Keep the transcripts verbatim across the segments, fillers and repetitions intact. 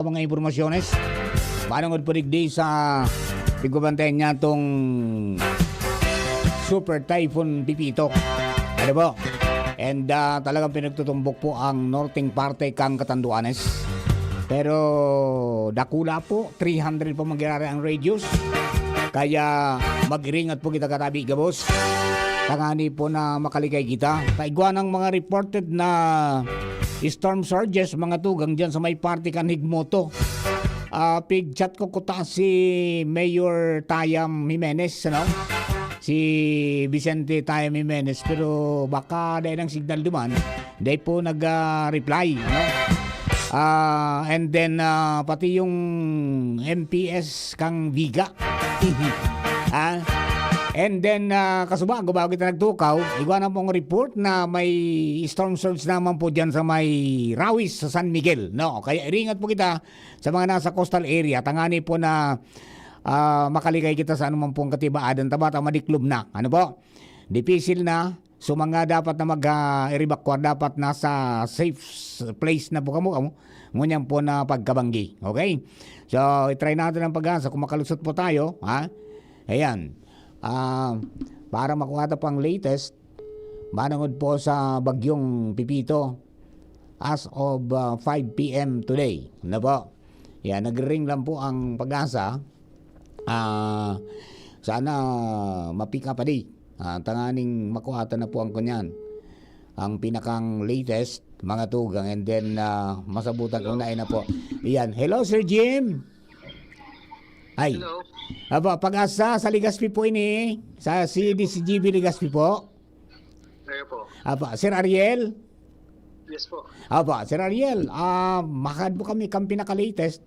mga impormasyones. Manungod po digdi sa pigbabantayan niya tong Super Typhoon Pepito. Ano po? And, ah, talagang pinagtutumbok po ang norteng parte kang Catanduanes. Pero dakula po, three hundred po mangyayari ang radius. Kaya mag-iringat po kita katabi, gabos. Tangani po na makalikay kita. Taigwa ng mga reported na storm surges, mga tugang dyan sa may parte kan Higmoto. Ah, pig-chat ko kuta si Mayor Tayam Jimenez, ano? Si Vicente Tayam Jimenez, pero baka dahil ang signal duman, dahil po nag-reply, no? Ah, and then, ah, pati yung M P S kang Viga. Ah, and then, ah, kasubago, bago kita nagtukaw, igwa na pong report na may storm surge naman po dyan sa may Rawis, sa San Miguel, no? Kaya iringat po kita sa mga nasa coastal area. Tangani po na, ah, makalikay kita sa anumang pong katibaadan, tabata madiklom na. Ano po? Dipisil na. So, mga dapat na mag, ah, evacuar, dapat nasa safe s-, place na po kamo, kamo. Ngunyan po na pagkabanggi. Okay? So, i-try natin ang pag-asa kung makalusot po tayo, ha? Ayan. Ah, para makuha ta pang latest, manungod po sa Bagyong Pepito as of, ah, five P M today. Ano po? Yan, nagre-ring lang po ang pag-asa. Ah, sana mapika pa di. Ah, tanganing makuha ta na po ang kunyan. Ang pinakang latest, mga tugang. And then, ah, masabutan ko na, na po. Yan. Hello, Sir Jim. Ay. Hello. Aba, pag-asa sa Legazpi po ini. Sa C D C G B Legazpi po. Ayo po. Aba, Sir Ariel. Yes po. Aba, Sir Ariel, ah, mahad mo kami kang pinaka-latest.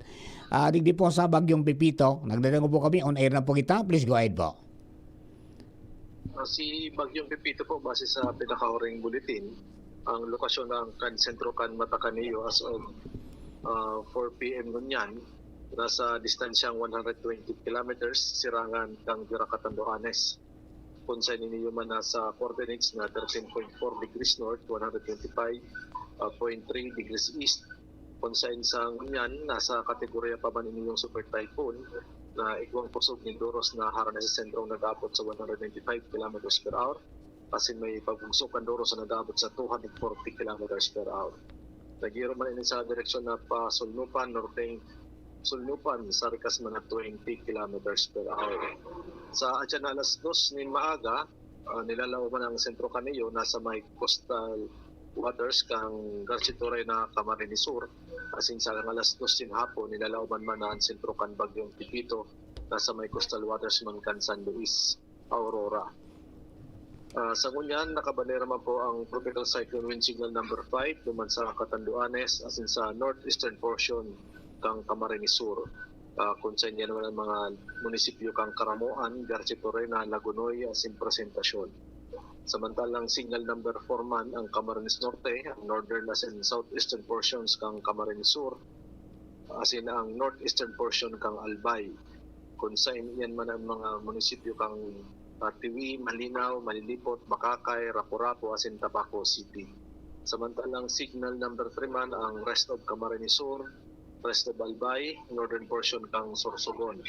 Ah, digdi po sa Bagyong Pepito. Nagdadangog po kami. On air na po kita. Please go ahead po. Ah, si Bagyong Pepito po, base sa pinakahuring bulletin, ang lokasyon ng kan sentro kan Matacanillo as of ah, four P M ngunyan, nasa distansyang one hundred twenty kilometers sirangan kan Virac, Catanduanes. Kung sa ninyo man nasa coordinates na thirteen point four degrees north, one hundred twenty-five point three degrees east. Kung sa insang ngunyan, nasa kategorya pa man inyong super typhoon na igwang pusog nin doros na harani sa sentrong nag-abot sa one hundred ninety-five kilometers per hour, asin may pagbugso kan doros na nag-abot sa two hundred forty kilometers per hour. Nagiro man ini sa direksyon na pa Sulnupan, norteng Sulnupan, sa rikas man na twenty kilometers per hour. Sa atyan na alas dos nin maaga, ah, nilalaoman ang sentro kan iyo nasa may coastal waters kang Garchitoray na Camarines Sur. Asin sa alas dos nin hapon, nilalaoman man na ang sentro kan Bagyong Pepito nasa may coastal waters man kan San Luis, Aurora. Ah, sa ngunyan, nakabanera man po ang Tropical Cyclone Wind Signal number five duman sa Catanduanes asin sa northeastern portion kang Camarines Sur. Ah, kung sa inyo naman ang mga munisipyo kang Caramoan, Garchitoray na, Lagonoy, asin Presentacion. Samantalang signal number four man ang Camarines Norte, ang northern asin southeastern portions kang Camarines Sur, asin ang northeastern portion kang Albay. Kung sa inyo man ang mga munisipyo kang ah, Tiwi, Malinao, Malilipot, Bacacay, Rapu-Rapu, asin Tabaco City. Samantalang signal number three man ang rest of Camarines Sur, rest of Albay, northern portion kang Sorsogon.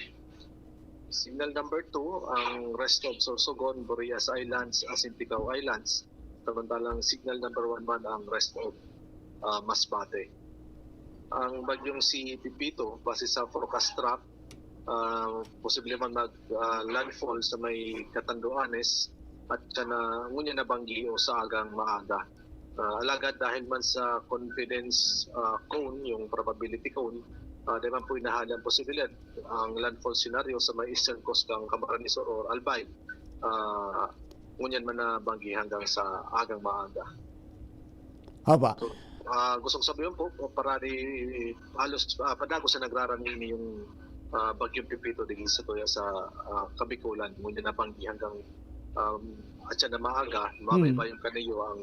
Signal number two ang rest of Sorsogon, Burias Islands, asin Tigao Islands. Samantalang signal number one man ang rest of ah, Masbate. Ang bagyong si Pepito, base sa forecast track, ah, posible man mag ah, landfall sa may Catanduanes at siya na ngunyan na banggi o sa agang maaga. Ah, alagad dahil man sa confidence ah, cone, yung probability cone, ah, di man po inahali ang posibilidad ang landfall scenario sa may eastern coast kang Camarines Sur or Albay. Ah, ngunyan man na banggi hanggang sa agang maaga. Opa. Ah, gusto ko sabihin po, para di halos ah, padagos na nagrarangin yung ah, Bagyong Pepito digdi sa tuya sa ah, Kabikulan. Ngunyan na banggi hanggang um, at siya na maaga, mabay Hmm. pa yung kaniyo ang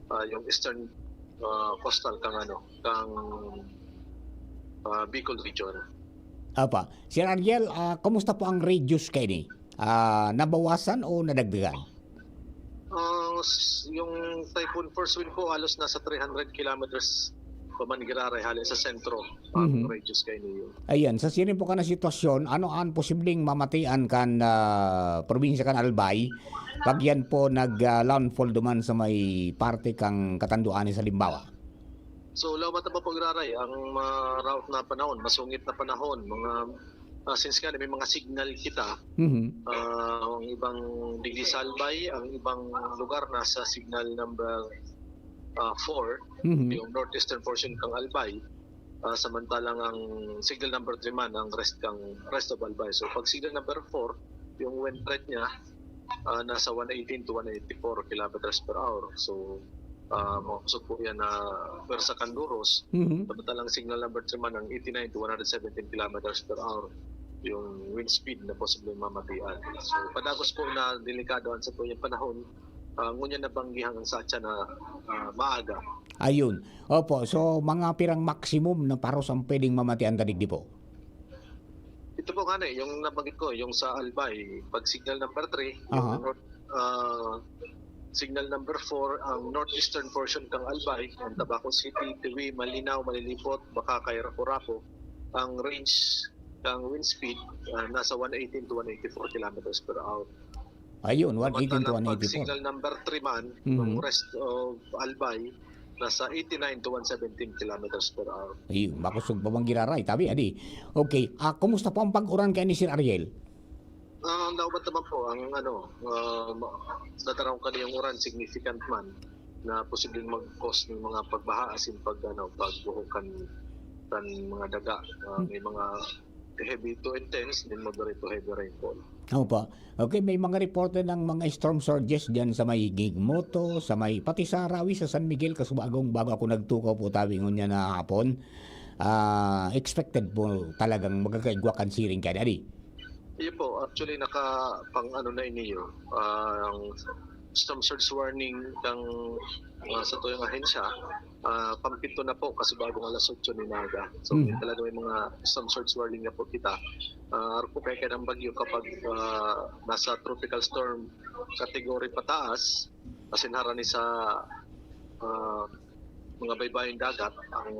ah, yung eastern ah, coastal kang ano, kang ah, Bicol region. Apa. Sir Ariel, ah, kumusta po ang radius kaini? Ah, nabawasan o nadagdagan? Ah, s- yung Typhoon Force Wind po halos nasa three hundred kilometers pa man giraray hale sa sentro, ang Mhm. radius kaini. Ayan, sa siring po kan na sitwasyon, ano an posibleng mamatian kan, ah, probinsya kan Albay, pag yan po nag, ah, landfall duman sa may parte kang Catanduanes halimbawa? So, labat na ba po giraray ang ma-, route na panahon, masungit na panahon, mga, ah, since nga may mga signal kita, Mhm. ah, ang ibang digdi sa Albay, ang ibang lugar nasa signal number, ah, four, Mhm. yung northeastern portion kang Albay, ah, samantalang ang signal number three man ang rest kang, rest of Albay. So, pag signal number four, yung wind threat niya, ah, nasa one eighteen to one eighty-four kilometers per hour. So, ah, makusog po yan na pwersa kan Duros. Mhm. Samantalang signal number three man ang eighty-nine to one hundred seventeen kilometers per hour yung wind speed na posibleng mamatian. So, padagos po na delikado ang satuyang panahon, ah, ngunyan nabanggihan ang satya na, ah, maaga. Ayun. Opo, so mga pirang maximum na paros ang pwedeng mamatian ta digdi po? Ito po nga na eh, yung nabanggit ko, yung sa Albay, pag signal number three, yung Aha. north, ah, signal number four, ang northeastern portion kang Albay, ang Tabaco City, Tiwi, Malinao, Malilipot, Bacacay, Rapu-Rapu, ang range ng wind speed, ah, nasa one eighteen to one eighty-four kilometers per hour. Ayun, one eighteen to Samantalang pag one eighty-four. signal number three man, Mhm. yung rest of Albay, nasa eighty-nine to one seventeen kilometers per hour. Ayun, makusog pa man giraray, tabi, adi. Okay, ah, kumusta po ang pag-uran kaini, Sir Ariel? Ah, naubat naman po ang ano, ah, ma-, dadaraw kaniyang uran, significant man, na posibleng mag-cause ng mga pagbaha, asin pag, ano, pagbuho kan, kan mga daga. Ah, Hmm. may mga heavy to intense, then moderate to heavy rainfall. Opo. Okay, may mga reporte ng mga storm surges dyan sa may Guigmoto, sa may, pati sa Rawi, sa San Miguel, kasubagong bago ako nagtukaw po, tabi ngunyan na hapon. Ah, expected po talagang magkakaigwa kan siring kaya, di? Iyo po, actually, naka-, pang ano na iniyo, ah, ang storm surge warning ng, ah, satuyang ahensya, ah, pampito na po kasi bagong alas otso ni Naga. So, Mhm. talaga may mga storm surge warning na po kita. Ah, arog po kaya kaya ng bagyo kapag, ah, nasa tropical storm category pataas, asin harani sa, ah, mga baybayong dagat ang,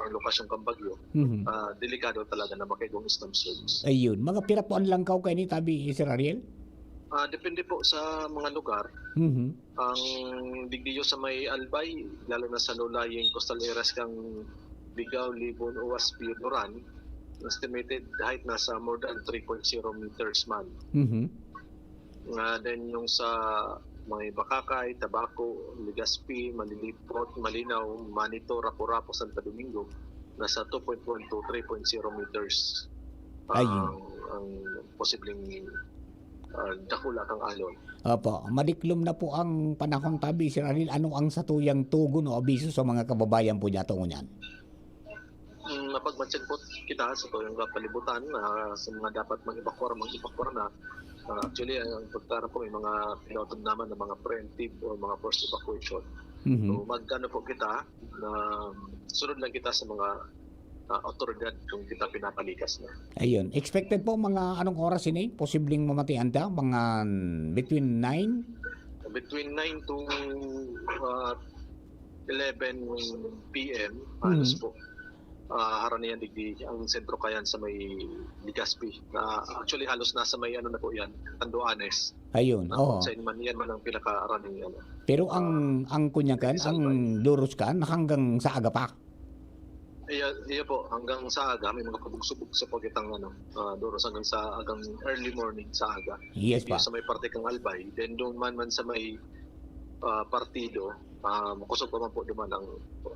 ang lokasyon kang bagyo, Mhm. ah, delikado talaga na makaigwang storm surge. Ayun. Mga pira po ang langkaw kaini, tabi, Sir Ariel? Ah, depende po sa mga lugar. Mhm. Ang digdiyo sa may Albay, lalo na sa low-lying coastal areas kang Bigao, Libon, Uas, Pio, Duran, estimated height nasa more than three point zero meters man. Mhm. Nga, then yung sa may Bacacay, Tabaco, Legazpi, Malilipot, Malinao, Manito, Rapu-Rapu, Santo Domingo, nasa two point one to three point zero meters Ayun. ang, ang posibleng, ah, dakula kang alon. Opo, madiklom na po ang panahon, tabi, Sir Ariel. Ano ang satuyang tugon o abiso sa mga kababayan po diya tungo niyan? Mm, mapagmansyan po kita sa tuyang kapalibutan, ah, sa mga dapat mag-evacuar, mag-evacuar na. Ah, actually, ang pagkara po, may mga pinautog naman ng mga preemptive o mga forced evacuation. Mhm. So, mag-ano po kita, na sunod lang kita sa mga, ah, awtoridad kung kita pinapalikas na. Ayun. Expected po, mga anong oras ini? Posibleng mamatian ta? Mga between nine? Between nine to, ah, eleven P M, halos Mhm. po, ah, harani yan digdi ang sentro kayan sa may Legazpi. Na, actually, halos nasa may ano na po yan, Catanduanes. Ayun, Na oo. kung saan man, yan man ang pinakaharani, ano, Pero ang, ah, ang kunyakan, sa ang Albay. Duros kan, hanggang sa aga pa? Iya, iya po, hanggang sa aga, may mga pabugso-bugso po kitang, ano, ah, Duros hanggang sa, hanggang early morning sa aga. Yes Yung pa. sa may parte kang Albay, then doon man, man sa may, ah, partido, ah, makusog pa man po duman ang,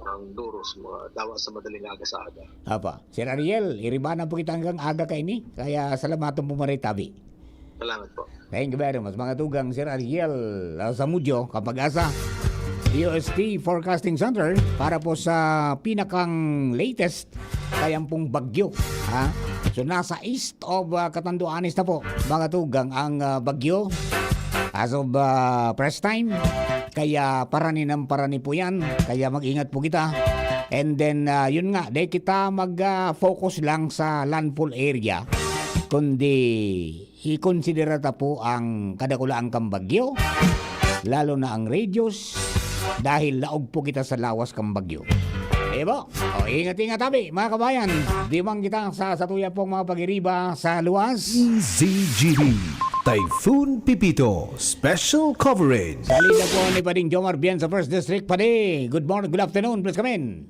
ang Duros, mga dawa sa madaling aga sa aga. Apa. Sir Ariel, iribanan po kita hanggang aga kaini. Kaya salamaton po, Maray Tabi. Salamat po. Thank you very much. Mga tugang, Sir Ariel, ah, Zamudio, Kapag-asa, U S T Forecasting Center, para po sa pinakang latest kayang pong bagyo, ha? So, nasa east of, ah, Catanduanes na po, mga tugang, ang, ah, bagyo as of, ah, press time. Kaya parani ng parani po yan. Kaya mag-ingat po kita. And then, ah, yun nga, di kita mag, ah, focus lang sa landfall area, kundi ikonsidera ta po ang kadakulaang kang bagyo, lalo na ang radius, dahil laog po kita sa lawas kang bagyo. Diba? O, ingat-ingat tabi, mga kabayan. Di man kita sa satuya pong mga pagiriba sa luwas. Z G B, Typhoon Pipito, special coverage. Salida po ni Pading Jomar Bien sa First District. Padi, good morning, good afternoon, please come in.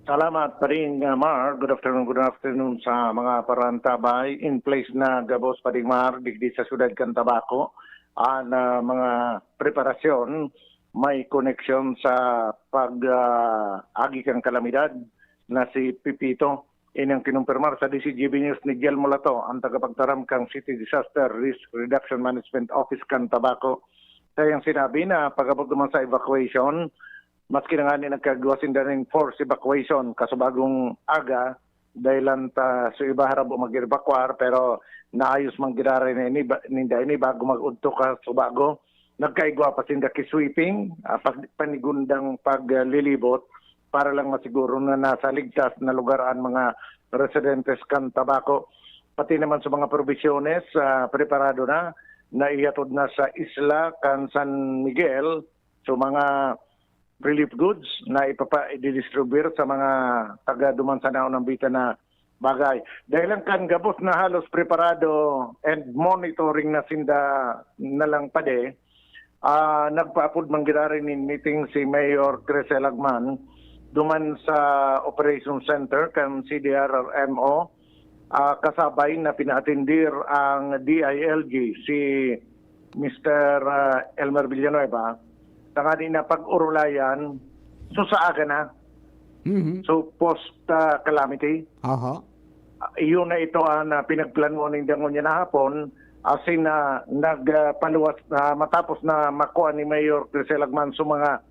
Salamat, Pading, uh, Mar. Good afternoon, good afternoon sa mga parantabay. In place na gabos, Pading Mar, digdi sa siyudad kan Tabaco, an, uh, mga preparasyon may koneksyon sa pag, ah, agi kan kalamidad na si Pipito. Ini ang kinumpirmar sa D C G B News ni Gel Mulato, ang tagapagtaram kan City Disaster Risk Reduction Management Office kan Tabaco. Sa iyang sinabi na pag-abot naman sa evacuation, maski na ngani nagkagwa sinda nin forced evacuation kasubagong aga, dahilan ta su iba harabo mag-evacuar, pero naayos man giraray na ini ba, ninda ini bago mag-udto ka subago. Nagkaigwa pa sinda ki sweeping, ah, pag, panigundang paglilibot para lang masiguro na nasa ligtas na lugar an mga residentes kan Tabaco. Pati naman sa mga probisyones, ah, preparado na, naihatod na sa isla kan San Miguel. So, mga relief goods na ipapa-, i-distribute sa mga taga duman sa naunang bitan na bagay. Dahil ang kan gabos na halos preparado and monitoring na sinda na lang padi, ah, nagpaapod man giraray nin meeting si Mayor Crisel Agman duman sa Operation Center kan C D R R M O, ah, kasabay na pinaatindir ang D I L G, si Mister, ah, Elmer Villanueva, tangani na pag-urulayan, so sa aga na. Mhm. So, post, ah, calamity. Aha. Ah, iyon na ito ang, ah, pinagplanuhan ninda ngunyan na hapon, asin na nagpaluwas na matapos na makuha ni Mayor Crisel Agman so mga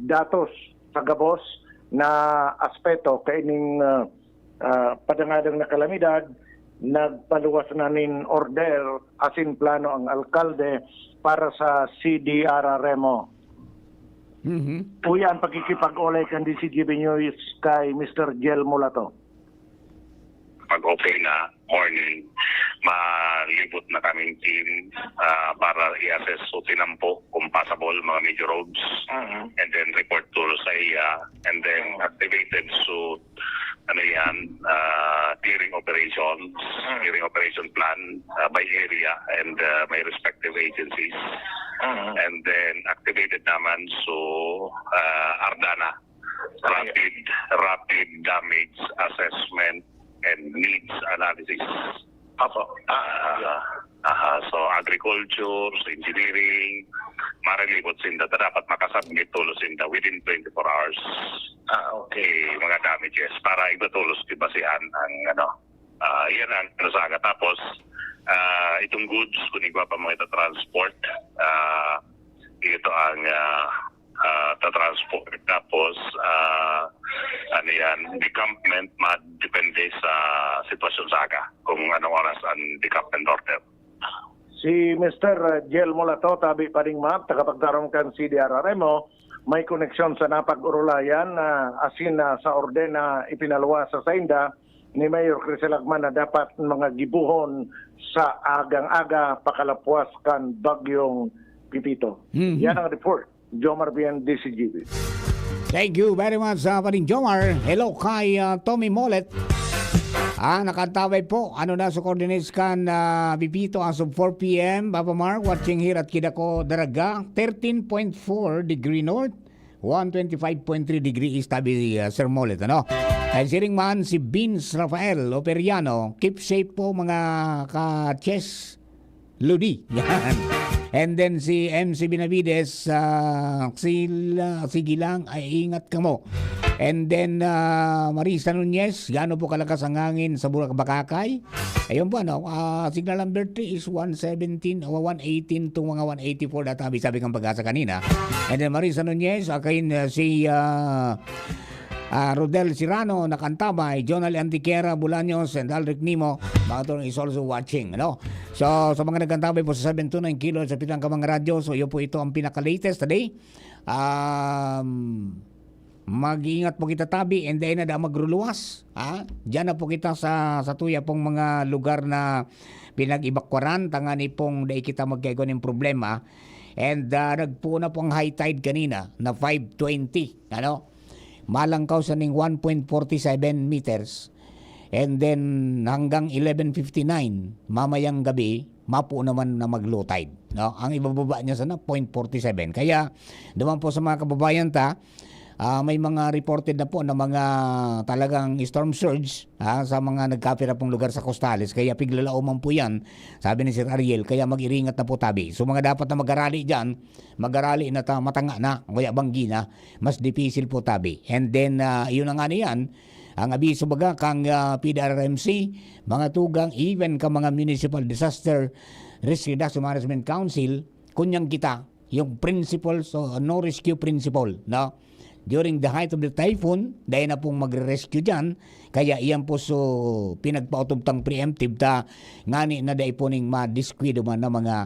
datos sa gabos na aspeto kaining, ah, ah, padangadang na kalamidad, nagpaluwas na nin order asin plano ang alkalde para sa C D R R M O. Mhm. Uya ang pakikipag-olay kan D C G B News kay Mister Gel Mulato. Pag okay na, morning, malibot na kaming team, ah, para i-assess o tinampo kung passable, mga major roads. Mhm. And then report to sa iya. And then activated, so, ano yan, ah, clearing operations, Mhm. clearing operation plan, ah, by area and, ah, by respective agencies. Mhm. And then activated naman, so, ah, ARDANA, rapid, rapid damage assessment and needs analysis. Apo. Ah, aha. So, agriculture, sa engineering, maralibot sinda ta dapat makasubmit tulos sinda within twenty-four hours. Ah, okay. Eh, mga damages para igwa tulos di basihan ang, ano, ah, yan ang, ano, sa aga. Tapos, ah, itong goods, kung igwa pa mga ita-transport, ah, ito ang, ah, ah, ta-transport. Tapos, ah, ano yan, decampment, madepende sa sitwasyon sa aga, kung anong oras ang decampment order. Si Mister Gel Mulato, tabi pa ning map, tagapagtaram kan C D R R M O, may koneksyon sa napag-urulayan na asin na sa orden na ipinaluwas sa sainda ni Mayor Crisel Agman na dapat mga gibohon sa agang-aga pakalapwas kan Bagyong Pipito. Mhm. Yan ang report. Jomar Bien, D C G B. Thank you very much, uh, Paring Jomar. Hello kay, uh, Tommy Molet. Ah, nakantabay po. Ano na sa coordinates kan, uh, Pipito as of four p m? Papa Mark, watching here at Kidako, Daraga, thirteen point four degree north, one twenty-five point three degree east, tabi, uh, Sir Molet, ano? And siring man si Vince Rafael Operiano, keep safe po, mga ka-chess. Lodi. Yan. And then si M C Benavides, ah, sila, sige lang, ay ingat kamo. And then, ah, Marisa Nunez, gaano po kalakas ang hangin sa Bulac-, Bacacay? Ayun po, ano, ah, signal number three is one seventeen o one eighteen to mga one eighty-four, data sabi, sabi ng Pag-asa kanina. And then Marisa Nunez, again, ah, si, ah, Ah, Rodel Sirano, nakantabay, Jonal Antiquera, Bolaños, and Alric Nimo, Baton is also watching, ano? So, sa mga nagkantabay po sa seven two nine Kilo sa Pitang Kamang Radyo, so, yun po ito ang pinaka-latest today. Um, mag-iingat po kita tabi, and then na magruluwas, ha? Diyan na po kita sa, sa tuya pong mga lugar na pinag-ibakwaran, tangani pong dai kita magkaigo ng problema. And, ah, nagpuon na po ang high tide kanina na five twenty, ano? malangkaw sa ning one point forty seven meters. And then, hanggang eleven fifty-nine, mamayang gabi, mapo naman na mag-low tide, no? Ang ibababa niya sana, point forty seven. Kaya, duman po sa mga kababayan ta, ah, may mga reported na po na mga talagang storm surge, ah, sa mga nagkapira pong lugar sa costales. Kaya piglalaoman po yan, sabi ni Sir Ariel. Kaya mag-iringat na po tabi. So, mga dapat na mag-arali dyan, mag-arali na ta, matanga na, o kaya banggi na, mas dipisil po tabi. And then, ah, yun na nga na yan, ang abiso baga kang, ah, P D R R M C, mga tugang, even ka mga Municipal Disaster Risk Reduction Management Council, kunyang kita, yung principle, so, no rescue principle, no? During the height of the typhoon, dahil na pong magre-rescue dyan, kaya iyan po so pinagpautubtang preemptive ta, ngani na dai po ning madiskuido man ng mga,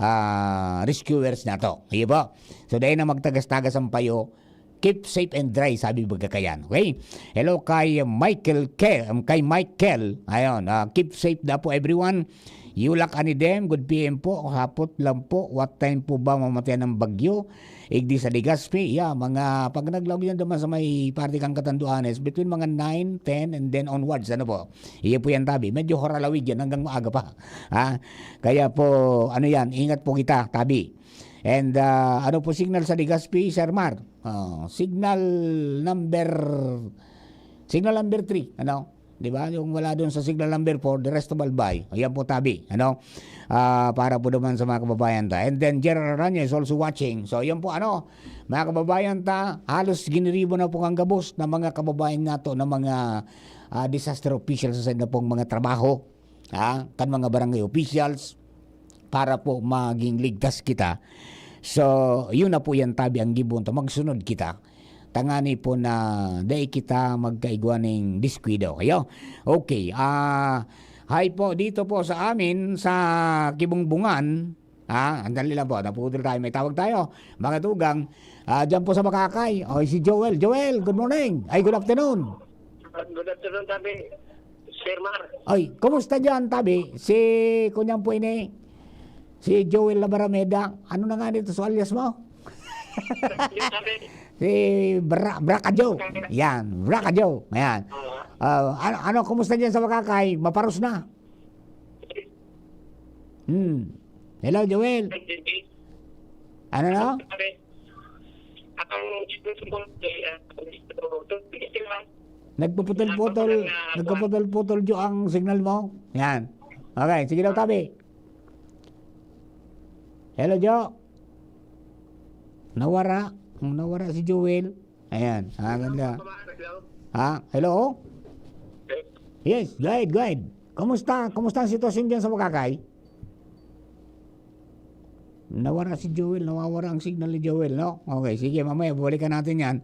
ah, rescuers na to. Iyo po. So, dahil na magtagas-tagas ang payo, keep safe and dry, sabi baga kayan. Okay? Hello kay Michael Kel, um, kay Michael. Ayun, ah, keep safe na po everyone. Yulak ani dem, good P M po. Hapot lang po, what time po ba mamatayan ng bagyo? Igdi sa Legazpi, yeah, mga pag naglaog yan naman sa may parte kang Catanduanes, between mga nine, ten, and then onwards, ano po? Iyo po yan tabi. Medyo horalawig yan hanggang maaga pa. Ha? Kaya po, ano yan, ingat po kita, tabi. And, ah, ano po signal sa Legazpi, Sir Mar? Oh, signal number, signal number three, ano? Di ba? Yung wala doon sa signal number four, the rest of Albay. Ayan po, tabi, ano? Ah, para po naman sa mga kababayan ta. And then, Gerald Aranya is also watching. So, yun po, ano, mga kababayan ta, halos giniribo na po ang gabos ng mga kababayan nato ng mga, ah, disaster officials sa na pong mga trabaho, ha? Kan mga barangay officials, para po maging ligtas kita. So, yun na po yan, tabi, ang gibon ta. Magsunod kita. Tangani po na dai kita magkaigwa ning diskuido. Ayo? Okay. Ah, hi po dito po sa amin sa Kibungbungan. Ah, andali lang po. Naputol tayo. May tawag tayo. Mga tugang. Ah, dyan po sa Makakay. Oy, si Joel. Joel, good morning. Ay, good afternoon. Good afternoon, tabi. Sir Mar. Ay, kumusta dyan, tabi? Si, kunyang po ini, si Joel Labarameda. Ano na nga nito sa alias mo? Yung tabi. Si Bra-, Braka Joe. Yan, Braka Joe. Ayan. Ah. Ah, ano, ano, kumusta dyan sa Makakay? Maparos na? Hmm. Hello, Joel. Ano na? Ang Nagpuputol-putol, nagpuputol-putol, Jo, ang signal mo. Yan. Okay, sige daw, tabi. Hello, Jo. Nawara. Nawara si Joel. Ayan. Ah, ganda. Ha? Hello? Yes, go ahead, go ahead. Kumusta? Kumusta ang sitwasyon dyan sa Makakay? Nawara si Joel, nawawara ang signal ni Joel, no? Okay, sige, mamaya babalikan natin yan.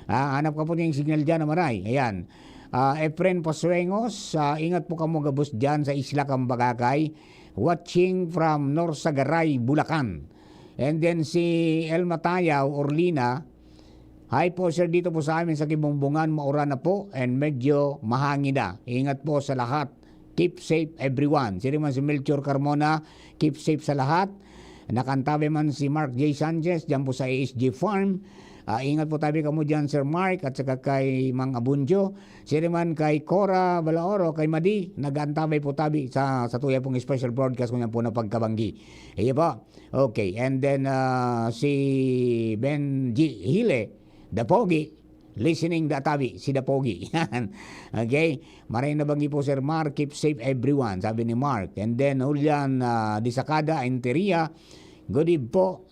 Ah, hanap ka po yung signal dyan, Amaray. Ayan. Ah, Efren Pasuengos, ah, ingat po kamo gabos dyan sa Isla Cambagakay. Watching from Norsagaray, Bulacan. And then si El Matayaw, Orlina, "Hi po, sir, dito po sa amin sa Kibungbungan, mauran na po and medyo mahangin na. Ingat po sa lahat. Keep safe, everyone." Siya naman si Melchor Carmona, "Keep safe sa lahat." Nakantabay man si Mark J Sanchez, dyan po sa A S G Farm. Ah, ingat po tabi kamo dyan, Sir Mark, at saka kay Mang Abunjo. Siya naman kay Cora Balaoro, kay Madi, nag-aantabay po tabi sa, sa tuya pong special broadcast ko niyan po na pagkabanggi. Iyo po. Okay, and then, ah, si Benji Hile, The Pogi, listening da tabi, si The Pogi. Yan. Okay? Maray na banggi po, Sir Mark, keep safe everyone, sabi ni Mark. And then, Julian, ah, Disacada, Enteria, good eve po.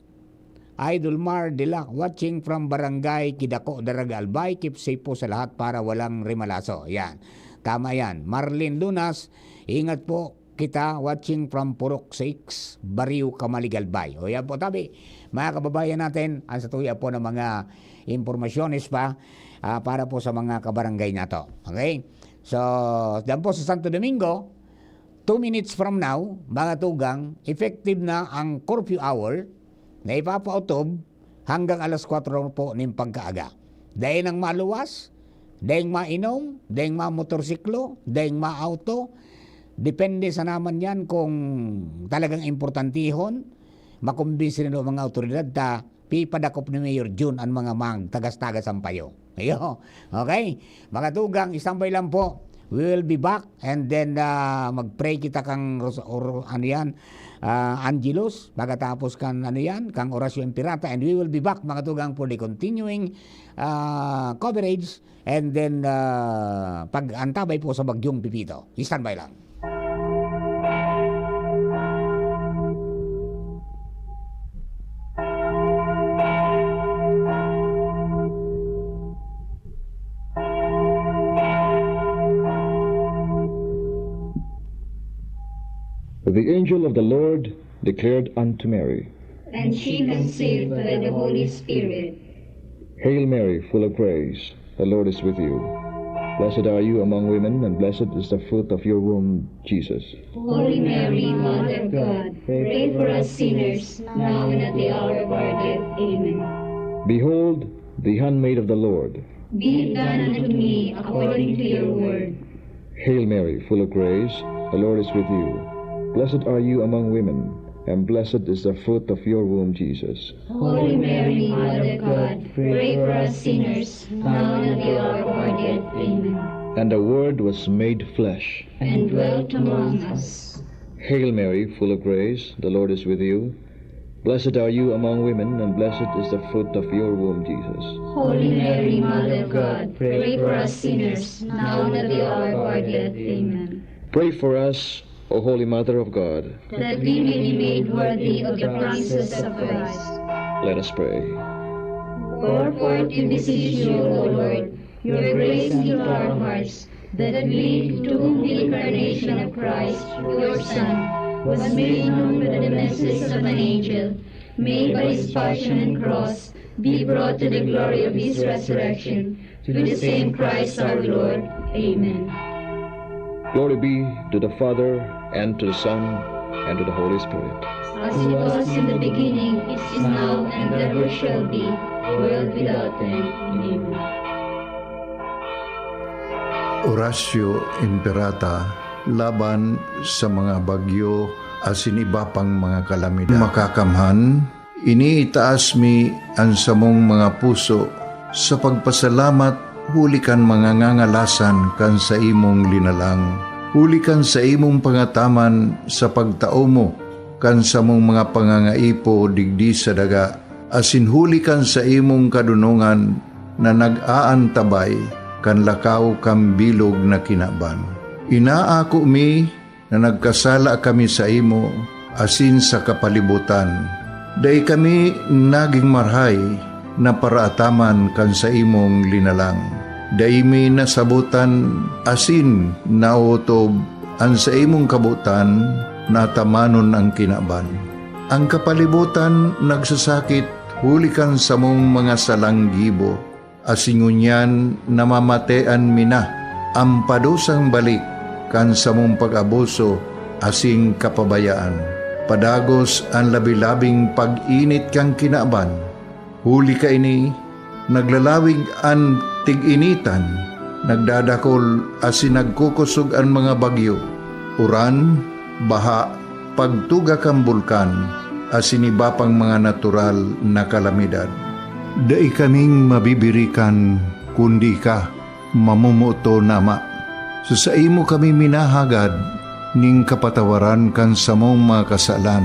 Idol Mar Dela, watching from Barangay Kidako, Daraga, Albay. Keep safe po sa lahat para walang rimalaso. Yan. Tama yan. Marlene Lunas, ingat po kita, watching from Purok six, Barrio Camalig, Albay. O yan po, tabi. Mga kababayan natin, ang sa tuya po ng mga impormasyones pa, ah, para po sa mga kabarangay nato. Okay? So, dyan po sa Santo Domingo, two minutes from now, mga tugang, effective na ang curfew hour na ipapautob hanggang alas kwatro po nin pagkaaga. Dai nang maluwas, daing mainom, daing mamotorsiklo, daing maauto, depende sa naman yan kung talagang importantihon, makumbinsi na ang mga awtoridad ta, pipadakop ni Mayor Jun ang mga magtagas-tagas ang payo. Iyo. Okay? Mga tugang, standby lang po. We will be back and then, ah, mag-pray kita kang Ros-, or, ano yan, ah, Angelus, pagkatapos kan, ano yan, kang Orasyo Imperata, and we will be back, mga tugang, for the continuing, ah, coverage, and then, ah, pag-antabay po sa Bagyong Pepito. Standby lang. The angel of the Lord declared unto Mary, And she conceived by the Holy Spirit. Hail Mary, full of grace, the Lord is with you. Blessed are you among women, and blessed is the fruit of your womb, Jesus. Holy Mary, Mother of God, pray for us sinners, now and at the hour of our death. Amen. Behold, the handmaid of the Lord. Be it done unto me according to your word. Hail Mary, full of grace, the Lord is with you. Blessed are you among women, and blessed is the fruit of your womb, Jesus. Holy Mary, Mother of God, pray for us sinners, now and at the hour of our death. Amen. And the Word was made flesh. And dwelt among us. Hail Mary, full of grace, the Lord is with you. Blessed are you among women, and blessed is the fruit of your womb, Jesus. Holy Mary, Mother of God, pray for us sinners, now and at the hour of our death. Amen. Pray for us, O Holy Mother of God. That we may be made worthy of the promises of Christ. Let us pray. Pour forth, we beseech you, O Lord, your grace into our hearts, that we, to whom the incarnation of Christ, your Son, was made known by the message of an angel, may by his passion and cross be brought to the glory of his resurrection, through the same Christ our Lord. Amen. Glory be to the Father, and to the Son, and to the Holy Spirit. As it was in the beginning, is now, and ever shall be, world without end. Amen. Orasyo Imperata laban sa mga bagyo asin iba pang mga kalamidad. Makakamhan, iniitaas mi an samong mga puso sa pagpasalamat huli kan mga ngangalasan kan saimong linalang, huli kan saimong pangataman sa pagtao mo kan samong mga pangangaipo digdi sa daga, asin huli kan saimong kadonongan na nag-aantabay kan lakaw kan bilog na kinaban. Inaako mi na nagkasala kami saimo asin sa kapalibotan. Dai kami nagin marahay na paraataman kan saimong linalang. Dai mi nasabotan asin naotob an saimong kabotan na atamanon an kinaban. An kapalibotan nagsasakit huli kan samong mga salang gibo, asin ngunyan namamatean mi na an padusang balik kan samong pag-abuso asin kapabayaan. Padagos an labi-labing pag-init kan kinaban. Huli kaini, naglalawig an tig-initan, nagdadakol asin nagkukosog an mga bagyo, uran, baha, pagtuga kan bulkan, asin iba pang mga natural na kalamidad. Dai kaming mabibirikan kundi ika, mamomoton na Ama. Sa saimo kami minahagad nin kapatawaran kan samong mga kasalan.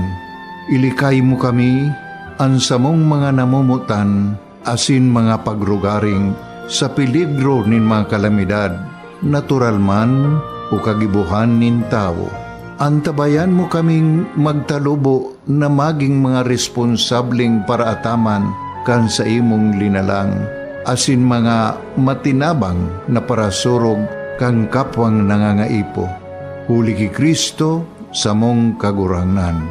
Ilikay mo kami, an samong mga namomotan, asin mga pagrugaring sa peligro nin mga kalamidad, natural man o kagibohan nin tawo. Antabayan mo kaming magtalubo na magin mga responsableng paraataman kan saimong linalang, asin mga matinabang na parasurog kan kapwang nangangaipo. Huli ki Cristo, samong Kagurangnan.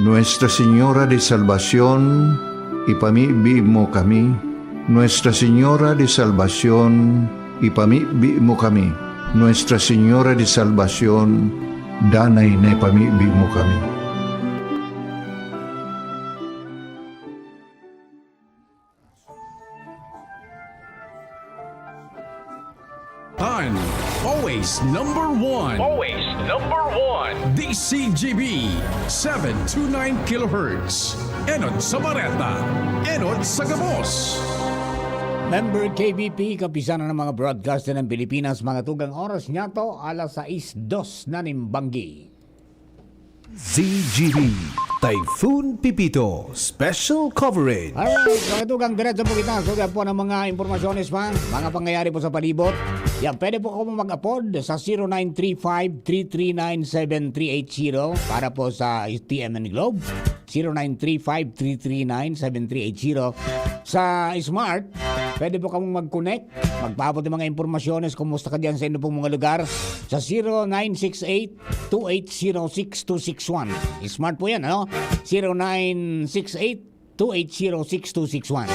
Nuestra Señora de Salvacion, ipamibi mo kami. Nuestra Señora de Salvacion, ipamibi mo kami. Nuestra Señora de Salvacion, danay na ipamibi mo kami. Tan, always number one. Always number one. D C G B, seven two nine kilohertz. Enot sa bareta, enot sa gabos. Member K B P, Kapisanan ng mga Broadcaster ng Pilipinas, mga tugang, oras niya to, alas sais dos na nin banggi. Z G B, Typhoon Pepito, Special Coverage. Alright, mga tugang, diretso po kita. Sugat po ng mga impormasyones pa, mga pangyayari po sa palibot. Yan, pwede po kamo mag-apod sa zero nine three five, three three nine, seven three eight zero para po sa T M N Globe. Zero nine three five, three three nine, seven three eight zero. Sa Smart, pwede po kamong mag-connect. Magpaabot ng mga impormasyones, kumusta ka dyan sa inyo pong mga lugar. Sa zero nine six eight, two eight zero six two six one. Smart po yan, ano? Zero nine six eight, two eight zero six two six one.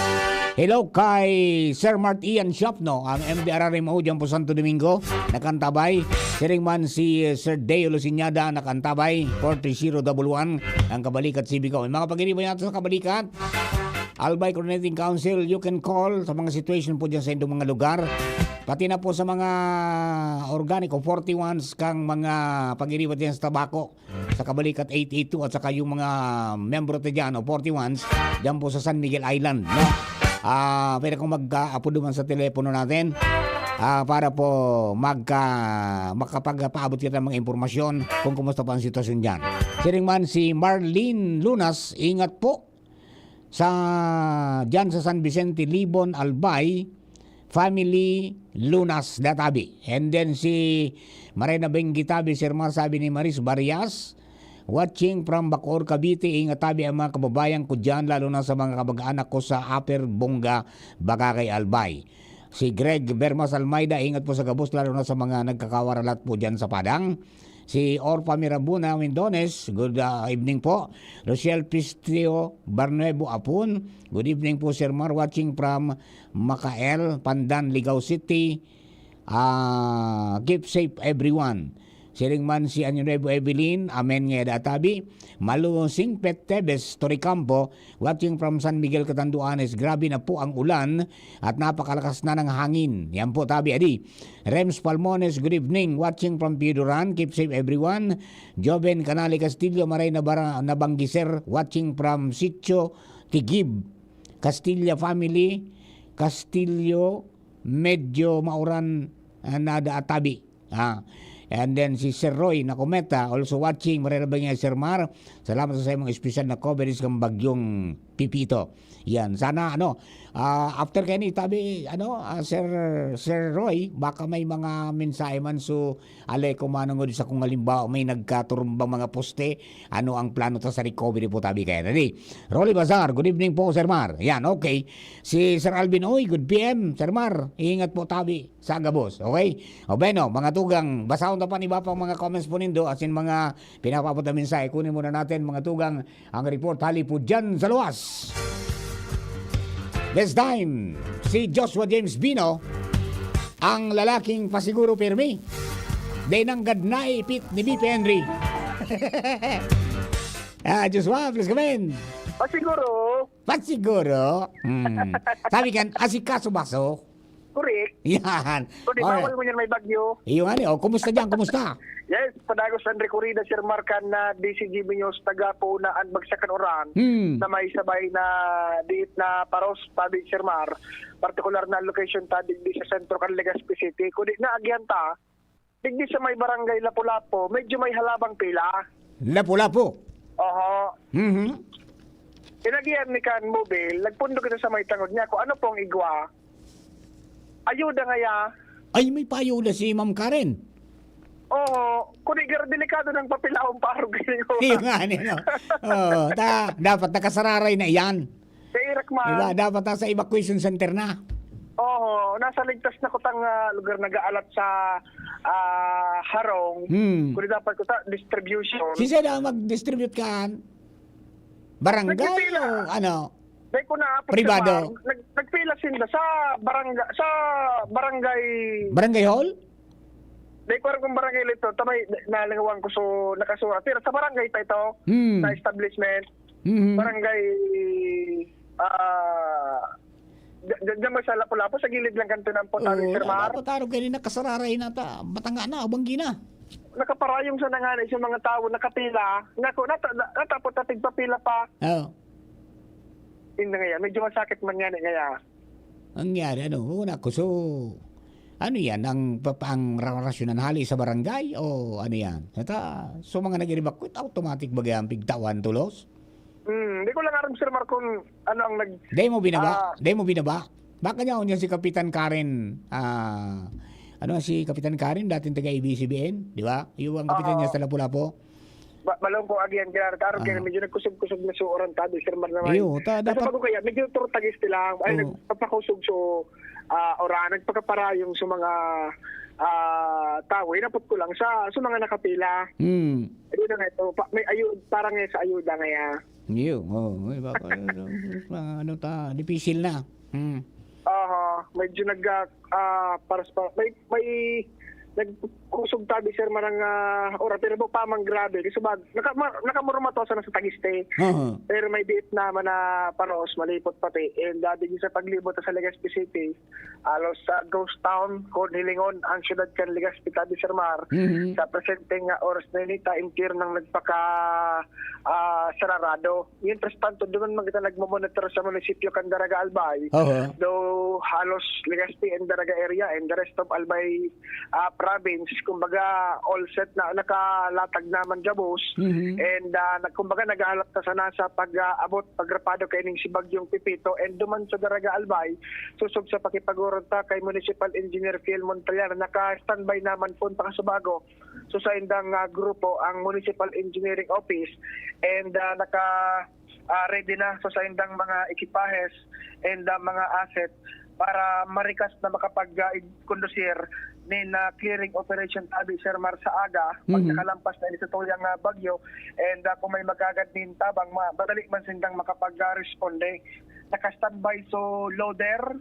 Hello kay Sir Mart Ian Shopno, ang M D R R M O dyan po Santo Domingo, nakantabay. Siring man si, eh, Sir Deo Luciñada, nakantabay, four three zero double one, ang Kabalikat C B ko. May mga pag-iriba yata sa Kabalikat. Albay Coordinating Council, you can call sa mga situation po dyan sa inyong mga lugar. Pati na po sa mga organic o forty-ones kang mga pag-iriba dyan sa tabako, sa Kabalikat eight eight two at saka yung mga membro ta dyan o forty-ones dyan po sa San Miguel Island, no? Ah, pwede kong mag-aapod naman sa telepono natin, ah, para po magka-, makapagpaabot kita ng mga impormasyon kung kumusta pa ang sitwasyon dyan. Siring man si Marlene Lunas, ingat po sa, dyan sa San Vicente, Libon, Albay, family, Lunas, Databi. And then si Marina Bengi tabi, Sir Mar, sabi ni Maris Barias, watching from Bacoor, Cavite, ingat tabi ang mga kababayan ko dyan, lalo na sa mga kamag-anak ko sa Upper Bonga, Bagagay, Albay. Si Greg Bermas Almeida, ingat po sa gabos, lalo na sa mga nagkakawaralat po dyan sa Padang. Si Orpa Mirabuna Mendones, good, ah, evening po. Rochelle Pistio Barnuevo Apon, good evening po, Sir Mar, watching from Macael, Pandan, Ligao City. Ah, keep safe, everyone. Siring man si Año Nuevo Evelyn, amen nga da tabi. Malusing Pet Tebes, Toricampo, watching from San Miguel, Catanduanes. Grabe na po ang ulan at napakalakas na ng hangin. Yan po, tabi, adi. Rems Palmones, good evening. Watching from Pioduran. Keep safe, everyone. Joven Canale Castillo, maray na bara-, na banggi, sir. Watching from Sitio Tigib. Castilla family. Castillo, medyo mauran, ah, na da tabi. Ah, and then si Sir Roy Nakometa, also watching. Maray na banggi, Sir Mar. Salamat sa imong espesyal na coverage kang Bagyong Pipito. Yan. Sana, ano, ah, after kaini, tabi, ano, ah, Sir, Sir Roy, baka may mga mensahe man. So, ale ko manungod sa kung halimbawa may nagkaturumbang mga poste, ano ang plano ta sa recovery po, tabi kaya. Dali. Rolly Bazar, good evening po, Sir Mar. Yan, okay. Si Sir Alvin Oy, good P M, Sir Mar. Ingat po, tabi. Sa gabos, okay? O bueno, mga tugang, basahon ta pa ni iba pang mga comments po nindo, asin mga pinapaabot na mensahe. Kunin muna natin, mga tugang, ang report hali po dyan sa luwas. This time, si Joshua James Bino, ang lalaking pasiguro pirmi. Dai nanggad naiipit ni B P Henry. Ah, Joshua, please come in. Pasiguro. Pasiguro. Hmm. Sabi kan, asikaso baso. Correct. Yan. Kundi alright. Bawal mo yan, may bagyo. Iyo nga ni, oh, kumusta diyan? Kumusta? Yes, padagos ang rekorida, Sir Mark, kan, ah, D Z G B News, taga Poonaan, Bagsakan, Oran, hmm, na may sabay na diit na paros, tabi, Sir Mar, partikular na location ta, digdi sa sentro kan Legazpi City. Kundi naagihan ta, digdi sa may barangay Lapu-Lapu, medyo may halabang pila. Lapu-Lapu? Oho. Mhm. Inagihan mi kan mobil, nagpundok ito sa may tangod niya. Kung ano pong igwa, ayuda ngaya. Ay, may paayuda si Ma'am Karen. Oo, kundi gar-, delikado ng papilahon parang gini ko. Iyo nga, ano, no? Oo, ta-, dapat nakasararay na iyan. Sa Irak man. Diba? Dapat nasa evacuation center na. Oo, nasa ligtas na kutang, ah, lugar nag-aalat sa, ah, harong. Hmm. Kundi dapat kuta distribution. Sisay na mag-distribute kan? Barangay Nagpipila. O ano? Dahil ko naapot Pribado? Sa bar-, nag-, nagpila sinda sa barangay, sa barangay. Barangay hall? Dahil ko aram kung barangay ito, tamay, nalingawan ko, so, nakasurat. Pero sa barangay pa ito, hmm, sa establishment, mhm, barangay, ah, d-, d-, diyan mo sa Lapu-Lapu, sa gilid lang kanto ng Potawi, oo, Sir Mar. Lapu-Lapu, taro, ganyan na, kasararay na ta, matanga na, abanggi na. Nakaparayong sa nanganay sa mga tao, nakapila. Nako, nata-, na-, natapot na tigpapila pa. Oo. Yun na nga yan, medyo masakit man yan, eh, kaya. Nangyari, ano, una ko, so, ano yan, ang, pa-, ang ra-, rasyonan hali sa barangay o ano yan? At, ah, so, mga nag-evacuate, automatic ba yan, pigtawan tulos? Hmm, di ko lang aram, Sir Mark, kung ano ang nag-, Dai mo binaba? Ah. Dai mo binaba? Baka niya, niya si Kapitan Karen, ah, ano si Kapitan Karen, dating taga A B S C B N, di ba? Yung ang kapitan niya Oo. sa Lapu-Lapu. Ba-, balong ko agi ang ginarataran, kaya Ah. medyo nagkusog-kusog na suoran tabi, Sir Mar, naman. Iyo, ta-, Kasi dapat bago kaya, medyo turtagis nila. Ay, Oo. nagpapakusog, so, ah, ora, nagpakaparayong sa mga, ah, tao. Inapot ko lang sa, sa mga nakapila. Hmm. Ayun na nga ito. Pa-, may ayu-, parang nga sa ayuda nga ya. Iyo, oo, may baka, mga ano ta, dipisil na. Hmm. Aha, medyo nag, ah, ah, paras pa, may, may nagkusog tabi, Sir, manang, ah, ora, pero bo pa man grabe. Kasi bag, naka-, ma-, nakamurumatosa na sa Tagiste. Aha. Pero may diit naman na paros, malipot pati. And, ah, digdi sa paglibot sa Legazpi City, halos sa ghost town, kung hilingon ang siyudad kan Legazpi, tabi, Sir Mar, Mhm. sa presente nga oras na ini, ta entero nang nagpaka, ah, sararado. Mientras tanto, duman man kita nagmomonitor sa munisipyo kan Daraga Albay. Oho. Though halos Legazpi and Daraga area and the rest of Albay, ah, province, kumbaga, all set na, nakalatag naman gabos. Mhm. And, ah, nag-, kumbaga, naghahalap na sana sa pag-aabot, pagrapado kaining si Bagyong Pepito. And duman sa Daraga Albay, susog sa pakipag-orong ta kay Municipal Engineer Phil Montallar, naka-standby naman po, pakasubago. So, sa indang, ah, grupo, ang Municipal Engineering Office, and, ah, naka, ah, ready na sa saindang mga ekipahes and, ah, mga asset para marikas na makapag, ah, ig-, kondusir nin, ah, clearing operation, tabi, Sir Mar, sa aga, pag Mhm. nakalampas na ini sa tuyang, ah, bagyo, and, ah, kung may magagad nin tabang, ma-, madali man sindang makapag, ah, responde. Naka-standby, so, loader,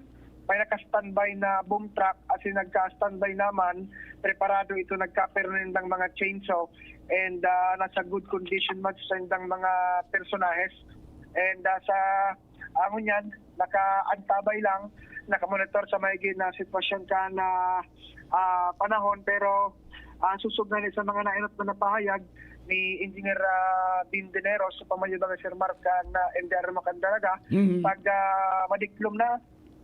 may naka-standby na boom truck, asin nagka-standby naman, preparado ito, nagka-, pero nindang mga chainsaw, and, ah, nasa good condition man sa indang mga personahes. And, ah, sa, ah, ngunyan, nakaantabay lang, nakamonitor sa maigi na sitwasyon kan, ah, panahon, pero, ah, susog na ni sa mga nainot na napahayag ni Engineer, ah, Bin Dinero sa pamayo mga Sir Mark kan, ah, N D R Macandaraga, Mhm. pag, ah, madiklom na,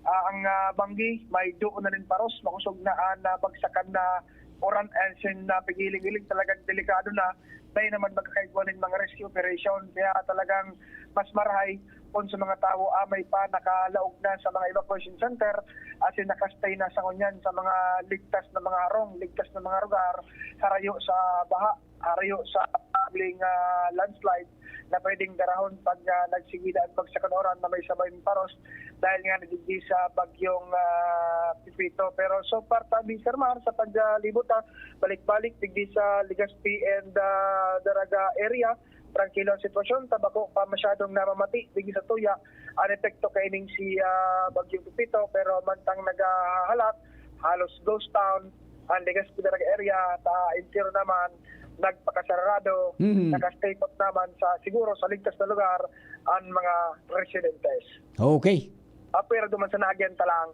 ah, ang, ah, banggi, may duon na nin paros, makosog na an, ah, bagsakan na uran, and sin, ah, pigiling-iling talagang delikado na, dai naman magkakaigwa nin mga rescue operation. Kaya talagang mas marahay kung sa mga tawo amay pa nakalaog na sa mga evacuation center, asin naka-stay na sa ngunyan sa mga ligtas na mga harong, ligtas na mga lugar, harayo sa baha, harayo sa posibleng, ah, landslide na pwedeng darahon pag, ah, nagsigi na ang bagsakan uran na may sabay paros dahil nga nagigdi sa bagyong, ah, Pepito. Pero so far, tabi, Sir Mar, sa paglibot, ah, balik-balik digdi sa Legazpi and, ah, Daraga area, trangkilo ang sitwasyon, ta bako pa masyadong namamati digdi sa tuya an epekto kaining si, ah, Bagyong Pepito, pero mantang naghahalat, halos ghost town ang Legazpi Daraga area, ta entero naman nagpakasarado, Mhm. naka-stay put naman sa, siguro, sa ligtas na lugar ang mga residentes. Okay. Ah, pero duman sa naagyan ta lang,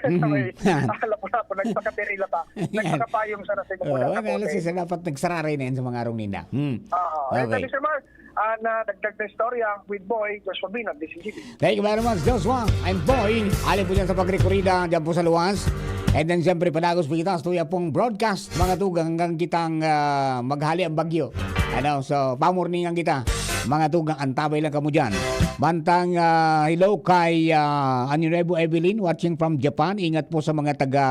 Mhm. sa may, ah, Lapu-Lapu, nagpakaperila pa. Yan. Nagpakapayong sa nasing Oo, muna sa ano, bote. Sir, dapat nagsararay na yan sa mga arong ninda. Hmm. Oo. Eh, Okay. Sabi, Sir Mark, ah, na dagdag na istorya with Boy Joshua Binag, D C G B. Thank you very much, Joshua and Boy. Alin po dyan sa pagrekorida, dyan po sa luwas. And then, siyempre, padagos po kita sa tuya pong broadcast, mga tugang, hanggang kitang, ah, maghali ang bagyo. Ano, so, pamorningan kita. Mga tugang, antabay lang kamo dyan. Mantang, ah, hello kay, ah, Año Nuevo Evelyn, watching from Japan. Ingat po sa mga taga,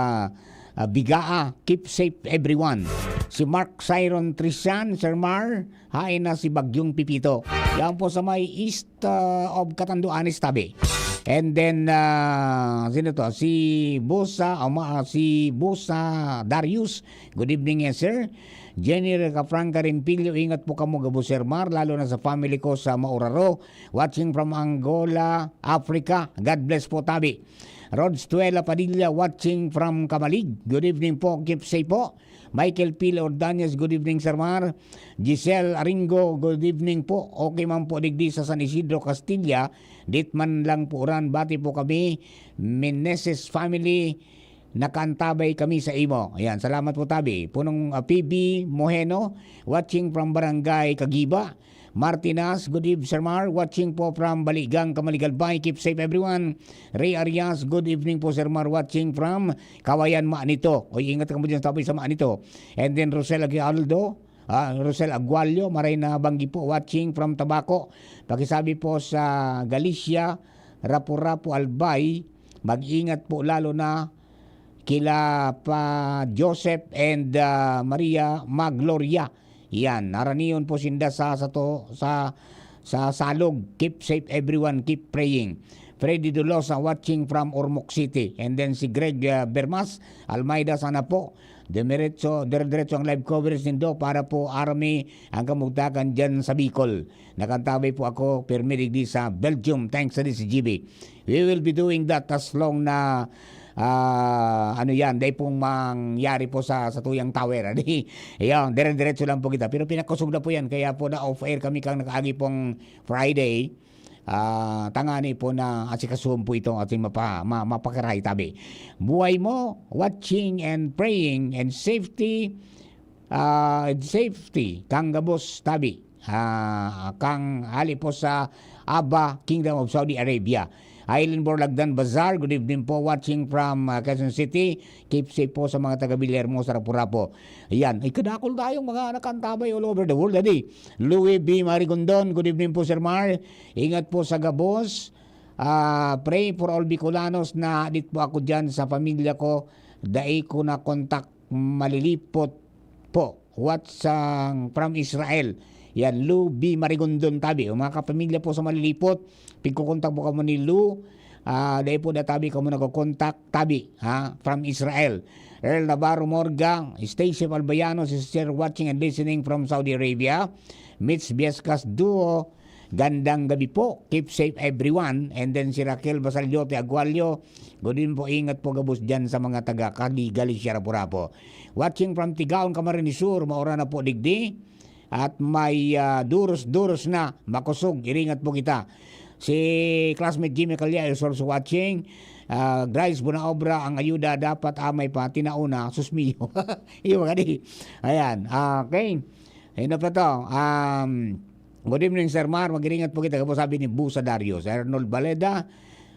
ah, Bigaa. Keep safe, everyone. Si Mark Cyron Trisan, Sir Mar, hain na si Bagyong Pepito. Yan po sa may east, ah, of Catanduanes, tabi. And then, ah, sino to? Si Bosa, ama, si Bosa Darius. Good evening, yes, sir. Jenny Recafranca Rempilio, ingat po kamo, gabos, Sir Mar, lalo na sa family ko sa Mauraro. Watching from Angola, Africa. God bless po, tabi. Rod Stuela Padilla, watching from Camalig. Good evening po, keep safe po. Michael Pil Ordonez, good evening, Sir Mar. Giselle Aringo, good evening po. Okay man po digdi sa San Isidro, Castilla. Dit man lang po uran, bati po kami. Meneses family, nakaantabay kami sa imo. Ayan, salamat po, tabi. Punong, ah, P B Moheno, watching from Barangay Kagiba. Martinas, good eve, Sir Mar. Watching po from Baligang, Camaligalbay. Keep safe, everyone. Ray Arias, good evening po, Sir Mar. Watching from Kawayan, Manito. Oy, ingat kamo dyan sa tabi sa Manito. And then Rosel Aguinaldo, ah, Rosel Agualio, maray na banggi po, watching from Tabaco. Pakisabi po sa Galicia, Rapu-Rapu, Albay, mag-ingat po lalo na kila pa Joseph and, ah, Maria Magloria. Yan, haranion po sinda sa, sa to, sa, sa Salog. Keep safe everyone, keep praying. Freddy Dolosa watching from Ormoc City. And then si Greg, ah, Bermas, Almeida, sana po. Demiretso, dire-diretso ang live coverage nindo para po army ang kamugtakan dyan sa Bicol. Nakantabay po ako, pirmi digdi sa Belgium. Thanks sa D C G B. We will be doing that as long na, ah, ano yan, dai pong mangyari po sa, sa tuyang tower. Adi, yan, dire-diretso lang po kita. Pero pinakosog na po yan, kaya po na off air kami kang nakaagi pong Friday. Ah, tangani po na asikasuhon po ito ating mapa-, ma-, mapakaray tabi. Buhay mo, watching and praying and safety, ah, safety, kang gabos tabi. Ah, kang hali po sa Aba, Kingdom of Saudi Arabia. Aileen Borlagdan Bazar, good evening po, watching from, ah, Quezon City. Keep safe po sa mga taga Villahermosa, Rapu-Rapu. Ayan, ay kadakol tayong mga nakantabay all over the world, adi. Louis B. Marigondon, good evening po, Sir Mar. Ingat po sa gabos. Ah, pray for all Bicolanos na hadit po ako dyan sa pamilya ko. Dai ko na kontak malilipot po. What's, ah, from Israel? Yan, Lou B. Marigondon tabi. O mga kapamilya po sa Malilipot, pigkukontak po kamo ni Lou. Ah, dai po na tabi kamo nagkokontak tabi, ha? From Israel. Earl Navarro Morga, Stacia Albayano, sister watching and listening from Saudi Arabia. Mitch Viescas Duo, gandang gabi po. Keep safe everyone. And then si Raquel Basaliote Agualio, good din po, ingat po gabos dyan sa mga taga Cali, Galicia, Rapu-Rapu. Watching from Tigaon, Camarines Sur, maura na po digdi. At may, ah, duros-duros na, makosog, iringat po kita. Si classmate Jimmy Calya is also watching. Ah, Grace Bunaobra, ang ayuda dapat amay pa, tinaon na, sus mio. Iyo, gani. Ayan, okay. Ano pa to? Um, good evening, Sir Mar. Mag-iringat po kita. Gabos sabi ni Busa Darius. Arnold Baleda,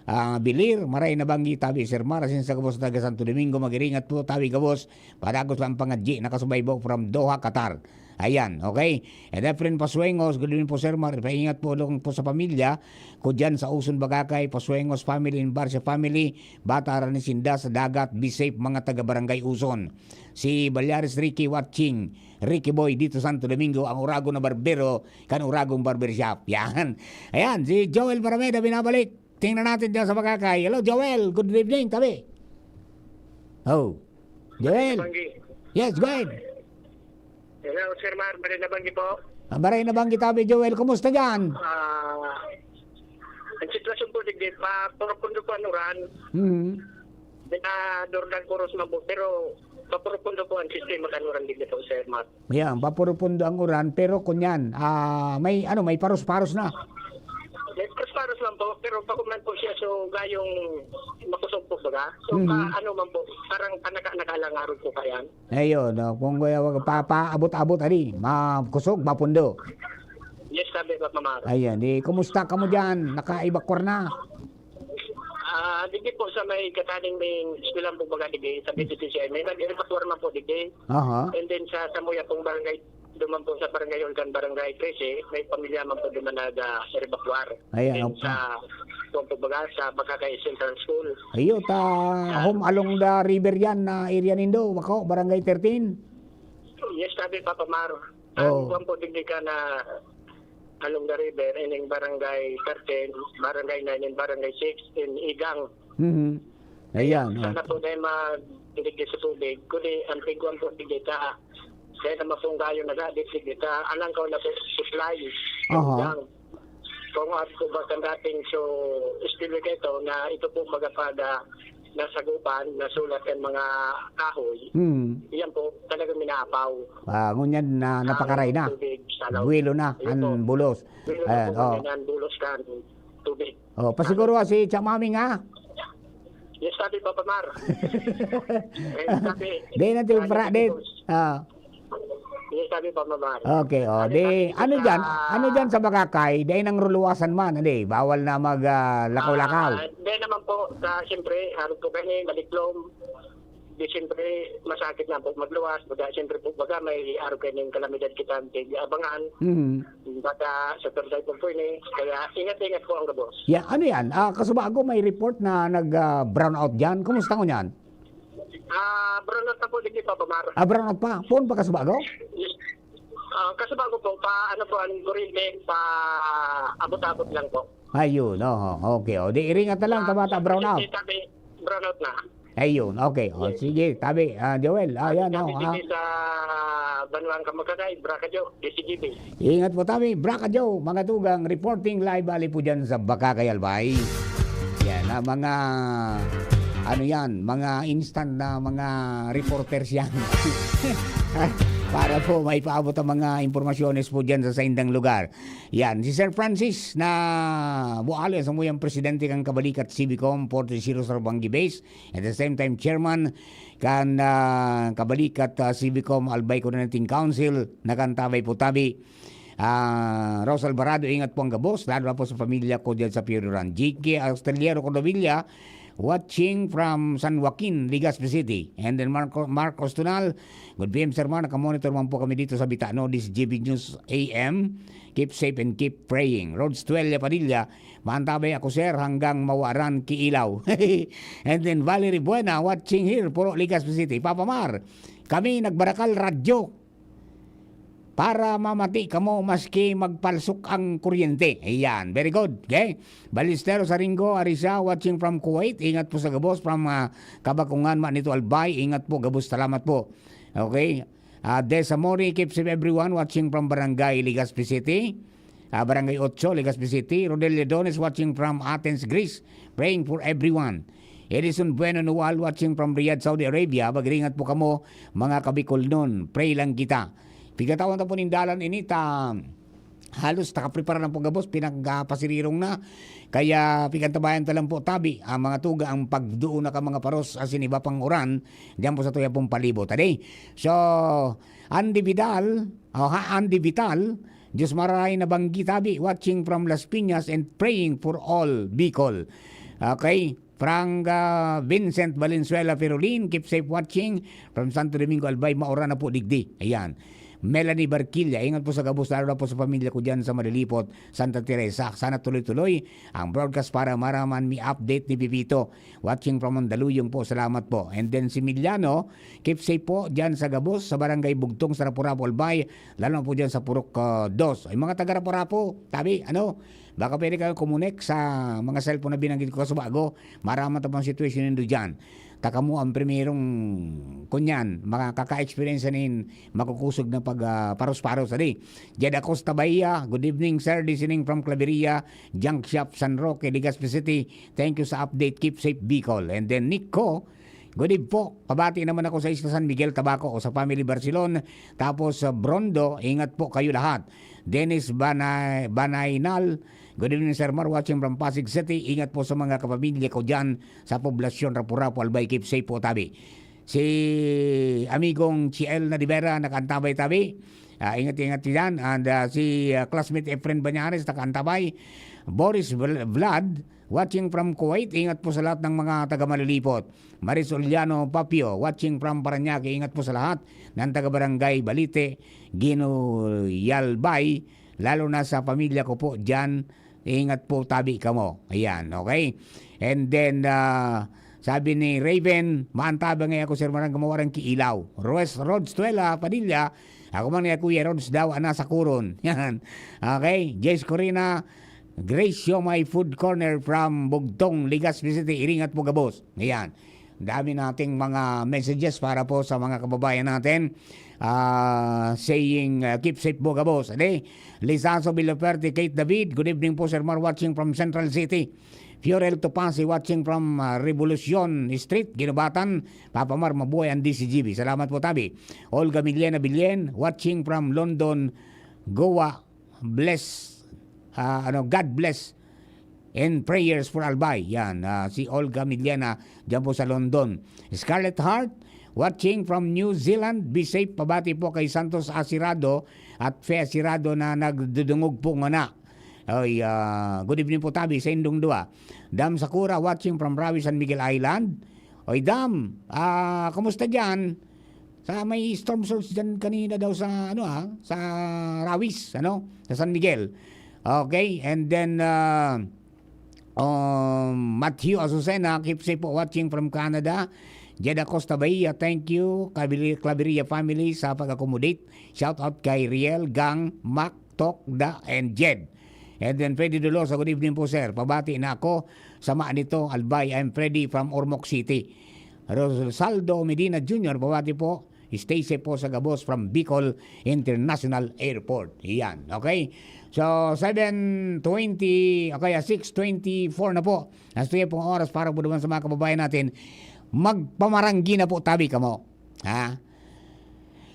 ah, Bilir, maray na banggi tabi, Sir Mar. Asin sa gabos taga Santo Domingo, mag-iringat po tabi, gabos. Padagos lang pangadji, nakasubaybay from Doha, Qatar. Ayan, okay? And Efren Pasuengos, good evening po, Sir Mar. Paingat po lang po sa pamilya ko dyan sa Uson, Bagakay, Pasuengos family and Barcia family. Bata, harani sinda sa dagat. Be safe, mga taga Barangay Uson. Si Balyares Ricky watching. Ricky Boy dito Santo Domingo, ang uragon na barbero, kan Uragong Barbershop. Yan. Ayan, si Joel Barameda binabalik. Tingnan natin dyan sa Bagakay. Hello, Joel. Good evening, tabi. Oh. Joel. Banggi. Yes, go ahead. Hello, Sir Mar. Maray na banggi po. Ah, maray na banggi tabi, Joel. Kumusta dyan? Ah, ang sitwasyon po, digdi, paprofundo po ang uran. Hmm. Dinadurdan kuros man po, pero paprofundo po ang sistema kan uran, digdi po, Sir Mar. Yan, paprofundo ang uran, pero kunyan, ah, may, ano, may paros-paros na. May paros-paros lang po, pero pakuman po siya, so, gayong makusog po, baga. So, Mhm. pa, ano man po, parang panaka-, nakalangarog po pa yan. Ayun, no? Kung kaya wag pa, paabot-abot, ali, makusog, mapundo. Yes, sabi ko, Pamar. Ayan, di, kumusta ka mo dyan? Naka-evacuar na? Ah, digdi po sa may kataning may eskwelahan po baga digdi, sa B T T C I, may nag-evacuar man po digdi. Aha. And then sa Samuya pong barangay, duman po sa barangay Olcan, barangay trese, may pamilya man po duman nag, ah, evacuar. Ayan, And opo. sa, po, po baga, sa Bagakay Central School. Ayo, ta, Ah. home along the river yan na area nindo, wako, barangay thirteen? Yes, sabi Papa Mar. Oo. Ang kuwan po, digdi ka na along the river, ining barangay thirteen, barangay nine, and barangay six, in Igang. Mhm. Ayan, Sana oh. po dahil mag-, digdi sa tubig, kundi ang tigwan po digdi ta, dahil na mapunggayon na digdi ta, alang ka na po supply. Aha. Igang. Kung at po ba kan dating so, still ka ito, na ito po magapada, nasagupan, nasulat ang mga kahoy. Hmm. Iyan po, talagang minaapaw. Ah, ngunyan na, Ang napakaray na. tubig sa loob. Buwelo na, Ayun ang po. bulos. Buwelo na Ayan, po, oh. ngunyan ang bulos kan tubig. Oh, pasiguro si Chamaming, ha? Yes, sabi, Papa Mar. Eh, sabi, Di na, di, sabi pra-, ko, di. Ah. Sabi pa, mabahal. Okay, o. Di, ano dyan? Ano dyan sa Bakakay? Dahil nang ruluwasan man, hindi. Bawal na mag, ah, lakaw-lakaw. Ah, hindi naman po. Sa, siyempre, harap ko kayo, maliklom. Di, siyempre, masakit na po magluwas. Baga, siyempre po, baga, may harap kayo ng kalamidad kita, hindi abangan. Mhm. Baga, sa third po po ini. Kaya, ingat-ingat po ang gabos. Yeah, ano yan? Ah, Kasubago, may report na nag-brownout dyan. Kumusta ko yan? Ah, brownout na po, di pa, Pamar. Ah, brownout pa? Poon pa Kasubago? Ah, Kasubago po, pa, ano po, ang kuryente, pa abot-abot lang po. Ayun, oo. Okay, o. Di, iringat na lang, tabata, brownout. Kasi sabi, brownout na. Ayun, okay. O, sige, tabi, ah, Joel. Ah, yan, Sabi o, ha? dito sa Banwang Kamagkagay, Braka Joe, D C G B. Ingat po, tabi. Braka Joe, mga tugang, reporting live, ali po dyan sa Bakakay, Albay. Yan, ah, mga, ano yan, mga instant na mga reporters yan. Para po may paabot ang mga impormasyones po dyan sa saindang lugar. Yan, si Sir Francis na Bualo, samuyang presidente kan Kabalikat Civicom, forty zero Sarbangi Base. At the same time, chairman kan, ah, Kabalikat, ah, Civicom Albay Coordinating Council, nakantabay po tabi. Ah, Rose Alvarado, ingat po ang gabos, lalo na po sa pamilya ko dyan sa Pioduran. G K Australiero Cordovilla, watching from San Joaquin, Legazpi City. And then Marco, Marcos Tunal, good P M, Sir Mar, nakamonitor man po kami dito sa Bitano, this G B News A M. Keep safe and keep praying. Rod Stuelia Padilla, maantabay ako, sir, hanggang mawaran kiilaw. And then Valerie Buena, watching here, Puro, Legazpi City. Papa Mar, kami nagbarakal radyo para mamati kamo maski magpalsok ang kuryente. Ayan, very good. Okay? Balistero Saringo, Arisa, watching from Kuwait. Ingat po sa gabos from, ah, Kabakungan, Manito, Albay. Ingat po, gabos. Salamat po. Okay? Ah, Des Amore, keep safe everyone watching from Barangay Legazpi City. Ah, Barangay Ocho, Legazpi City. Rodel Ledones watching from Athens, Greece. Praying for everyone. Edison Bueno Noal watching from Riyadh, Saudi Arabia. Mag-ingat po kamo, mga Kabikolnon. Pray lang kita. Pigkatawan ta po nin dalan ini ta halos nakaprepara lang po gabos, pinagpasirirong na. Kaya pigantabayan ta lang po, tabi, ang mga tuga, ang pagduo na ka mga paros asin iba pang uran, diyan po sa tuya pong palibot. Adi? So, Andy Vidal, oh, ha, Andy Vital, Diyos marahay na banggi, tabi, watching from Las Piñas and praying for all Bicol. Okay? Frank, ah, Vincent Valenzuela Pirulin, keep safe watching from Santo Domingo, Albay, maura na po digdi. Ayan. Melanie Barquilla, ingat po sa gabos, lalo na po sa pamilya ko dyan sa Malilipot, Santa Teresa. Sana tuloy-tuloy ang broadcast para maraman mi update ni Pipito. Watching from Mandaluyong po, salamat po. And then si Miliano, keep safe po dyan sa gabos, sa Barangay Bugtong, sa Rapu-Rapu, Albay, lalo na po dyan sa Purok, ah, dos. Ay, mga taga Rapu-Rapu, tabi, ano, baka pwede kayo kumunik sa mga cellphone na binanggit ko kasubago, maraman ta pang sitwasyon nindo dyan. Ta kamo ang primerong, kunyan, makaka-experience nin makukusog na pag, ah, paros-paros, adi. Jed Acosta Bahia, good evening, sir, listening from Claveria, Junk Shop, San Roque, Legazpi City. Thank you sa update. Keep safe, Bicol. And then Nick Co, good eve po. Pabati naman ako sa Isla San Miguel, Tabaco, o sa family Barcelon. Tapos sa Brondo, ingat po kayo lahat. Dennis Banay, Banaynal, good evening, Sir Mar, watching from Pasig City. Ingat po sa mga kapamilya ko dyan sa poblasyon Rapu-Rapu, Albay. Keep safe po, tabi. Si amigong Chiel Nadivera, nakaantabay, tabi. Ah, ingat-ingat dyan. And, ah, si, ah, classmate Efren Banyares, nakaantabay. Boris Vl-, Vlad, watching from Kuwait. Ingat po sa lahat ng mga taga Malilipot. Maris Oliano Papio, watching from Parañaque. Ingat po sa lahat ng taga Barangay Balite, Ginuyalbay, lalo na sa pamilya ko po dyan. Ingat po, tabi kamo. Ayan, okay? And then, ah, sabi ni Raven, "Maantabang nga ako, Sir Marang, gumawa rin kiilaw." Roes, Rod Stuela Padilla, "Ako man nga, Kuya Rods daw, ana sa Kuron." Yan. Okay? Jess Corina, "Gracio, my food corner from Bugtong, Legazpi City. Iringat po gabos." Ayan. Dami nating mga messages para po sa mga kababayan natin. Ah, saying, ah, "Keep safe po gabos." Ade, Lizazo Villaferte, Kate David, "Good evening po, Sir Mar, watching from Central City." Fiorel Topasi, watching from, ah, Revolucion Street, Guinobatan. "Papa Mar, mabuhay ang D C G B." Salamat po, tabi. Olga Miliana Billen, watching from London, Goa. Bless, ah, ano, God bless and prayers for Albay. Yan, ah, si Olga Miliana, dyan po sa London. Scarlett Heart, Watching from New Zealand, be safe, pabati po kay Santos Asirado at Fe Asirado na nagdudungog po ngana. Oy, ah, good evening po tabi sa indong duwa. Dam Sakura watching from Rawi, San Miguel Island. Oy, Dam, ah, kumusta diyan? Sa may storm surge diyan kanina daw sa, ano, ah, sa Rawis, ano, sa San Miguel. Okay, and then, ah, um, Matthew Azucena, keep safe po, watching from Canada. Jed Acosta Bahia, thank you. Claveria, Claveria family sa pag-accommodate. Shout out kay Riel, Gang, Mac, Tok, Da, and Jed. And then Freddy Dolosa, good evening po, sir. Pabati na ako sa mga nito, Albay. I'm Freddy from Ormoc City. Rosaldo Medina Junior, pabati po. Stay safe po sa gabos from Bicol International Airport. Yan, okay? So, seven twenty, o kaya six twenty-four na po. Nasa tuya pong oras para po naman sa mga kababayan natin. Magpamaranggi na po tabi kamo. Ha?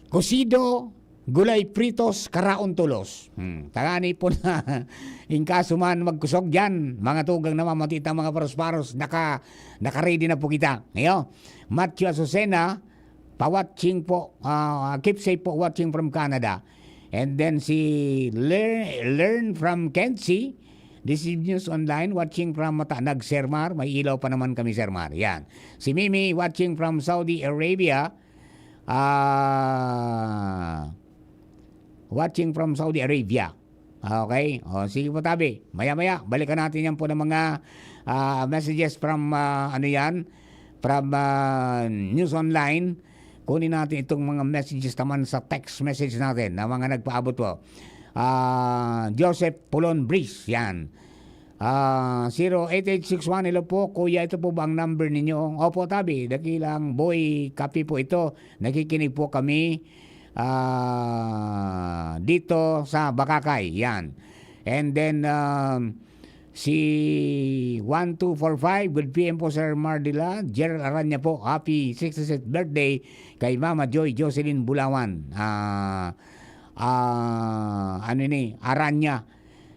Kosido, gulay pritos, karaon tolos. Hmm. Tangani po na, in kaso man magkusog dyan, mga tugang na mamati itang mga paros-paros, naka, naka-ready na po kita. Ngayon, Matthew Azucena, pa-watching po, ah, keep safe po, watching from Canada. And then si Lear-, Learn from Kenzie, this is News Online, watching from Mata-, nag-, Sermar, may ilaw pa naman kami, Sermar. Yan. Si Mimi, watching from Saudi Arabia. Ah, watching from Saudi Arabia. Okay? O, sige po, tabi. Maya-maya, balikan natin yan po ng mga, ah, messages from, ah, ano yan? From, ah, News Online. Kunin natin itong mga messages naman sa text message natin na mga nagpaabot po. Ah, Joseph Pulon Breeze, yan. Ah, zero eight eight six one, hello po, kuya, ito po ba ang number ninyo? Opo, tabi, dakilang boy, kape po ito. Nakikinig po kami, ah, dito sa Bakakay, yan. And then, um, si one two four five, good P M po, Sir Mardila. Gerald Aranya po, happy sixty-sixth birthday kay Mama Joy Jocelyn Bulawan. Ah, ah, ano ni, Aranya.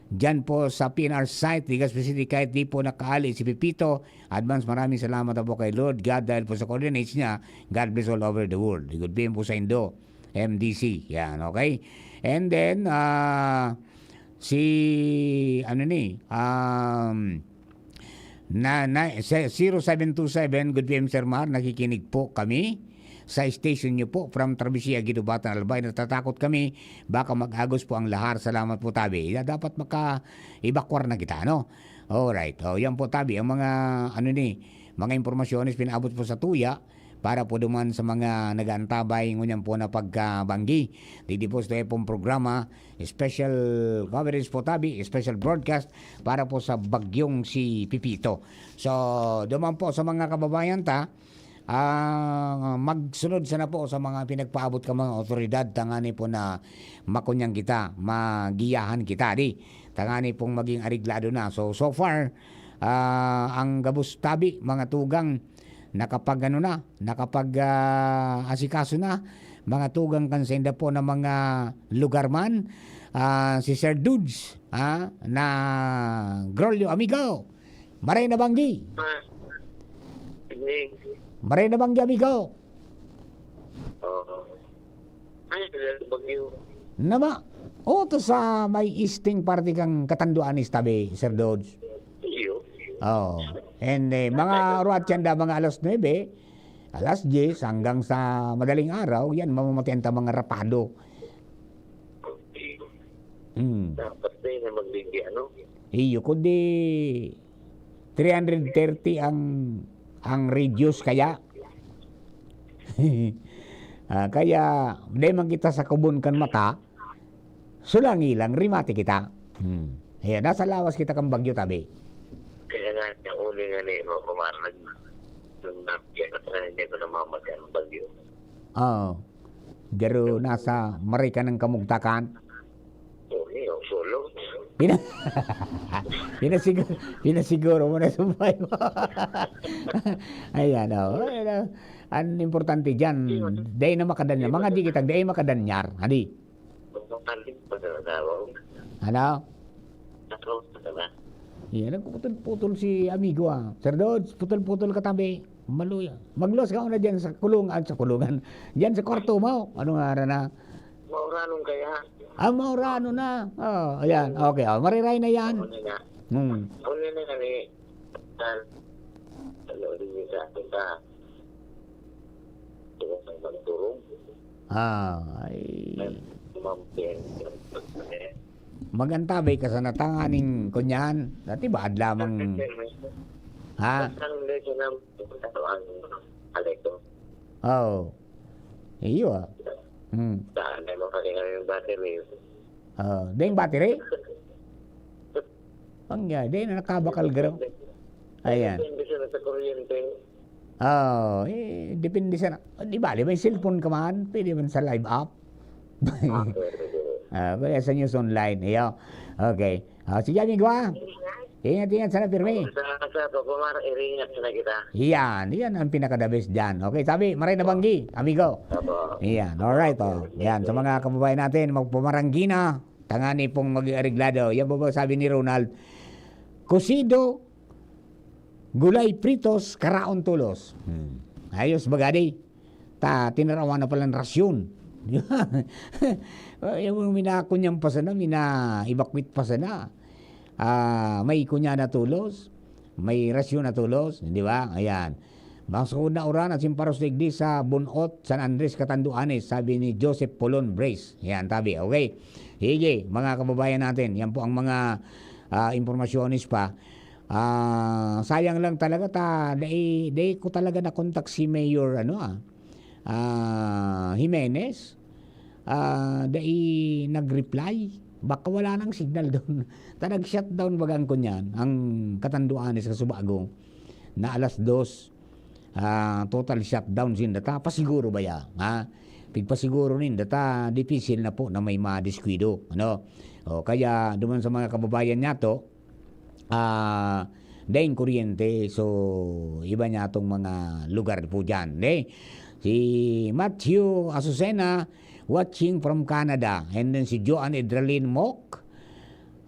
Diyan po sa P N R site, Legazpi City, kahit di po nakaali si Pepito. Advance, maraming salamat po kay Lord God dahil po sa coordinates niya. God bless all over the world. Good P M po sa Indo, M D C. Yan, okay? And then, ah, si, ano ni, um, na, na, se-, zero seven two seven, good P M, Sir Mar, nakikinig po kami sa station niyo po from Traviesia, Guidobatan, Albay. Natatakot kami, baka mag-agos po ang lahar. Salamat po, tabi. Ya, dapat maka-evacuar na kita, no? Alright. O, yan po, tabi. Ang mga, ano ni, mga impormasyones pinaabot po sa tuya para po duman sa mga nag-aantabay ngunyan po na pagkabanggi. Didi po sa pong programa, special coverage po, tabi, special broadcast para po sa bagyong si Pepito. So, duman po sa mga kababayan ta, ah, magsunod sana po sa mga pinagpaabot ka mga otoridad, tangani po na makunyang kita, magiyahan kita, di. Tangani pong maging areglado na. So, so far, ah, ang gabos tabi, mga tugang, nakapag-ano na, nakapag, ah, asikaso na, mga tugang kan sainda po na mga lugar man, ah, si Sir Dudes, ah, na Grolyo, amigo. Maray na banggi. Ah, sige. Maray na banggi, amigo. Oo. Ay, bagyo. Nama, o to sa may eastern parte kang Catanduanes tabi, Sir Dodge. Iyo. Oo. And, eh, mga ruwat yan da, mga alas nuebe, alas diyes, hanggang sa madaling araw, yan, mamamatian ta mga rapado. Hmm. Dapat na yun na magbigay, ano? Iyo, kundi three hundred thirty ang, ang radius kaya. Ah, kaya, di man kita sa kubon kan mata, sulangi lang, rimati kita. Hmm. Ayan, nasa lawas kita kang bagyo, tabi. Kaya nga, yung uli nga ni, no, kumarag, nung napiyat na, hindi ko namamati ang bagyo. Oo. Pero nasa maray ka ng kamugtakan. Oo, eh, oh, solo. Pina-, pinasiguro, pinasiguro mo na sumpay mo. Ayan, oh. Ayan, oh. Ang importante dyan, dahil na makadanyar. Mga di kitang dahil makadanyar. Hadi. Ang importante, pag-aaraw. Ano? Aaraw ka na. Yan, nagpuputol-putol si amigo, ah. Sir Dodge, putol-putol ka tabi. Maluya. Magluwas ka muna diyan sa kulungan, sa kulungan. Diyan sa kwarto mo. Ano nga na? Mauranon kaya? Ah, mauranon na. Oh, ayan. Okay, oh, mariray na yan. Ano na? Hmm. Ano na nga ni? Tan-, ano rin yung sa akin ka? Tuwag ng pagturong. Ah, ay. Mampin. Magantabay ka sa natanganing kunyan. Dati ba adlamang, ha? Ang lesson ng ano ang alekto. Oh. Iyo, ah. Hmm. Saan na mo kanina yung battery? Oh, ding battery? Ang ya, di na nakabakal garo. Ayan. Depende siya sa kuryente. Oh, eh, depende sa, di ba, di ba, may cellphone ka man? Pwede man sa live app. Ah, pwede, pwede. Ah, kaya sa news online, iyo. Okay. Ah, sige, amigo, ah. Ingat, ingat sana, pirmi. Sa, sa pagpamar, iringat na kita. Yan, yan ang pinaka-the best dyan. Okay, sabi, maray na banggi, amigo. Opo. Yan, alright, oh. Yan, sa mga kababayan natin, magpamaranggi na, tangani pong maging areglado. Yan po ba sabi ni Ronald? Kusido, gulay pritos, karaon tulos. Hmm. Ayos, bagadi. Ta, tinarawan na palang rasyon. Di ba? Yung minakunyan pa sana, mina-evacuate pa sana. Ah, may kunya na tulos, may rasyon na tulos, di ba? Ayan. Masukod na uran at simparos digdi sa Bunot, San Andres, Catanduanes, sabi ni Joseph Polon Brace. Ayan, tabi. Okay. Sige, mga kababayan natin, yan po ang mga, ah, impormasyones pa. Ah, sayang lang talaga ta, dai, dai ko talaga nakontak si Mayor, ano, ah, ah, Jimenez. Ah, dai nag-reply. Baka wala nang signal doon. Ta nag-shutdown baga ang kunyan, ang Catanduanes, Casubago, na alas dos. Ah, total shutdown sinda ta. Pasiguro ba ya? Ha? Pigpasiguro ninda ta, dipisil na po na may madiskwido, ano? O, kaya duman sa mga kababayan niya to, ah, daing kuryente. So, iba niya tong mga lugar po dyan, eh. Si Matthew Azucena, watching from Canada. And then si Joan Edralin Mok,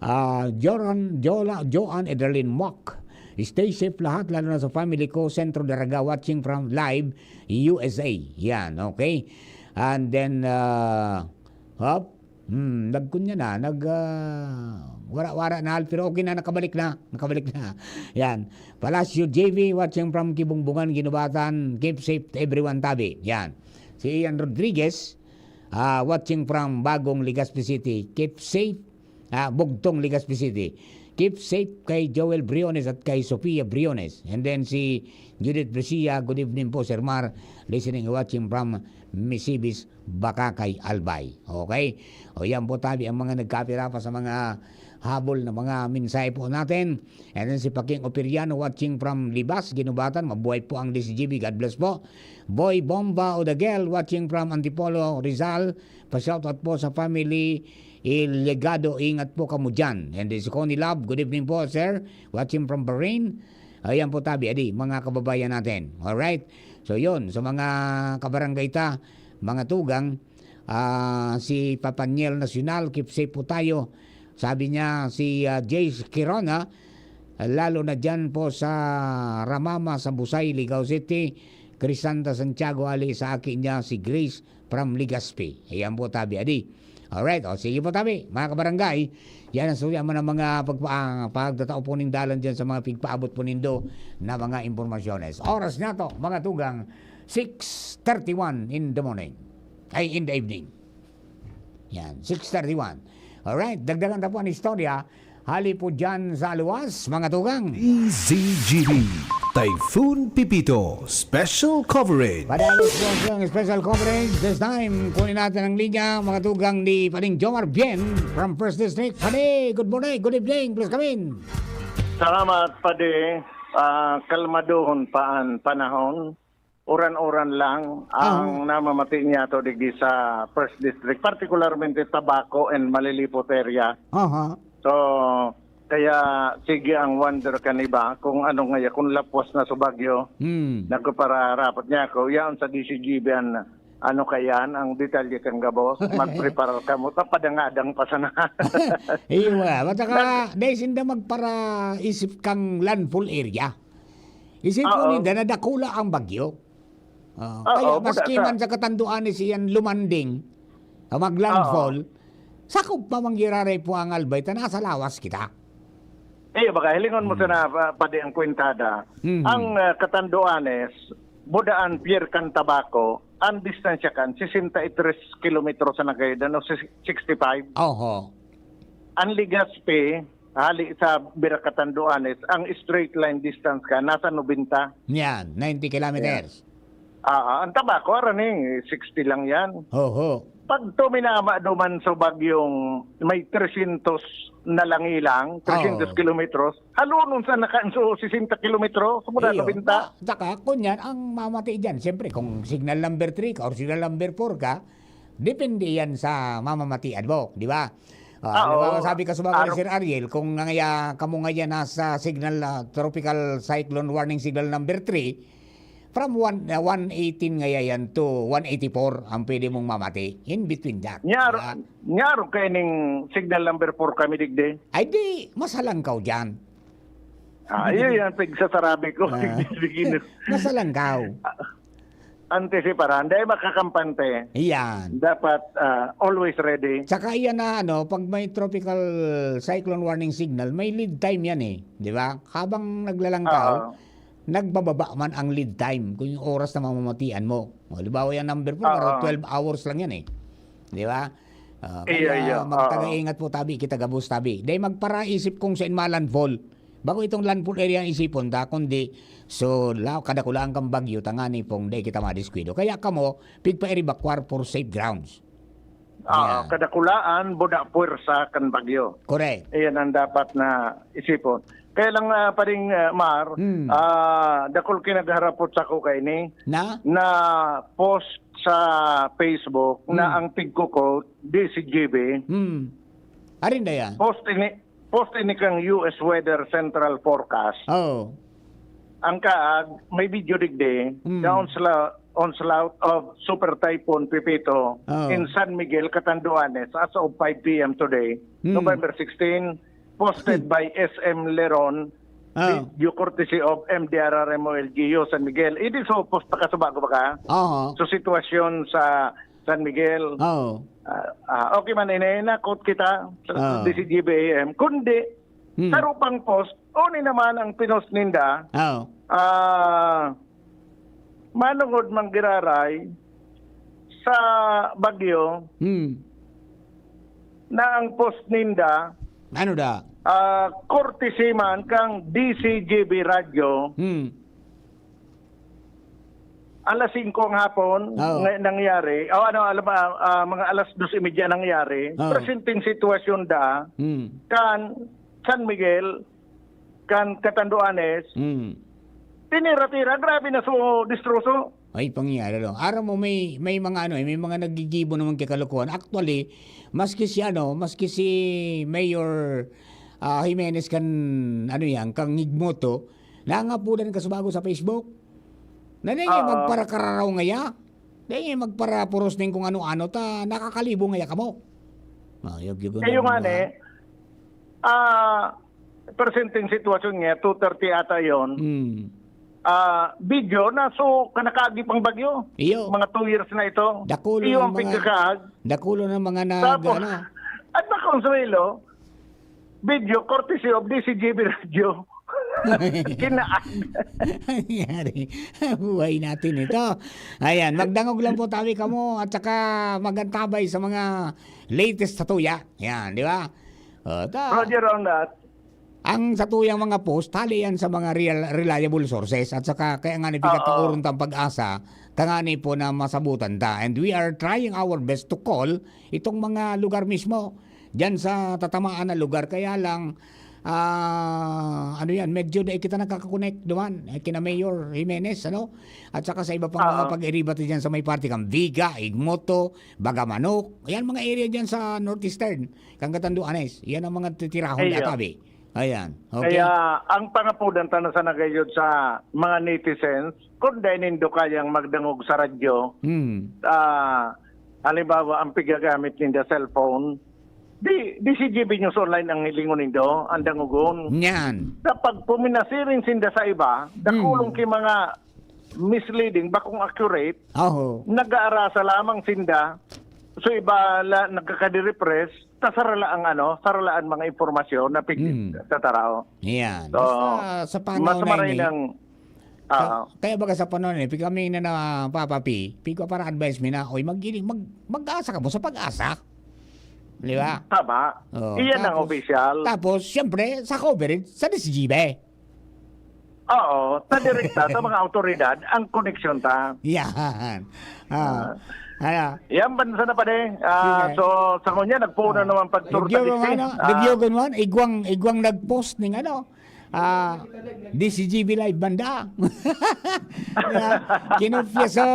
ah, Joran, Jola, Joan Edralin Mok. Stay safe lahat, lalo na sa family ko, Centro Daraga, watching from live, U S A. Yan, okay? And then, ah, hop, Hmm, nagkunya na, nag, ah, wara-wara na, pero okay na, nakabalik na, nakabalik na. Yan. Palacio J V, watching from Kibungbungan, Guinobatan. Keep safe everyone, tabi. Yan. Si Ian Rodriguez, ah, watching from Bagong, Legazpi City. Keep safe, ah, Bugtong, Legazpi City. Keep safe kay Joel Briones at kay Sofia Briones. And then si Judith Brescia, "Good evening po, Sir Mar. Listening and watching from Misibis, Bacacay, Albay." Okay? O, yan po tabi ang mga nagkapira pa sa mga habol na mga mensahe po natin. And then si Paking Operiano watching from Libas, Guinobatan. Mabuhay po ang D C G B. God bless po. Boy Bomba Odagel watching from Antipolo, Rizal. Pa-shoutout po sa family Ilegado. Ingat po kamo dyan. And then si Connie Love, "Good evening po, sir. Watching from Bahrain." Ayan po tabi, adi, mga kababayan natin. Alright? So, yun. Sa mga kabarangay ta, mga tugang, ah, si Papaniel Nacional, keep safe po tayo. Sabi niya, si, ah, Jace Quirona, lalo na dyan po sa Ramama, sa Busay, Ligao City, Crisanta Santiago, ali sa aki niya, si Grace from Legazpi. Ayan po, tabi, adi. Alright, o sige po, tabi, mga kabarangay, yan ang suya man ang mga pagpa-, pagtatao po ning dalan dyan sa mga pigpaabot po nindo na mga impormasyones. Oras na to, mga tugang, six thirty-one in the morning. Ay, in the evening. Yan, six thirty-one. Alright, dagdagan ta po ang istorya. Hali po dyan sa luwas, mga tugang. D Z G B, Typhoon Pipito, special coverage. Padagos po ang special coverage. This time, kunin natin ang linya, mga tugang ni Pading Jomar Bien from First District. Padi, good morning, good evening, please come in. Salamat, Padi. Ah, kalmadohon pa ang panahon. Uran-uran lang ang Ah. namamati niya to digdi sa First District, particularmente Tabaco and Malilipot area. Aha. So, kaya sige ang wonder kaniba kung ano ngaya, kung lapwas na sa bagyo. Hmm. Nagpapararapat niya ako, yaon sa D C G B an, ano kayan, ang detalye kan gabos, magpreparar kamo, ta padangadang pa sana. Iyo, ah. At saka, dahil sinda magparaisip kang landfall area. Isipon Oo. ninda na dakula ang bagyo. Ah, Oo, kaya buda maski sa man sa Catanduanes iyan lumanding, ah, mag-landfall, Oo. sakop pa man giraray po ang Albay ta nasa lawas kita. Iyo, baga, hilingon mo Hmm. sana, pa-, padi ang kwentada. Hmm. Ang, ah, Catanduanes, Budaan, Pier kan Tabaco, ang distansya kan sesenta y tres kilometro sa Nagaydan o si-, sixty-five. Oho. Ang Legazpi, hali sa Biracatanduanes, ang straight line distance ka, nasa nobenta. Yan, ninety kilometers. Ah, ah, ang Tabaco, ara ni, sixty lang yan. Oho. Pag tuminama duman sa bagyong may trescientos na langilang, trescientos Oo. kilometros, halunon sa naka-, so, sesenta kilometro, sa mula Iyo. nobenta. Saka, kun yan, ang mamati dyan, siyempre, kung signal number three ka or signal number four ka, depende yan sa mamamatian mo, di ba? Ah, Oo. halimbawa, sabi ka sa mga Araw- Sir Ariel, kung nangaya, kamo ngayon nasa signal, ah, tropical cyclone warning signal number three, from one, ah, one eighteen ngaya yan to one eighty-four ang pwede mong mamati. In between that, Nyar-, di ba? nyaro kaya ning signal number four kami digdi. Ay, di, masalangkaw dyan. Ah, yun yan, pigsasarabi ko. Ah. Sige, sige, no. Masalangkaw. Antisiparan, dahil makakampante. Iyan. Dapat, ah, always ready. Tsaka iyan na, ano, pag may tropical cyclone warning signal, may lead time yan eh, di ba? Habang naglalangkaw, Oo. nagbababa man ang lead time kung yung oras na mamamatian mo. O, halimbawa, yung number four, Oo. parang twelve hours lang yan eh. Di ba? Ah, Iya, kaya iya. Oo. magtaga-ingat po tabi, kita gabos tabi. Dahil magparaisip kung saan ma-landfall. Bako itong landfall area ang isipon ta, kundi so, la-, kadakulaan kang bagyo, tangani pong dai kita madiskuido. Kaya kamo, pigpa-evacuar for safe grounds. Ah, Yan. kadakulaan, buda puwersa kan bagyo. Correct. Iyan ang dapat na isipon. Kaya lang, ah, paring, ah, Mar, Hmm. ah, dakul kinagharapot sako kaini Na? na post sa Facebook na Hmm. ang tigko-quote, D C G B. Hmm. Arin na yan? Post ini, post ini kang U S Weather Central Forecast. Oh. Ang kaag, may video digdi, Hmm. the onsla-, onslaught of Super Typhoon Pepito Oh. in San Miguel, Catanduanes as of five P M today, Hmm. November sixteen, posted Hmm. by S M Leron, Oh. video courtesy of M D R R M O L G U San Miguel. It is so post pa kasubago ba ka? Oo. So, sitwasyon sa San Miguel. Oo. Ah, ah, okay man, inenakot kita sa Oo. D C G B A M. Kundi, Hmm. sa rupang post, oni naman ang pinost ninda, Oo. ah, manungod man giraray sa bagyo Hmm. na ang post ninda, Ano da? ah, courtesy man kang D C G B Radyo, Hmm. alas singko ng hapon Oo. nga nangyari, o ano, alam mo, ah, ah, mga alas dos y media nangyari, Oo. presenteng sitwasyon da, Hmm. kan San Miguel, kan Catanduanes, Hmm. tinira-tira, grabe na so destroso. Ay, pangyayari, no? Aram mo, may, may mga ano, eh, may mga naggigibo naman kay kalokohan. Actually, maski si ano, maski si Mayor, ah, Jimenez kan, ano yan, kang Igmoto, nangapudan ka subago sa Facebook. Na dai Oo. magparakararaw ngaya. Dai magparapuros ning kung ano-ano, ta nakakalibo ngaya kamo. Ayog, yun Kayo ang nga, mga ne, ah, presenteng sitwasyon niya, two thirty ata yon. Hmm. Ah, video na, so, kanakaagi pang bagyo. Iyo. Mga two years na ito. Dakulo Iyo ng ang mga, pagkakaag. dakulo ng mga nag-, Tapos, ano. At ba, Consuelo, video courtesy of D C G B Radio. Kinaag. Nangyari. Buhay natin ito. Ayan, magdangog lang po tabi kamo at saka magantabay sa mga latest sa tuya. Yan, di ba? O, ta- Roger on that. Ang satuyang mga post, hali yan sa mga real, reliable sources at saka kaya nga ni Oo. pinagkauron tang pag-asa, tangani po na masabutan ta. And we are trying our best to call itong mga lugar mismo, diyan sa tatamaan na lugar. Kaya lang, ah, ano yan, medyo dai kita nakaka-connect duman. Eh, kina Mayor Jimenez, ano? At saka sa iba pang mga Oo. pag-iribat diyan sa may parte kang Viga, Igmoto, Bagamanok. Yan mga area diyan sa Northeastern, kang Catanduanes. Yan ang mga titirahon Iyo. na tabi. Ayan. Okay. Kaya ang pangapudan ta na sana gayod sa mga netizens, kung dai nindo kayang magdangog sa radyo, Hmm. ah, halimbawa, ang pigagamit ninda cellphone, Di, di si G B News Online ang hilingon nindo, ang dangogon. Nyan. Sa pagpuminasiring sinda sa iba, dakulong Hmm. ki mga misleading, bakong accurate, Aho. nag-aarasa lamang sinda, so iba la, nagkakadirepress, ta sarala ang ano, sarala ang mga impormasyon na pig-, Hmm. tatarao. Yan. So, Basta sa panahon mas na maray ini, ng, ka-, ah. kaya baga sa panahon na ini, pig kami na, na, Papa P, pig ko para advice mi na, "Oy, mag-, mag-, mag-asa ka mo sa pag-asa." Di ba? Tama. Oh, Iyan ang tapos, opisyal. tapos, siyempre, sa coverage, sa D C G B. Oo, sa direkta, sa mga awtoridad, ang koneksyon ta. Yan. Ah, Ah. ano? Yan, bansa na pa, de. Ah, Sige. so, sa kunya, nagpuno Ah. naman pagturta Nagyogon disi. man, no? Ah. Nagyogon man, igwang, igwang nag-post ning ano, ah, D C G B Live banda. Yeah. Kinopya so,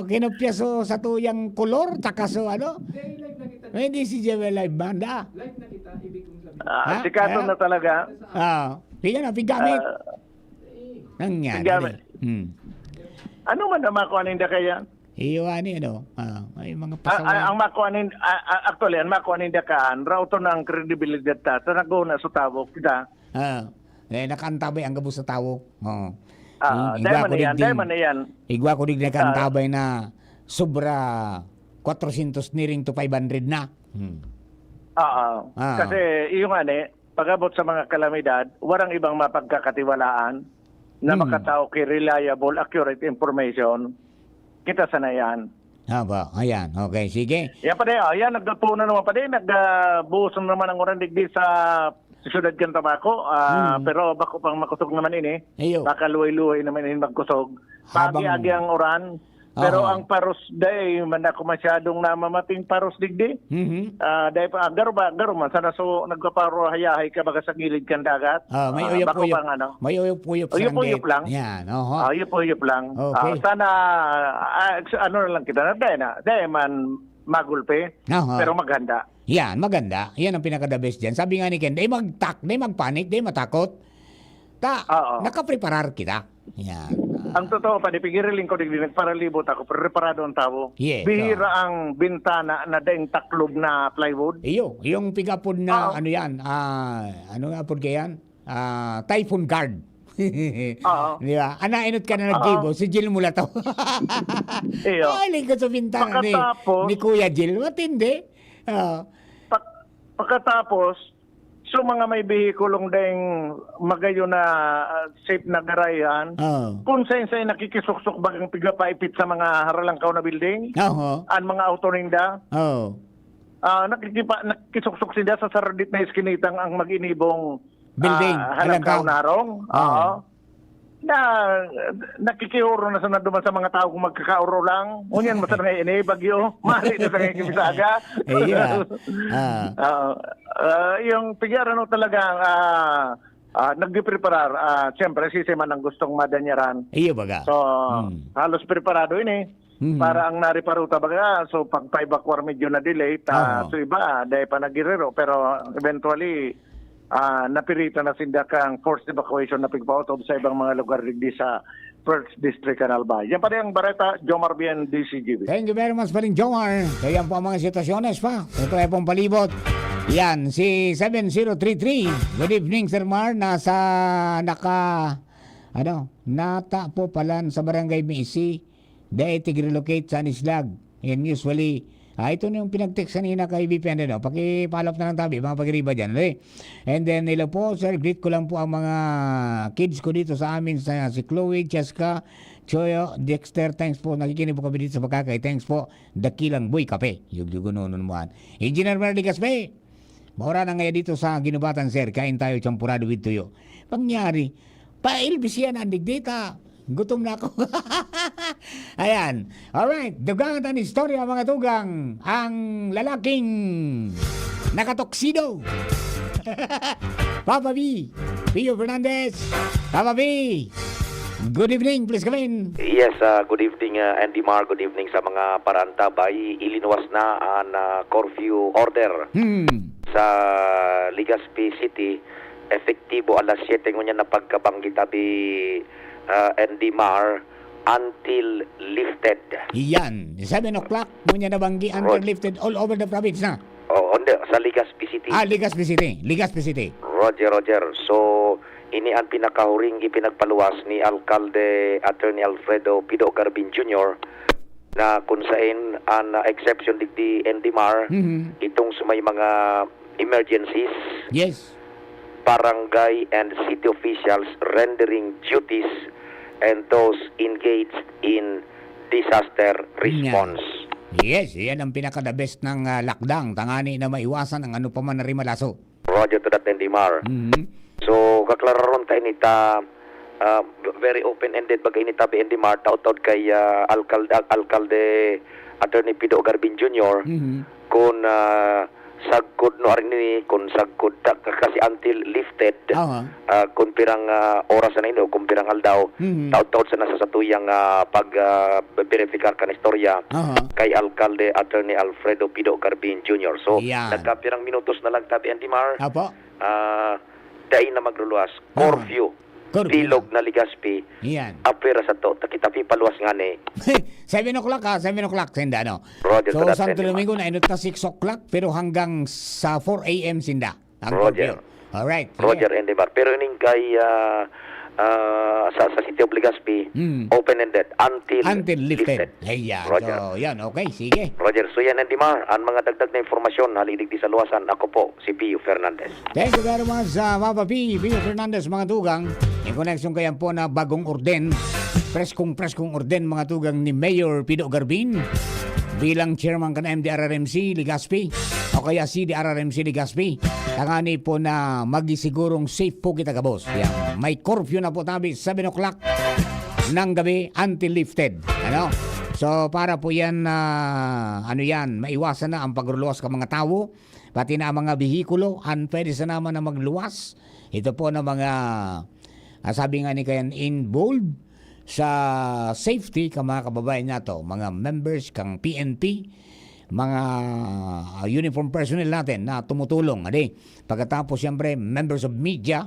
kinopya so sa tuyang kolor, tsaka so ano, may D C G B Live banda. Ah, Ha? sikato Kaya na talaga. Ah, sige na, piggamit. Ah, Nangyari. piggamit. Hmm. Ano man ang makuha ninda kaya? Iyo, ani, ano, ah, may mga Ah, ah, pasawa. ang makuha nin-, ah, ah, actually, ang makuha ninda kaan, raoton ang kredibilidad ta, ta naguna sa tawag kita. Ah, eh, nakaantabay ang gabos sa tawo. Oo. Ah, Ig-, igwa dahil man ko yan, digding, dahil man yan. igwa ko digding Ah. nakaantabay na sobra kwatrosyentos nearing to five hundred na. Hmm. Oo. Ah. Kasi, iyo nga ni, pag-abot sa mga kalamidad, warang ibang mapagkakatiwalaan na Hmm. makatao ki reliable, accurate information. Kita sana yan. Aba, ayan. Okay, sige. Yan pa din, oh, yan, nagdapo na naman pa din, nag, ah, buhos na naman ang uran digdi sa siyudad kan Tabaco, ah, Hmm. pero bako pang makosog naman ini. Iyo. Baka luhay-luhay naman ini magkosog. Habang Paagi-agi ang uran, pero Oo. ang paros day, man ako masyadong namamating paros digdi. Mhm. Ah, day pa, garo ba, garo man, sana so, nagpaparo hayahay ka baga sa gilid kan dagat. Ah, may Ah, uyop-uyop. bako pang ano. May uyop-uyop sa Uyop-uyop anggit. lang. Yan, oho. Ah, uyop-uyop lang. Okay. Ah, sana, ah, ex-, ano na lang kita na, day na, day man magulpe, Aha. pero maghanda. Yan, maganda. Yan ang pinaka-the best dyan. Sabi nga ni Ken, "Di magtak-, di magpanik, di matakot." Ta, Oo. nakapreparar kita. Yan. Ang totoo pa, di pigiriling ko, di, di nagparalibot ako, preparado ang tawo. Yes, Bihira oo. ang bintana na daing taklob na plywood. Iyo, yung pigapod na, Oo. ano yan, ah, ano nga apod kaya yan? Ah, typhoon guard. Oo. Di ba? Ana, inot ka na Oo. naggibo, si Jill Mulato. Iyo. Ay, lingkod sa bintana ni, Pagkatapos, ni Kuya Jill. Matindi. Oo. Pag-, pagkatapos, so mga may behikulong daing magayon na, ah, safe na garayan, Oo. kung sain-sain nakikisuksok bagang pigapaipit sa mga haralangkaw na building, Oho. ang mga auto ninda, Oo. ah, nakikipa-, nakikisuksok sila sa saradit na iskinitang ang mag-inibong, Building, ah, halangkaw halangkaw. na harong. Oo. Oo. Na, nakikihuro na sana duman sa mga tao kung magkakaoro lang. Ngunyan, basta na ngayon, eh, bagyo. Mali na sa ngayon, Misaga. Iya. Ah. Oo. Ah, yung pigyara, no, talaga, ah, ah, nagpipreparar. Ah, siyempre, sisi man ang gustong madanyaran. Iyo, baga. So, Hmm. halos preparado ini. Mhm. Para ang nariparuta, baga, so, pagpa-evacuar medyo na-delay, ta, Oo. so, iba, dahil pa nagiriro. Pero, eventually, ah, napiritan na sinda kang forced evacuation na pigpaotob sa ibang mga lugar digdi sa First District kan Albay. Yan pa rin ang bareta, Jomar Bien, D C G B. Thank you very much, Paring Jomar. So, yan po ang mga sitwasyones pa. Ito ay pong palibot. Yan, si seven zero three three. Good evening, Sir Mar. Nasa naka, ano, nata po palan sa Barangay Misi. Dai tig-relocate sa Anislag. And usually, ah, ito na yung pinag-text kanina kay B P N, ano? Paki-follow up na lang tabi, mga pag-iriba dyan, ano eh? And then, hello po, sir. Greet ko lang po ang mga kids ko dito sa amin, sa si Chloe, Cheska, Choyo, Dexter. Thanks po. Nakikinig po kami dito sa Bakakay. Thanks po. Dakilang Boy Kape. Yugyugunonon mo, han. Engineer Merly Gaspe. Maura na ngayon dito sa Ginubatan, sir. Kain tayo, champurado with tuyo. Pangyari, pa-L B C yan, andig data. Gutom na ako. Ayan. Alright. Dugang at ang istorya, mga tugang. Ang lalaking nakatoksido. Papa B. Pio Fernandez. Papa B. Good evening. Please come in. Yes, ah, good evening, ah, Andy Mar. Good evening sa mga parantabay. Ilinuwas na ang, ah, curfew order Hmm. sa Legazpi City. Epektibo alas siyete ngunyan na pagkabanggi tabi, ah, Andy Mar, until lifted. Iyan, seven o'clock, ngunyan na banggi, until Right. lifted all over the province na. Oh, hindi, sa Legazpi City. Ah, Legazpi City. Legazpi City. Roger, Roger. So, ini ang pinakahuring ipinagpaluwas ni Alkalde Attorney Alfredo Pido Garbin Junior na kung sain ang, ah, exception digdi, N D Mar, Mhm. itong sa may mga emergencies, Yes. barangay and city officials rendering duties and those engaged in disaster Yan. response. Yes, yan ang pinaka-the best ng, ah, lockdown. Tangani na maiwasan ang ano pa man na rimalaso. Roger to that, N D Mar. Mhm. So, kaklararon ta ini ta, ah, very open-ended baga ini ta, B N D Mar, taud-taud kay, ah, alkalde, al-, alkalde Attorney Pido Garbin Junior, Mhm. kun, ah, sagkod no arin ini, kun sagkod ta, ka-, kasi until lifted, Aha. ah, kun pirang, ah, oras na ini o kun pirang aldaw, Mhm. taud-taud sana sa satuyang, ah, pag, ah, beripikar kan istorya Aha. kay Alkalde Attorney Alfredo Pido Garbin Junior. So, Yan. nagkapirang minutos na lang ta, B N D Mar. Apo. Ah, dai na magluluwas. Ah. Curfew. Curfew Bilog na. na Legazpi. Yan. Apwera sa to, ta kita pipaluwas ngani. Seven o'clock, ha? Seven o'clock, sinda, no? Roger So, sa that, Santo N D Mar. Domingo, nainot na six o'clock, pero hanggang sa four A M sinda. Ang Roger. curfew. Alright, sige. Roger, N D Mar. Pero ining kay, ah, ah, sa, sa City of Legazpi, Mm. open-ended until Until lifted. lifted. Ayan. Roger. So, yan. Okay, sige. Roger, so yan, N D Mar. Ang mga dagdag na impormasyon, hali digdi sa luwasan, ako po, si Pio Fernandez. Thank you very much, ah, Papa P, Pio Fernandez, mga tugang. In connection kayan po na bagong orden, preskong-preskong orden, mga tugang, ni Mayor Pido Garbin bilang chairman kan M D R R M C Legazpi o kaya C D R R M C Legazpi. Tangani po na magisigurong safe po kita gabos. Yan. May curfew na po tabi, seven o'clock ng gabi, until lifted. Ano? So, para po yan na, ano yan, maiwasan na ang pagluluwas ka mga tawo, pati na ang mga behikulo, an pwede sa naman na magluwas. Ito po na mga, ah, sabi nga ni kayan, involved sa safety ka mga kababayan nato, mga members kang P N P, mga, ah, uniform personnel natin na tumutulong, adi. Pagkatapos, siyempre, members of media,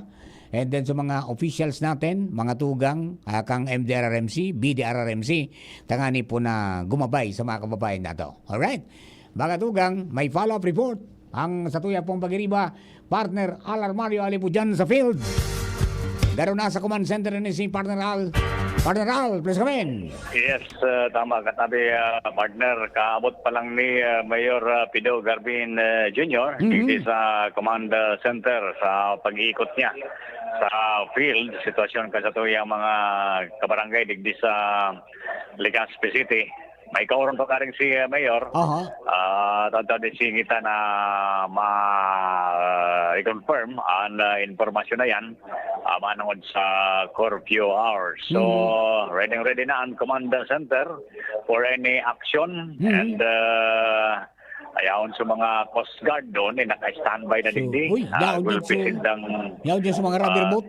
and then sa mga officials natin, mga tugang, ah, kang M D R R M C, B D R R M C, tangani po na gumabay sa mga kababayan nato. Alright? Mga tugang, may follow-up report ang satuya pong pagiriba, partner Al Armario, ali po dyan sa field. Garo na sa command center ni si partner Al. Partner Al, please come in. Yes, ah, tama. Katabi, ah, partner, kaabot pa lang ni, ah, Mayor, ah, Pido Garbin, ah, Junior, Mhm. digdi sa command, ah, center sa pag-iikot niya sa field, sitwasyon kan satuyang mga kabarangay digdi sa Legazpi City. May kaoron pa karing si, ah, Mayor. Aha. Ah, tataw din si ngita na ma-, i-confirm ang, ah, impormasyon na yan, ah, manungod sa curfew hours. So, Mhm. ready, ready na ang command center for any action. Mhm. And, ah, ayahon sa mga Coast Guard doon, eh, naka-standby na So, digdi. uy, Ah, yaon din gulpi su-, sindang, yaon din sa mga rubber ah, boat?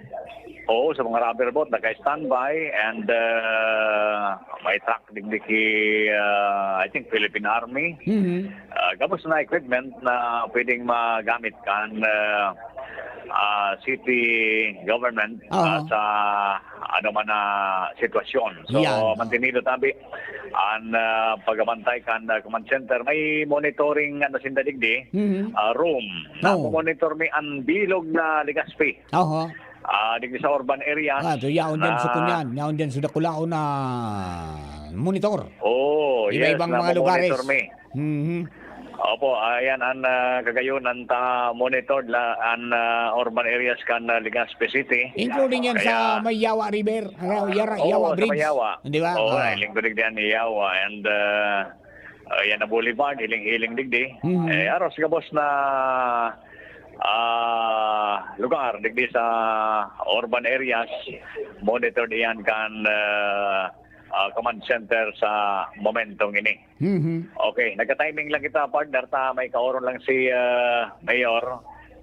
Oo, sa mga rubber boat, naka-standby. And, ah, may truck digdi ki, ah, I think, Philippine Army. Mhm. Ah, gabos na equipment na pwedeng magamit kan, ah, ah, city government, ah, Oo. sa ano man na sitwasyon. So, Yan, oh. mantinido tabi ang, ah, pagabantay kan, ah, command center. May monitoring, ano, sinda digdi, Mhm. ah, room. Oo. Namo-monitor mi ang bilog na Legazpi. Oho. Ah, digdi sa urban areas Ah, so yaon din sa na kunyan, yaon din sa dakulaon na monitor. Oo, yes, Iba-ibang mga lugares. namo-monitor mi. Mhm. Opo, ayan ang, ah, kagayonan ta monitor la, ang, ah, urban areas kan, ah, Legazpi City. Including yan sa Kaya may Yawa River, ano, Yara-, Oo, Yawa sa may Bridge. Yawa. Di ba? Oo, Oo. ay, lingkod digdi ang Yawa and, ah, ayan na Boulevard, hiling-hiling digdi. Mhm. Eh, aros gabos na, ah, lugar digdi sa urban areas, monitor diyan kan, ah, ah, command center sa momentong ini. Mhm. Okay, nagka-timing lang kita, partner, ta may kaoron lang si, ah, Mayor.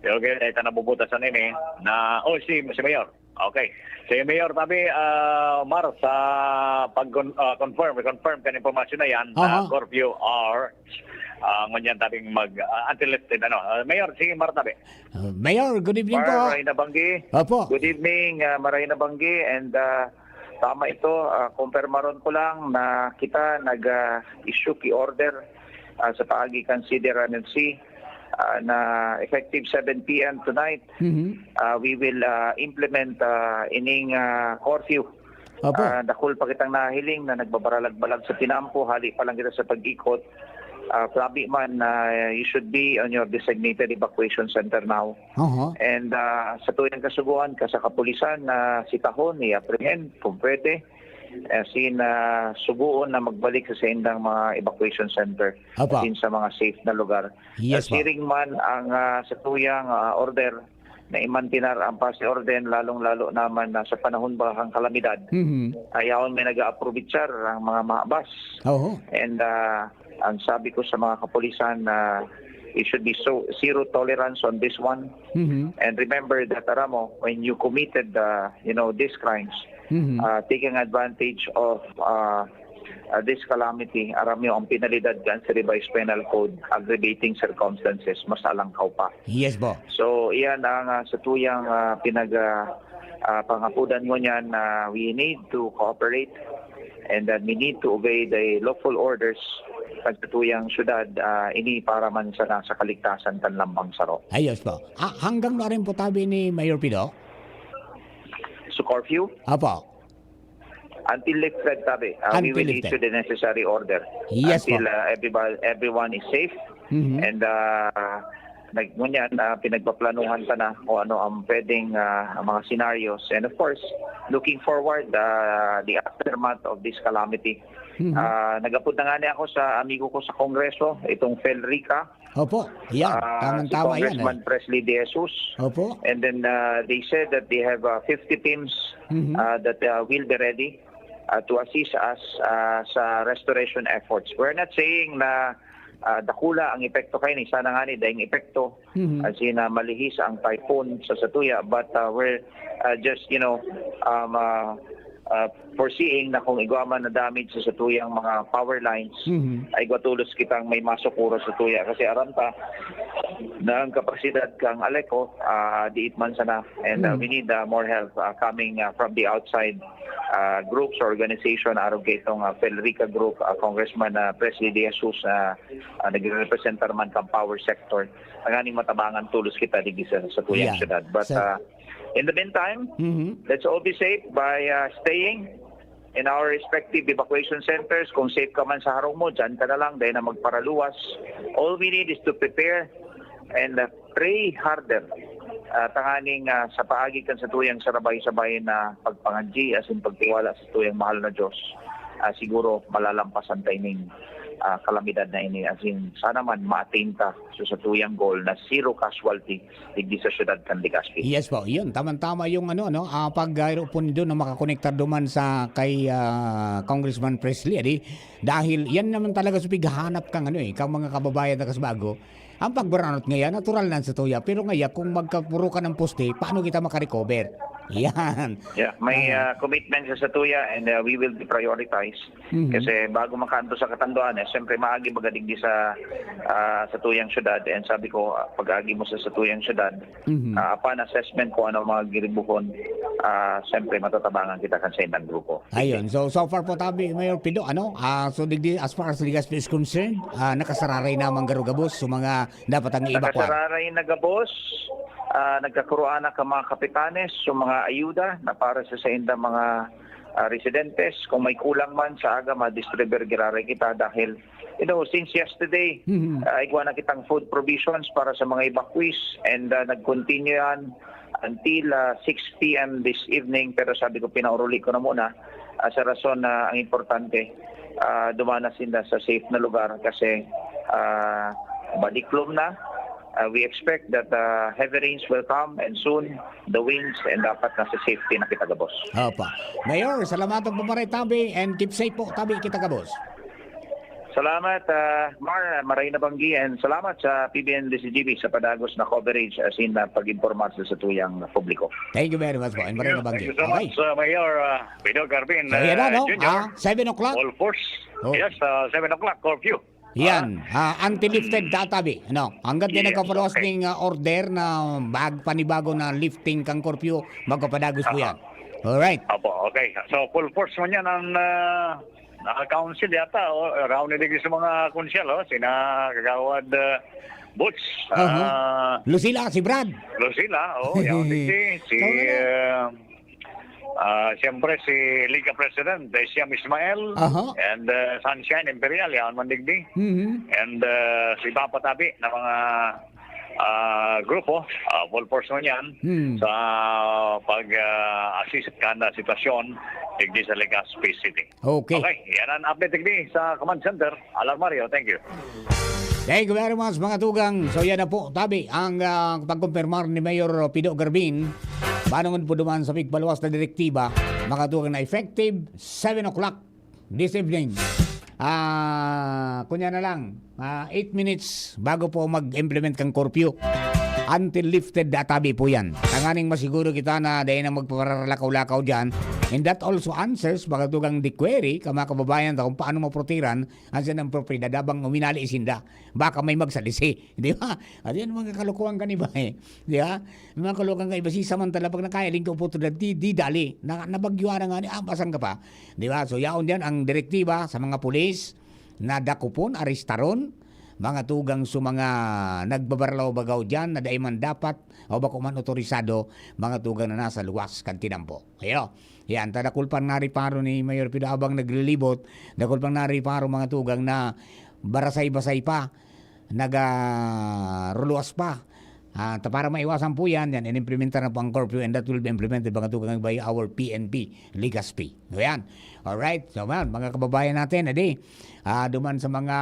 Okay, dahil ta nabubutasan ini na, oh, si, si Mayor. Okay. Si Mayor, tabi, ah, Mar, sa pag-, ah, confirm, confirm kan impormasyon na yan, na Aha. curfew hours, ah, ngunyan tabing mag, ah, until lifted, ano. Ah, Mayor, sige, Mar, tabi. Ah, Mayor, good evening Mar, po. Maray na banggi. Opo. Good evening, ah, Maray na banggi, and, ah, tama ito, ah, kumpirmaron ko lang na kita nag, ah, issue ki order, ah, sa paagi kan C D R M C, ah, na effective seven p m tonight, Mhm. ah, we will, ah, implement, ah, ining, ah, curfew. Opo. Ah, dakul pa kitang nahiling na nagbabaralag-balag sa pinaampo, hali pa lang kita sa pag-ikot. Ah, sabi man na you should be on your designated evacuation center now. Oho. And, ah, sa tuyang kasugoan, ka sa kapulisan na sitahon, i-apprehend kung pwede. As in, ah, sugoon na magbalik sa saindang mga evacuation center. Opo. As in, sa mga safe na lugar. Yes, po. Siring man ang, ah, sa tuyang, ah, order na imantinar ang paz y orden, lalong-lalo naman na sa panahon ba kang kalamidad, Mhm. ayaw may nag-aaprovechar ang mga mahabas. Oho. And, ah, ang sabi ko sa mga kapulisan na it should be so, zero tolerance on this one. Mhm. And remember that, aram mo, when you committed, uh, you know, these crimes, Mhm. uh, taking advantage of, uh, uh, this calamity, aram nyo, ang penalidad kan sa Revised Penal Code, aggravating circumstances, mas alangkaw pa. Yes, po. So, iyan ang, ah, sa tuyang, ah, pinag, ah, ah, pangapudan mo niyan na we need to cooperate and then we need to obey the lawful orders kan sa tuyang syudad, ah, ini para man sana sa kaligtasan kan lambang saro. Ayos po. Ah, hanggang na rin po tabi ni Mayor Pido? So, curfew? Apo. Until lifted, tabi. Ah, we Until will lifted. issue the necessary order. Yes, Until, po. ah, everybody, everyone is safe. Mhm. And, ah, nag-, ngunyan, ah, pinagpaplanuhan pa na kung ano ang pwedeng, ah, mga scenarios. And of course, looking forward, ah, the aftermath of this calamity. Mhm. Ah, nag-apod na nga ni ako sa amigo ko sa Kongreso, itong Felrica. Opo, yan. Ah, Tamang-tama si yan, eh. Congressman Presley De Jesus. Opo. And then, ah, they said that they have, ah, fifty teams, Mhm. ah, that, ah, will be ready, ah, to assist us, ah, sa restoration efforts. We're not saying na, ah, dakula ang epekto kaini. Sana nga ni, daing epekto. Mhm. As in, ah, malihis ang typhoon sa satuya. But, ah, we're, ah, just, you know, um, ah, ah, foreseeing na kung igwa man na damage sa satuyang mga power lines, Mhm. ay igwa tolos kitang may masukuro sa tuya. Kasi aram ta na ang kapasidad kang Aleco, ah, diit man sana. And, ah, Mhm. we need, ah, more help, ah, coming, ah, from the outside, ah, groups or organization, arog kay itong, ah, Felrica Group, ah, Congressman, ah, Presley De Jesus, ah, ah, nagre-representa naman kang power sector. Tanganing matabangan tolos kita digdi sa, sa tuyang Yeah. syudad. But, Sa ah, in the meantime, Mhm. let's all be safe by, ah, staying in our respective evacuation centers. Kung safe ka man sa harong mo, dyan ka na lang, dahil na magparaluwas. All we need is to prepare and, uh, pray harder. Uh, tanganing, uh, sa paagi kan sa tuyang sarabay-sabay na pagpangadji, asin pagtiwala sa tuyang mahal na Diyos, uh, siguro malalampasan ta ining, uh, kalamidad na ini. Asin sana man ma-attain ta sa, sa tuyang goal na zero casualty digdi sa siyudad kan Legazpi. Yes po, yun. Tamang-tama yung ano, no? Ah, pag, ah, po nindo na makakonektar duman sa kay, ah, Congressman Presley, adi, dahil yan naman talaga sa pighahanap kang ano eh, kang mga kababayan na kasbago. Ang pagbaranot ngaya, natural na sa tuya. Pero ngaya, kung magkapuro ka ng poste, paano kita makarecover? Yan. Yeah, may, Ah. ah, commitment sa, sa tuya and, ah, we will be prioritized. Mhm. Kasi bago makaantos sa katanduan, eh, siyempre maagi baga digdi sa, ah, sa tuyang syudad. And sabi ko, ah, pag-agi mo sa, sa tuyang syudad, Mhm. ah, upon assessment kung ano ang mga giribuhon, ah, siyempre matatabangan kita kan sa indang grupo. Ayun. So, so far po tabi, Mayor Pido, ano? Ah, so digdi, as far as Legazpi is concerned, ah, nakasararay na man garo gabos, so mga dapat ang iibakwan. Nakasararay na gabos, ah, nagkakuroan na ka mga kapitanes, so mga ayuda na para sa, sa indang mga, ah, residentes. Kung may kulang man sa aga, ma-distribute giraray kita dahil, you know, since yesterday, Mhm. ah, igwa na kitang food provisions para sa mga evacuees and, ah, nag-continue yan until, ah, six p m this evening. Pero sabi ko, pinauruli ko na muna, ah, sa rason na ang importante, ah, dumana sinda sa safe na lugar kasi, ah, madiklom na. Ah, we expect that, ah, heavy rains will come and soon the winds and dapat nasa safety na kita gabos. Opo. Mayor, salamat po maray tabi and keep safe po tabi kita gabos. Salamat, ah, Mar, maray na banggi, and salamat sa P B N D C G B sa padagos na coverage as in, ah, pag-impormar sa, sa tuyang publiko. Thank you very much po. And maray na banggi. Thank you so Okay. much, uh, Mayor, uh, Pido Garvin, So, yan na, uh, no? Junior. Ah, seven o'clock. Full force. Oh. Yes, uh, seven o'clock, curfew. Yan. Ah, anti-lifted tatabi. Ano? Hanggang din Yes, nagkapaluwas okay. ning, ah, order na bag-, panibago na lifting kang curfew, magpapadagos po Aha. yan. Alright. Opo, okay. So, full force man yan ang, ah, na council yata, o, around na digdi sa mga council, oh, sina Kagawad, ah, Boots, Aha. ah, Lucila, si Brad. Lucila, oh, yaon digdi. Si, Ikaw na lang. ah, ah, siyempre, si Liga President, eh, Siam Ismael. Aha. And, ah, Sunshine Imperial, yaon man digdi. Mhm. And, ah, si Papa Tabi na mga, ah, grupo, ah, full force ngunyan Hmm. sa pag, ah, assist kan, ah, sitwasyon digdi sa Legazpi City. Okay. Okay, yan ang update digdi sa Command Center. Alarmario, thank you. Thank you very much, mga tugang. So, yan na po, tabi, ang, ah, pagkumpirmar ni Mayor Pido Garbin. Bangon po duman sa pigpaluwas na direktiba, mga tugang, na effective seven o'clock this evening. Ah, kunya na lang, ah, eight minutes bago po mag-implement kang curfew. Until lifted, atabi po yan. Tanganing masiguro kita na dahil na magparalakaw-lakaw dyan. And that also answers, mga tugang, the query, ka mga kababayan ta, kung paano maprotiran ang sinang propriedad habang uminali sinda. Baka may magsalisi, di ba? At yan, mga kalokohan ka ni ba eh? Di ba? Mga kalokohan ka iba, si samantala pag nakaya, lingkaw po ito, di, di dali. Na, nabagyo na nga ni, ah, pasan ka pa? Di ba? So, yaon yan ang direktiba sa mga pulis na dakopon, arestaron, mga tugang sa mga nagbabarlaw-bagaw dyan na dai man dapat o bako man otorisado, mga tugang na nasa luwas kan tinampo. Ayo, yan, ta dakul pang nariparo ni Mayor Pido abang naglilibot, dakul pang nariparo, mga tugang, na barasay-basay pa, nagaruluwas pa. Ah, ta para maiwasan po yan, yan, inimplementar na po ang curfew and that will be implemented, mga tugang, by our P N P, Legazpi. So, yan. Alright. So, man, mga kababayan natin, adi, ah, duman sa mga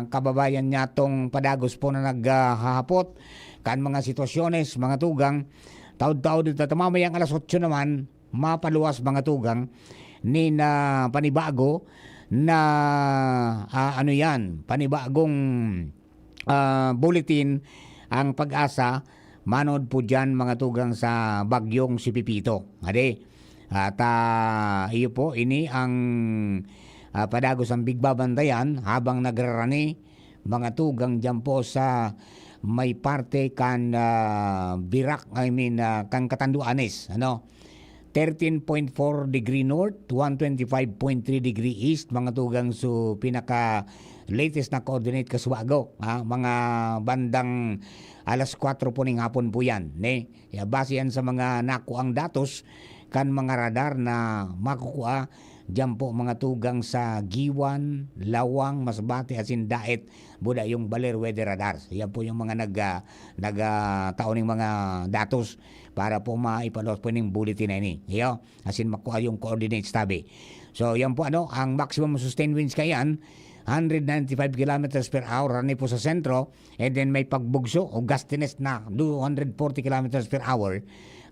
kababayan niya tong padagos po na naghahapot kan mga sitwasyones, mga tugang, taod-taod dito, tamamayang alas otso naman, mapaluwas, mga tugang, ni na panibago na, ah, ano yan, panibagong, ah, bulletin ang Pag-asa manod po dyan, mga tugang, sa bagyong si Pepito. Ade, at, ah, iyo po, ini ang, ah, padagos ang bigbabantayan habang nagrarani, mga tugang, dyan po sa may parte kan, ah, Birak, I mean, ah, kan Catanduanes, ano? Thirteen point four degree north, one twenty-five point three degree east, mga tugang, so pinaka latest na coordinate kasubago, ha? Mga bandang alas kwatro po ning hapon po yan, ne? Ya, base yan sa mga nakuang datos kan mga radar na makukua diyan po, mga tugang, sa Guiuan, Laoang, Masbate, asin Daet, buda yung Baler Weather Radar. Yan po yung mga nag, ah, nag, ah, tao ning mga datos para po maipaluwas po ning bulletin na ini. Iyo, asin makua yung coordinates tabi. So, yan po, ano, ang maximum sustained winds kayan, hundred ninety-five kilometers per hour, rani po sa sentro, and then may pagbugso o gustiness na two hundred forty kilometers per hour.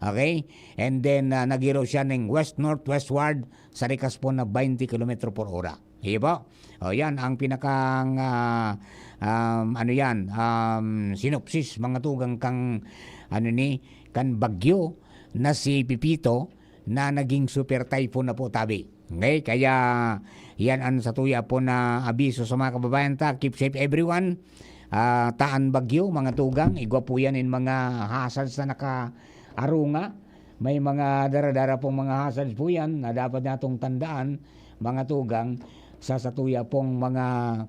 Okay? And then, ah, nagiro siya ning west-northwestward sa rikas po na twenty kilometro por hora. Iyo po. O, yan ang pinakang, ah, um, ano yan, um, synopsis, mga tugang, kang, ano ni, kan bagyo na si Pepito na naging super typhoon na po tabi. Okay? Kaya yan ang satuya po na abiso sa mga kababayan ta. Keep safe everyone. Ah, taan bagyo, mga tugang, igwa po yan in mga hazards na nakaarunga. May mga dara-dara pong mga hazards po yan na dapat natong tandaan, mga tugang, sa satuya pong mga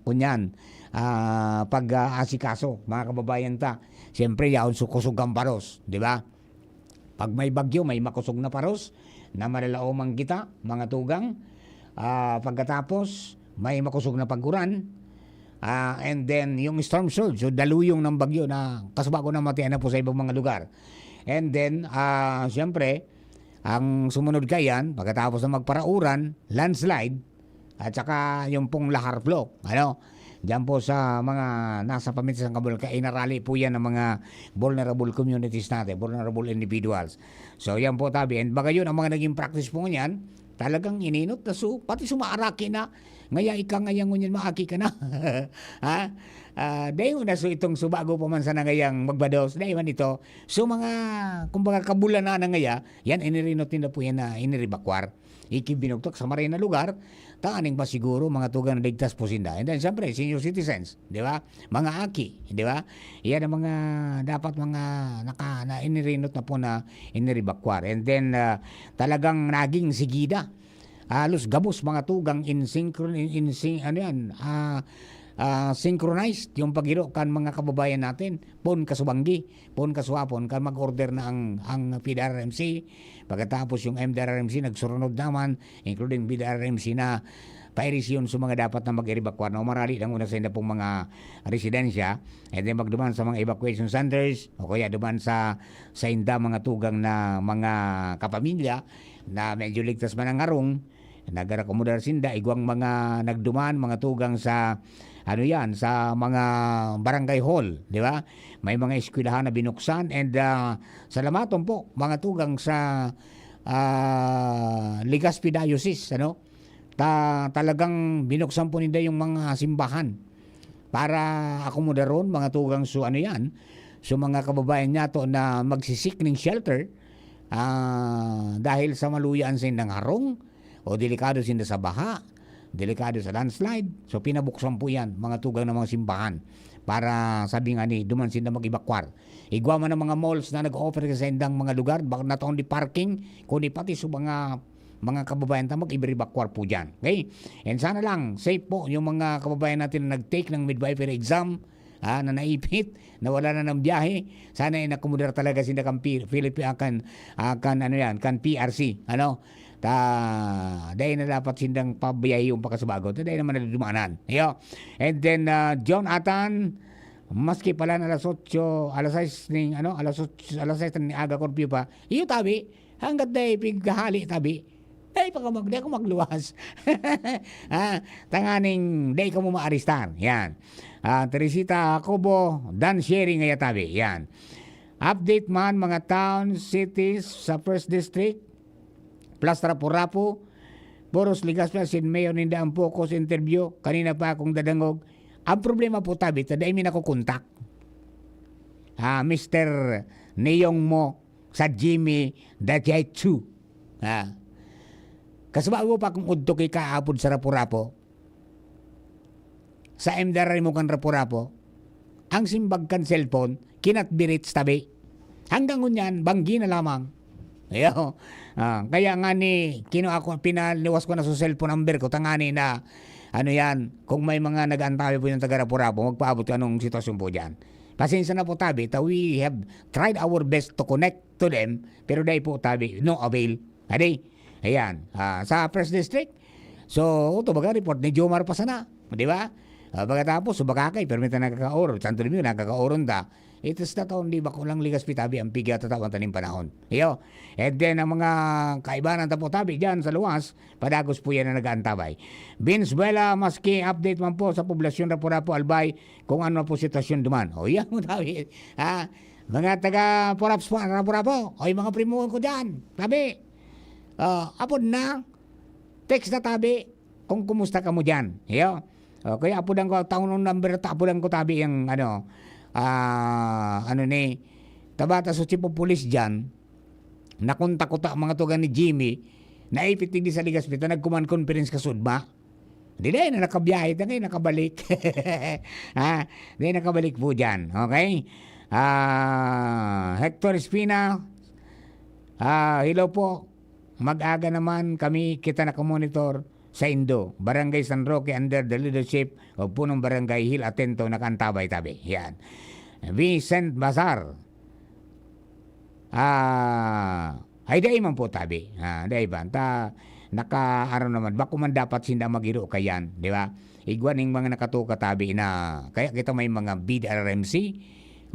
kunyan, ah, pag-aasikaso, mga kababayan ta. Siyempre, yaon su-, kusog ang paros, di ba? Pag may bagyo, may makusog na paros na malalaoman kita, mga tugang. Ah, pagkatapos, may makusog na pag-uran. Ah, and then, yung storm surge, so daluyong ng bagyo na kasubago na matian na po sa ibang mga lugar. And then, ah, siyempre, ang sumunod kayan, pagkatapos na magparauran, landslide, at saka yung pong lahar flow, ano? Diyan po sa mga nasa paminsan kabul-, kainarali po yan ng mga vulnerable communities natin, vulnerable individuals. So, yan po, tabi. And baga yun, ang mga naging practice po niyan, talagang ininot na su-, pati sumaaraki na, ngaya ika ngaya ngunyan maaki ka na. Ha? Ah, dahil na su-, itong subago pa man sana ngayang magbados, dahil man ito. So, mga, kumbaga, kabulanan na ngaya, yan, inirinot nila po yan na iniribakwar. Iki binugtok sa maray na lugar, tanganing masiguro, mga tugang, na ligtas po sinda. And then, siyempre, senior citizens, di ba? Mga aki, di ba? Yan ang mga, dapat mga naka-, na inirinot na po na iniribakwar. And then, ah, talagang naging sigida. Halos gabos, mga tugang, in synchron-, in, in syn-, ano yan, ah, ah, synchronized yung paghiro kan mga kababayan natin. Pon kasubanggi, pon kasuapon, kan mag-order na ang, ang P D R R M C. Pagkatapos yung M D R R M C, nagsurunod naman, including P D R R M C na pairision sa mga dapat na mag-evacuar na umarali lang una sa inda pong mga residensya. And then magduman sa mga evacuation centers o kaya duman sa, sa inda mga tugang na mga kapamilya na medyo ligtas man ang harong, nag-akomodar sinda, igwang mga nagduman, mga tugang sa, ano yan, sa mga barangay hall, di ba? May mga eskwelahan na binuksan and, ah, salamaton po, mga tugang sa, ah, Legazpi Diocese, ano? Ta-, talagang binuksan po ninda yung mga simbahan para akomodaron, mga tugang, so ano yan, so mga kababayan niya to na magsisik ning shelter, ah, dahil sa maluyaan sa indang harong o delikado sinda sa baha, delikado sa landslide. So, pinabuksan po yan, mga tugang ng mga simbahan, para sabi nga ni, duman sinda mag-evacuar. Igwa man ang mga malls na nag-offer sa indang mga lugar, baka not only parking, kundi pati sa mga, mga kababayan ta, mag-evacuar po dyan. Okay? And sana lang, safe po yung mga kababayan natin na nag-take ng midwifery exam, ah, na naipit, na wala na ng biyahe. Sana inakomodar talaga sinda kan P-, Philippi-, ah, kan, ah, kan ano yan, kan P R C, ano? Ta, dai na dapat sindang pabiyahe yung pagkasubago. Ta dai naman na dumanan. Iyo. And then, ah, John Atan, maski pala na alas otso, alas sais ning, ano, alas otso, alas sais ning aga, curfew pa. Iyo, tabi, hanggat dai pighahali, tabi, dai pa ka mag-, dai ako magluwas. Ah, tanganing dai ka mo maarestar. Yan. Ah, Teresita Jacobo, dan sharing ngaya, tabi. Yan. Update man, mga town, cities sa First District, plus Rapu-Rapu, puros Legazpi, sin mayor ninda ang focus, interview. Kanina pa akong dadangog. Ang problema po, tabi, ta dai mi nakokontak. Ah, Mister Neyong mo sa Jimmy Dajechu. Ah. Kasubago pa kung udto ki kaapod sa Rapu-Rapu, sa M D R mo kan Rapu-Rapu, ang simbag kan cellphone, kinatbirit sa tabi. Hanggang ngunyan, banggi na lamang. Ayo. Ah, kaya nga ni, kino ako, pinaliwas ko na sa cellphone number ko, tangani na, ano yan, kung may mga nag-aantabi po yung taga Rapu-Rapu, magpaabot ko anong sitwasyon po dyan. Pasensya na po, tabi, ta we have tried our best to connect to them, pero dai po, tabi, no avail. Adi, ayan, ah, sa First District. So, ito baga report ni Jomar pa sana, di ba? Ah, pagkatapos, so, Boracay, pero may ta nagkakaoron. Santo Domingo, nagkakaoron ta. It is not only bako lang Legazpi, tabi ang pigya tatawan taning panahon. Iyo. And then, ang mga kaibanan ta po, tabi, dyan sa luwas, padagos po yan na nag-aantabay. Vince Buela, maski update man po sa poblasyon Rapu-Rapu, Albay, kung ano po sitwasyon duman. O, yan mo, tabi. Ha? Mga taga Puraps po, Rapu-Rapu. O, yung mga primo ko dyan, tabi. Ah, apod na, text na, tabi, kung kumusta kamo diyan. Iyo. O, kaya apodan ko, taon ng number, ta-, apodan ko, tabi, yung, ano, ah, ano ni, tabata sa chief of police diyan, nakontak ko ta, mga tugang ni Jimmy, naipit digdi sa Legazpi ta, nagkuman conference ka sudma. Di na, na nakabiyahe, ta ngayon nakabalik. Ha? Di nakabalik po diyan. Okay? Ah, Hector Espina, ah, hello po. Mag-aga naman kami, kita nakamonitor sa Indo, Barangay San Roque, under the leadership of Punong Barangay Hil Atento, nakaantabay tabi. Yan. Vincent Bazar. Ah, ay, dai man po tabi. Ah, dai ba? Ta, naka, ano naman, bako man dapat sinda magiro kayan, di ba? Igwa ning mga nakatuka tabi na, kaya kita may mga B D R R M C,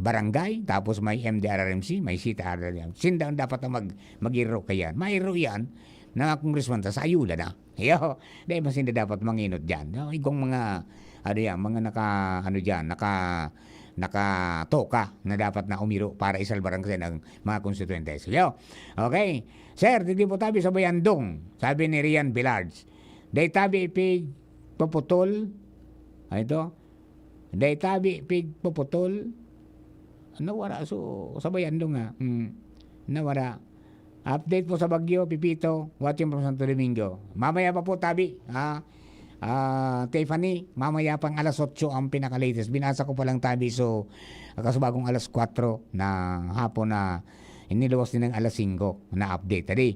barangay, tapos may M D R R M C, may C T R R M C. Sinda ang dapat na mag-, mag-iro kayan. Mairo yan na congressman ta sa ayuda na. Iyo, dai man sinda dapat manginot diyan. No? Igwang mga, ano yan, mga naka, ano diyan, naka, nakatoka na dapat na umiro para isalbar ang kanilang mga konstituyentes. Iyo. Okay. Sir, didi po tabi sa Bayandong, sabi ni Rian Villards. Dai tabi ipig paputol. Ay, ito. Dai tabi pig paputol. Nawara so, sa Bayandong nga. Hmm. Nawara. Update po sa Bagyo, Pipito, watching from Santo Domingo. Mamaya pa po, tabi, ha? Ah, Tiffany, mamaya pang alas otso ang pinaka-latest. Binasa ko pa lang, tabi, so, kasubagong alas kwatro na hapon na iniluwas din ng alas singko na update. Tadi,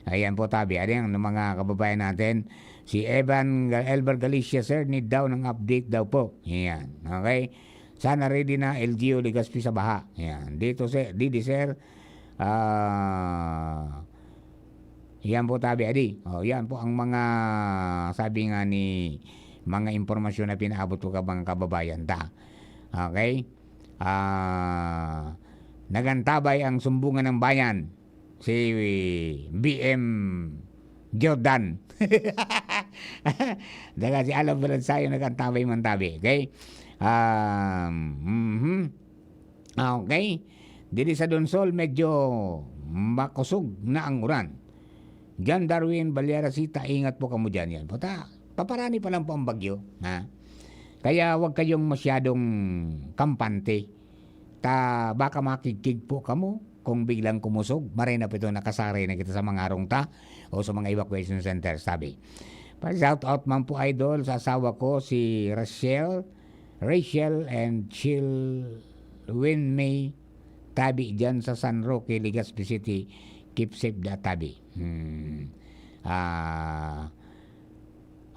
Ayan po, tabi. Ano yan, ng mga kababayan natin? Si Evan Gal-, Elber Galicia, sir, need daw ng update daw po. Ayan. Okay? Sana ready na L G U Legazpi sa baha. Ayan. Dito, sir, didi, sir. Ah, yan po, tabi, adi. Oh, yan po ang mga sabi nga ni mga impormasyon na pinaabot ko ka mga kababayan ta. Okay? Ah, nagantabay ang sumbungan ng bayan. Si B M Jordan. Daga si Alan Valensayo nagantabay man tabi. Okay? Um, mhm. Ah, okay. Dili sa Donsol, medyo makosog na ang uran. John Darwin Valera Sita, ingat po kamo dyan. Yan. Puta, paparani pa lang po ang bagyo. Ha? Kaya wag kayong masyadong kampante. Ta, baka makigkig po kamo kung biglang kumusog. Maray na po ito, nakasaray na kita sa mga harong ta o sa mga evacuation center, sabi. Pa-shout out man po, idol, sa asawa ko, si Rachel, Rachel and Chil Win May, tabi dyan sa San Roque, Legazpi City. Keep safe da, tabi. Hmm. Ah,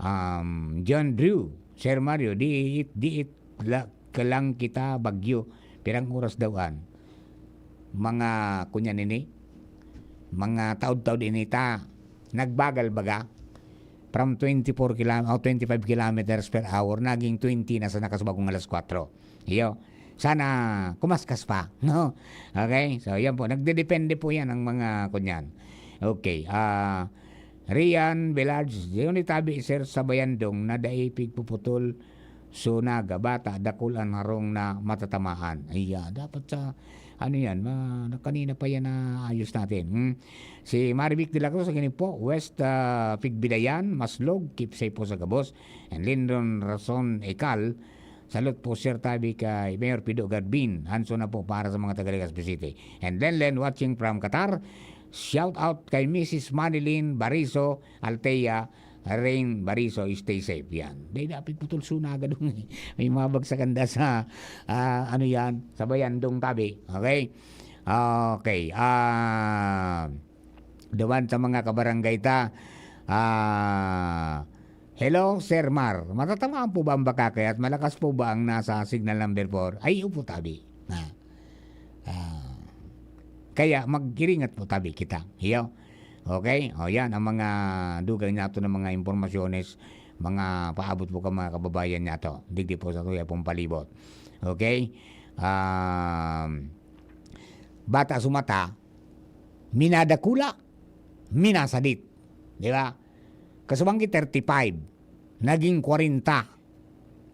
um, John Drew, Sir Mario, di it, di it la, kalang kita bagyo. Pirang oras daw an? Mga, kunya nini? Mga taod-taod ini ta, nagbagal baga. From twenty-four kilam-, o twenty-five kilometers per hour, naging twenty na sa nakasubagong alas kwatro. Iyo. Sana kumaskas pa, no? Okay? So, yan po. Nagdedepende po yan ang mga kunyan. Okay. Ah, Rian Velarde, yung itabi, sir, sa Bayandong na dai pigpuputol, sunaga, bata, dakul an harong na matatamaan. Ay, ah, dapat sa, ano yan, ma, na, kanina pa yan na ayos natin. Hmm? Si Marivic de la Cruz, sa po, West, ah, Pigbilayan, Maslog, keep safe po sa gabos. And Lindon Rason Ekal, salute po, Sir, tabi kay Mayor Pido Garbin. Hanso na po para sa mga taga Legazpi City. And Lenlen watching from Qatar. Shout out kay Missus Manilyn Bariso Altea, Rain Bariso, stay safe. Yan. Dahil dapat putol suna, gadong may mga bagsakan da sa, ah, ano yan, sa Bayandong tabi. Okay? Okay. Ah, duman sa mga kabarangay ta. Ah, hello, Sir Mar. Matatamaan po ba ang bakakay at malakas po ba ang nasa signal number four? Ay, upo tabi. Ah. Ah. Kaya mag-iringat po tabi kita. Iyo. Okay? O yan, ang mga dugang nato ng mga impormasyones, mga paabot po ka mga kababayan nato. Digdi po sa tuya pong palibot. Okay? Um, bata sumata, minadakula, minasadit. Di ba? Kasubang ki thirty-five, naging kwarenta,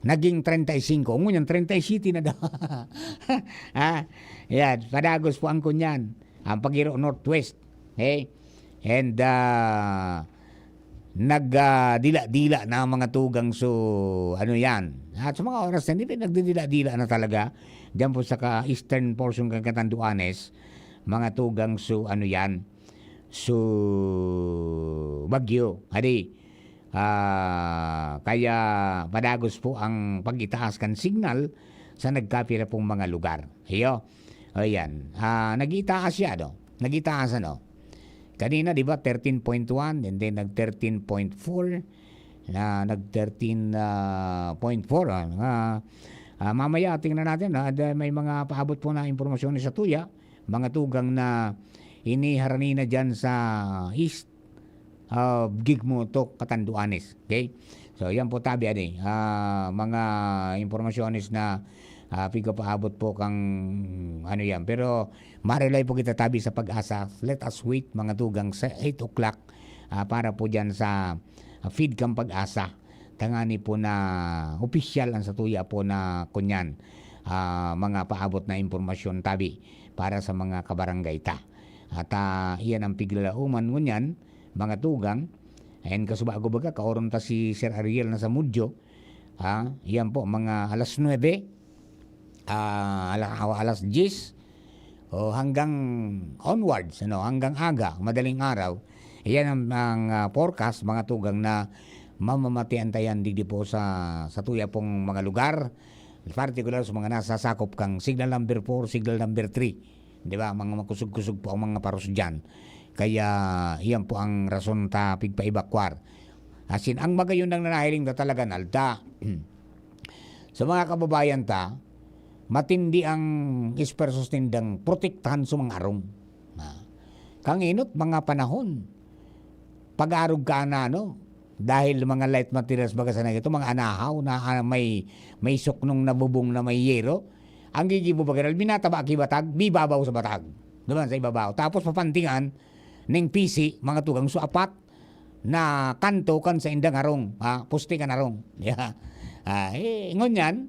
naging treinta y cinco, ngunyan treinta y siete na daw. Ah, yan, padagos po ang kunyan. Ang pagiro northwest. Okay? And, ah, nag, ah, dila-dila na ang mga tugang so, ano yan. At sa mga oras na nito, nagdidila-dila na talaga. Diyan po sa ka-eastern portion kan Catanduanes, mga tugang so, ano yan, so, bagyo. Adi, ah, kaya padagos po ang pag-itaas kan signal sa nagkapira pong mga lugar. Iyo. Ayan. Ah, nag-itaas siya, no? Nag-itaas, ano? Kanina, di ba, thirteen point one, and then nag thirteen point four, na nag thirteen, ah, point four, ah, nga, ah, mamaya tingnan natin, ah, da-, may mga paabot po na impormasyon sa tuya, mga tugang na iniharani na dyan sa east, ah, Gigmoto, Catanduanes. Okay? So, yan po tabi, ani, ah, mga impormasyones na, ah, pigapaabot po kang, ano yan. Pero, ma-rely po kita tabi sa PAGASA. Let us wait, mga tugang, sa eight o'clock, ah, para po dyan sa, ah, feed kang PAGASA. Tangani po na opisyal ang satuya po na kunyan, ah, mga paabot na impormasyon tabi para sa mga kabarangay ta. At, ah, iyan ang piglalauman ngunyan, mga tugang. Ayan, kasubago baga, kaoron ta si Sir Ariel na sa Mudyo. Ah, iyan po, mga alas nuebe, ah, ala-, alas diyes, o hanggang onwards, ano, hanggang aga, madaling araw. Iyan ang, ang, ah, forecast, mga tugang, na mamamatian ta yan digdi po sa, sa tuya pong mga lugar, partikular sa mga nasasakop kang signal number four, signal number three. Di ba? Mga makusog-kusog po ang mga paros dyan. Kaya iyan po ang rason ta pigpa-evacuar. Asin ang magayon lang na nahiling ta talaga na alda. Sa mga kababayan ta, matindi ang espersos nindang protektahan sa mga arong. Ah, kanginot mga panahon, pag-arog ka na, ano, dahil mga light materials baga sa nagito, mga anahaw na, ah, may, may suknong na bubong na may yero, ang gigibo baga, binataba ki batag, bibabaw sa batag. Duman sa ibabaw. Tapos papantingan, ning pisi, mga tugang so apat na kanto kan saindang harong, ha, poste kan harong. Yeah. Ah, eh, ngunyan,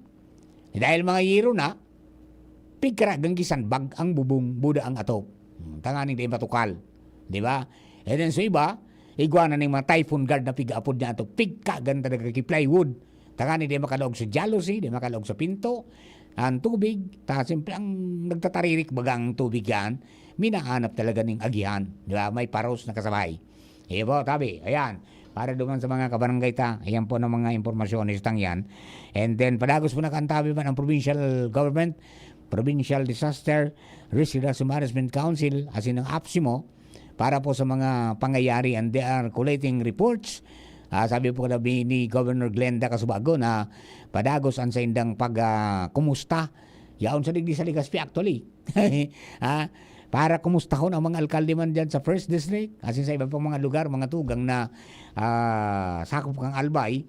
dahil mga yero na, pigkaragan ki sandbag ang bubong, buda ang atop. Hmm, tanganing dai matukal. Di ba? E then so iba, igwa na ning mga typhoon guard na pig-aapod niya ato, pigkagan talaga ki plywood. Tanganing dai makalaog sa jalousie, dai makalaog sa pinto. Ang tubig, ta, siyempre, ang nagtataririk baga ang tubig yan, minaanap talaga ning agihan, di ba? May paros na kasabay. Iyo po, tabi, ayan. Para duman sa mga kabarangay ta, ayan po ng mga impormasyon, istang yan. And then, padagos po na kantabi man ang provincial government, Provincial Disaster Risk Reduction Management Council, asin ang APSIMO, para po sa mga pangyayari, and they are collating reports. Ah, sabi po kanabi ni Governor Glenda Casubago na padagos ang saindang pag, ah, kumusta. Yaon sa digdi sa Legazpi, actually. Ah, para kumustahon ang mga alkalde man dyan sa First District, asin sa iba pang mga lugar, mga tugang na, ah, sakop kang Albay,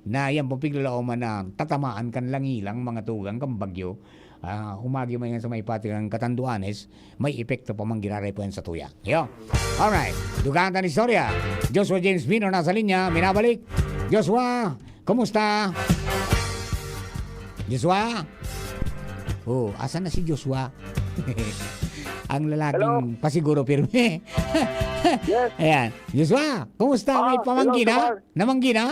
na yan pong piglalaoman na tatamaan kan langilang mga tugang kan bagyo. Ah, humagi man yan sa may pati ng Catanduanes, may epekto pa man giraray po yan sa tuya. Yo. Alright. Dugaan ta ni istorya. Joshua James Mino nasa linya. Minabalik. Joshua, kumusta? Joshua? Oh, asan na si Joshua? Ang lalaking Hello. Pasiguro pirmi. Yes. Ayan. Joshua, kumusta? May Ah, pamanggi hello, na? Sir. Namanggi na?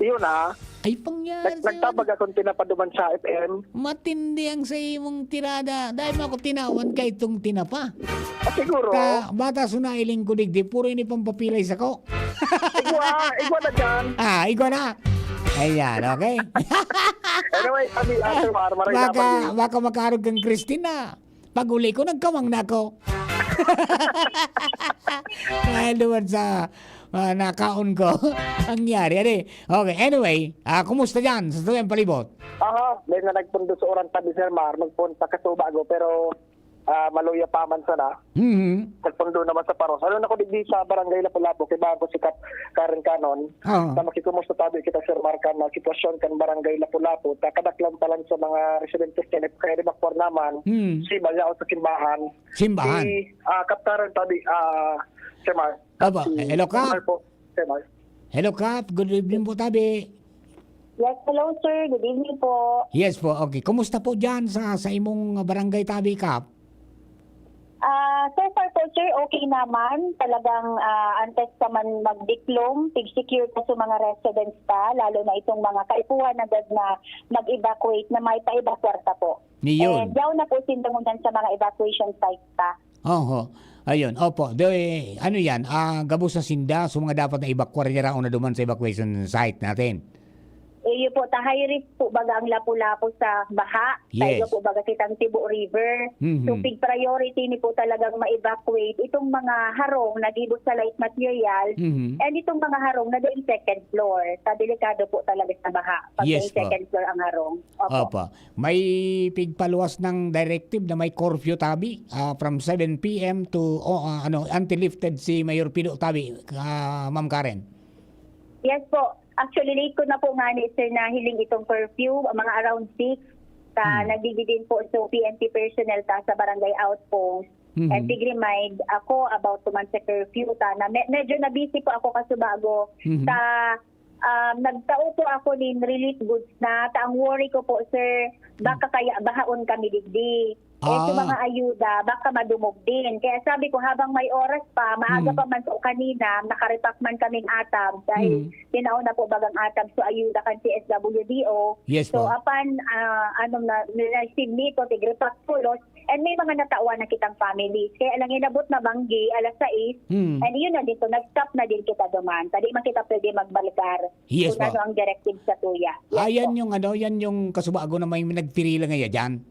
Iyon na. Ay, pangyari Nag- sa'yo. Nagtabag akong tinapa duman sa F M. Matindi ang sa imong tirada. Dahil mo ako tinawan kay itong tinapa. Ah, siguro. Ka, bata suna iling ko digdi, puro ini pampapilay sa ko. Igwa, igwa na dyan. Ah, igwa na. Ayan, okay? Anyway, kami, ah, Sir Mar, maray Baka, naman. Baka makarog kang Christina. Pag-uli ko, nagkawang na ako. Dahil duman sa, ah, nakaon ko. Ang nangyari, ade. Okay, anyway, ah, kumusta dyan sa tuyang palibot? Aha, dahil na nagpundo sa uran tabi, Sir Mar, magpunta kasuba ako, pero, ah, maluya pa man sana. Mhm. Nagpundo naman sa paros. Ano na ko digdi sa Barangay Lapu-Lapu, kay Bangko si Kap Karen Canon, Oo. na makikumusta tabi kita, Sir Mar, kan sitwasyon kan Barangay Lapu-Lapu, ta kadaklan pa lang sa mga residentes kaya, kaya di makuha naman, Hmm. si Bayaw sa Simbahan. Simbahan. Si, ah, Kap Karen tabi, ah, Sir Mar. Aba, Si hello, Kap. Sir Mar po, Sir Mar. Hello, Kap. Good evening po, tabi. Yes, hello, sir. Good evening po. Yes po. Okay. Kumusta po dyan sa, sa imong barangay, tabi, Kap? Ah, so far po, sir, okay naman. Talagang, ah, antes pa man magdiklom, pig-secure pa sa mga residents pa, lalo na itong mga kaipuhan agad na mag-evacuate, na may pa-evacuar pa po. Niyon. And yaw na po sinda ngunyan sa mga evacuation site pa. Oho. Ayun, opo. De, ano yan? Ah, gabos na sinda. So, mga dapat na evacuar, yaraon na duman sa evacuation site natin. Iyo po, ta high risk po baga ang Lapu-Lapu sa baha. Yes. Tayo po baga kitang Tibo River. Mhm. So, big priority ni po talagang ma-evacuate itong mga harong na gibo sa light material Mhm. and itong mga harong na doon second floor. Sa delikado po talaga sa baha pag Yes may po. second floor ang harong. Opo. Opo. May pigpaluwas ng directive na may curfew tabi, ah, from seven P M to, oh, ah, ano, until lifted si Mayor Pido tabi, ah, Ma'am Karen. Yes po. Actually, late ko na po nga ni sir nahiling itong curfew, mga around six. Sa Hmm. nagdidi din po, so P N P personnel ta sa barangay outpost. Mhm. And pig-remind ako about to man sa curfew ta na me- medyo na-busy po ako kasubago Mhm. sa um, nagtao po ako nin relief goods na. Ta ang worry ko po, sir, baka Hmm. kaya bahaon kami digdi. Eh, sa Ah. mga ayuda, baka madungog din. Kaya sabi ko, habang may oras pa, maaga Hmm. pa man po kanina, nakarepack man kaming atab dahil Hmm. tinao na po bagang atab sa ayuda kan C S W D O. Yes So, po. apan, ah, ano na, nireceive nito, tigrepack pulos, and may mga natawan na kitang families. Kaya lang inabot na banggi, alas sais, Hmm. and yun na dito, nag-stop na din kita duman. Tadi man kita pwede magbalgar Yes kung po. ano ang directive sa tuya. Yes Ah, yan po. yung ano, yan yung kasubago na may nagpirila ngaya dyan.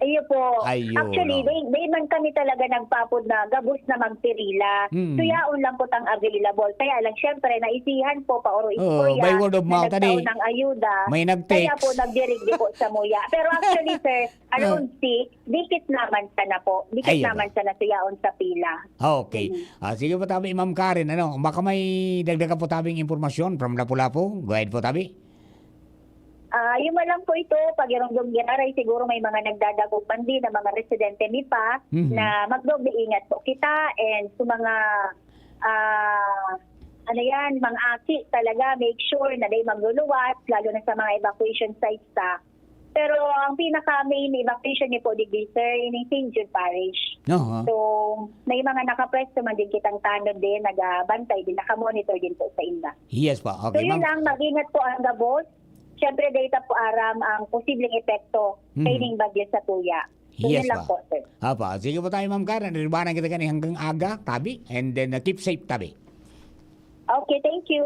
Iyo po. Ayun, Actually, oh. Di, di man kami talaga nagpapod na gabos na magpirila. Mm. So, yaon lang po tang available. Kaya lang, syempre, naisihan po, paoro Oh, by istorya word of mouth, na nagtao adi. ng ayuda. May nag-text. Kaya po, nagdirigdi po sa muya. Pero actually, sir, around six, dikit naman siya na po. Dikit Ayun. naman siya na siyaon sa pila. Okay. Mm. Ah, sige po, tabi, Ma'am Karen. Ano, baka may dagdagan po tabing impormasyon from Lapu-Lapu. Go ahead po, tabi. Ah, yun man lang po ito, pag irong giraray, siguro may mga nagdadagog man din na mga residente ni pa Mhm. na magdoble ingat po kita and sa mga ah ano yan, mga aki talaga, make sure na day magluluwas, lalo na sa mga evacuation sites ta. Pero ang pinaka main evacuation ni po digdi, sir, in Saint Jude Parish. No, ha? So, may mga nakapwesto man din kitang tanod din, nagabantay din, nakamonitor din po sa inda. Yes pa. So Okay, yun ma'am. Lang, mag-ingat po ang gabos. Siyempre, data po aram ang posibleng epekto Mhm. kaining bagyo sa tuya. So Yes yun lang pa. Po, sir. Apa, sige po tayo, Ma'am Karen. Ribanan kita gani hanggang aga, tabi. And then, uh, keep safe, tabi. Okay, thank you.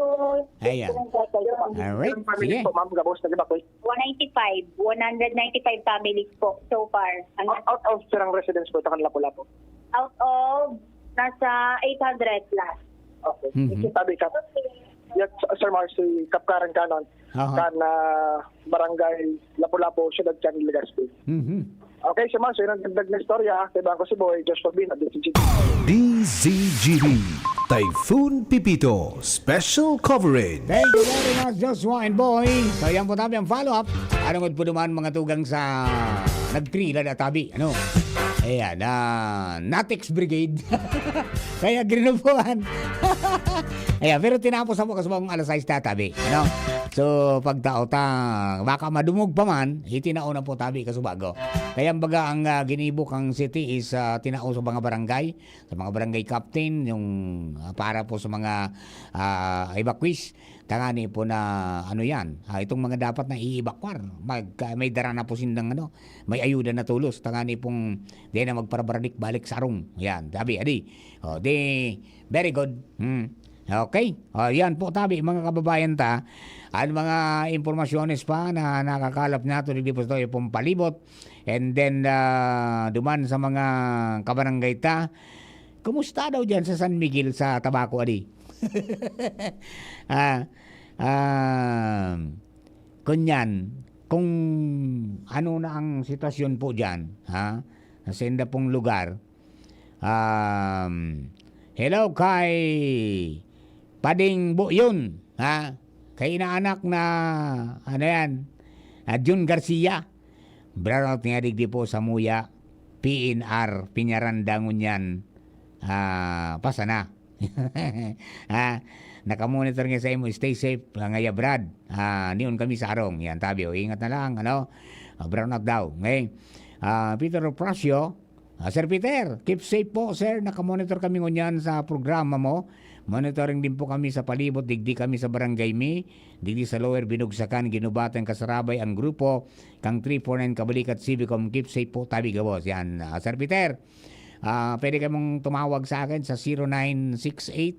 Ayan. Thank you, sir. Alright. Ilang families Sige. Po, ma'am, gabos na ba po? One ninety-five, one hundred ninety-five families po so far. Ang Out, out of sirang residence po, ito kan Lapu-Lapu. out of nasa eight hundred plus. Okay. Mhm. Sabi ka, yes, Sir Marcy, Kapkaran Kanon, Aha. kan ah, Barangay Lapu-Lapu, Siyudad kan Legazpi. Mhm. Okay, Sir Marcy, yun ang dagdag na istorya. Kaibahan ko si Boy, Josh Corbin, at D C G. D Z G B, Typhoon Pepito, Special Coverage. Thank you very much, Joshua and Boy. So, yan po tabi ang follow-up. Anong po duman mga tugang sa nagpirila na tabi? Ano? Ayan, na Natex Brigade. Kaya grinupuan. Ayan, pero tinapos na po kasi mga alas sais na tabi. Ano? So, pagtao ta, baka madumog pa man, itinao na po tabi kasubago. Kaya baga ang ah, ginibo kang city is ah, tinao sa mga barangay, sa mga barangay captain, yung ah, para po sa mga ah, evacuees. Tangani po na ano yan, ah, itong mga dapat na i-evacuar. Mag, ah, may dara na po sindang ano, may ayuda na tulos. Tangani pong di na magparabaradik-balik sa arong. Yan, tabi, adi. O, di, very good. Hmm. Okay. O, yan po, tabi, mga kababayan ta. Ang mga impormasyones pa na nakakalap nato, di po tayo pong palibot. And then, ah, duman sa mga kabarangay ta, kumusta daw dyan sa San Miguel sa Tabaco, adi? ah, ah, kunyan, kung ano na ang sitwasyon po dyan, ha? Sa inda pong lugar. Um, hello kay Pading Buyon, ha? Kay inaanak na, ano yan, ah, Jun Garcia. Brownout nga digdi po sa Muya, P N R, Piñaranda ngunyan, ah, pasana. ah, nakamonitor nga sa imo, stay safe, ngaya Brad. Ah, niyon kami sa arong. Yan, tabi, o, ingat na lang, ano? Ah, brownout daw. Okay? Ah, Peter Ropracio, ah, Sir Peter, keep safe po, sir. Nakamonitor kami ngunyan sa programa mo. Monitoring din po kami sa palibot, digdi kami sa barangay mi, digdi sa Lower Binugsakan, Ginubatan, Kasarabay, ang grupo, kang three four nine Kabalikat Civicom, keep safe po, tabi gabos. Yan, ah, Sir Peter, ah, pwede kamong tumawag sa akin sa zero nine six eight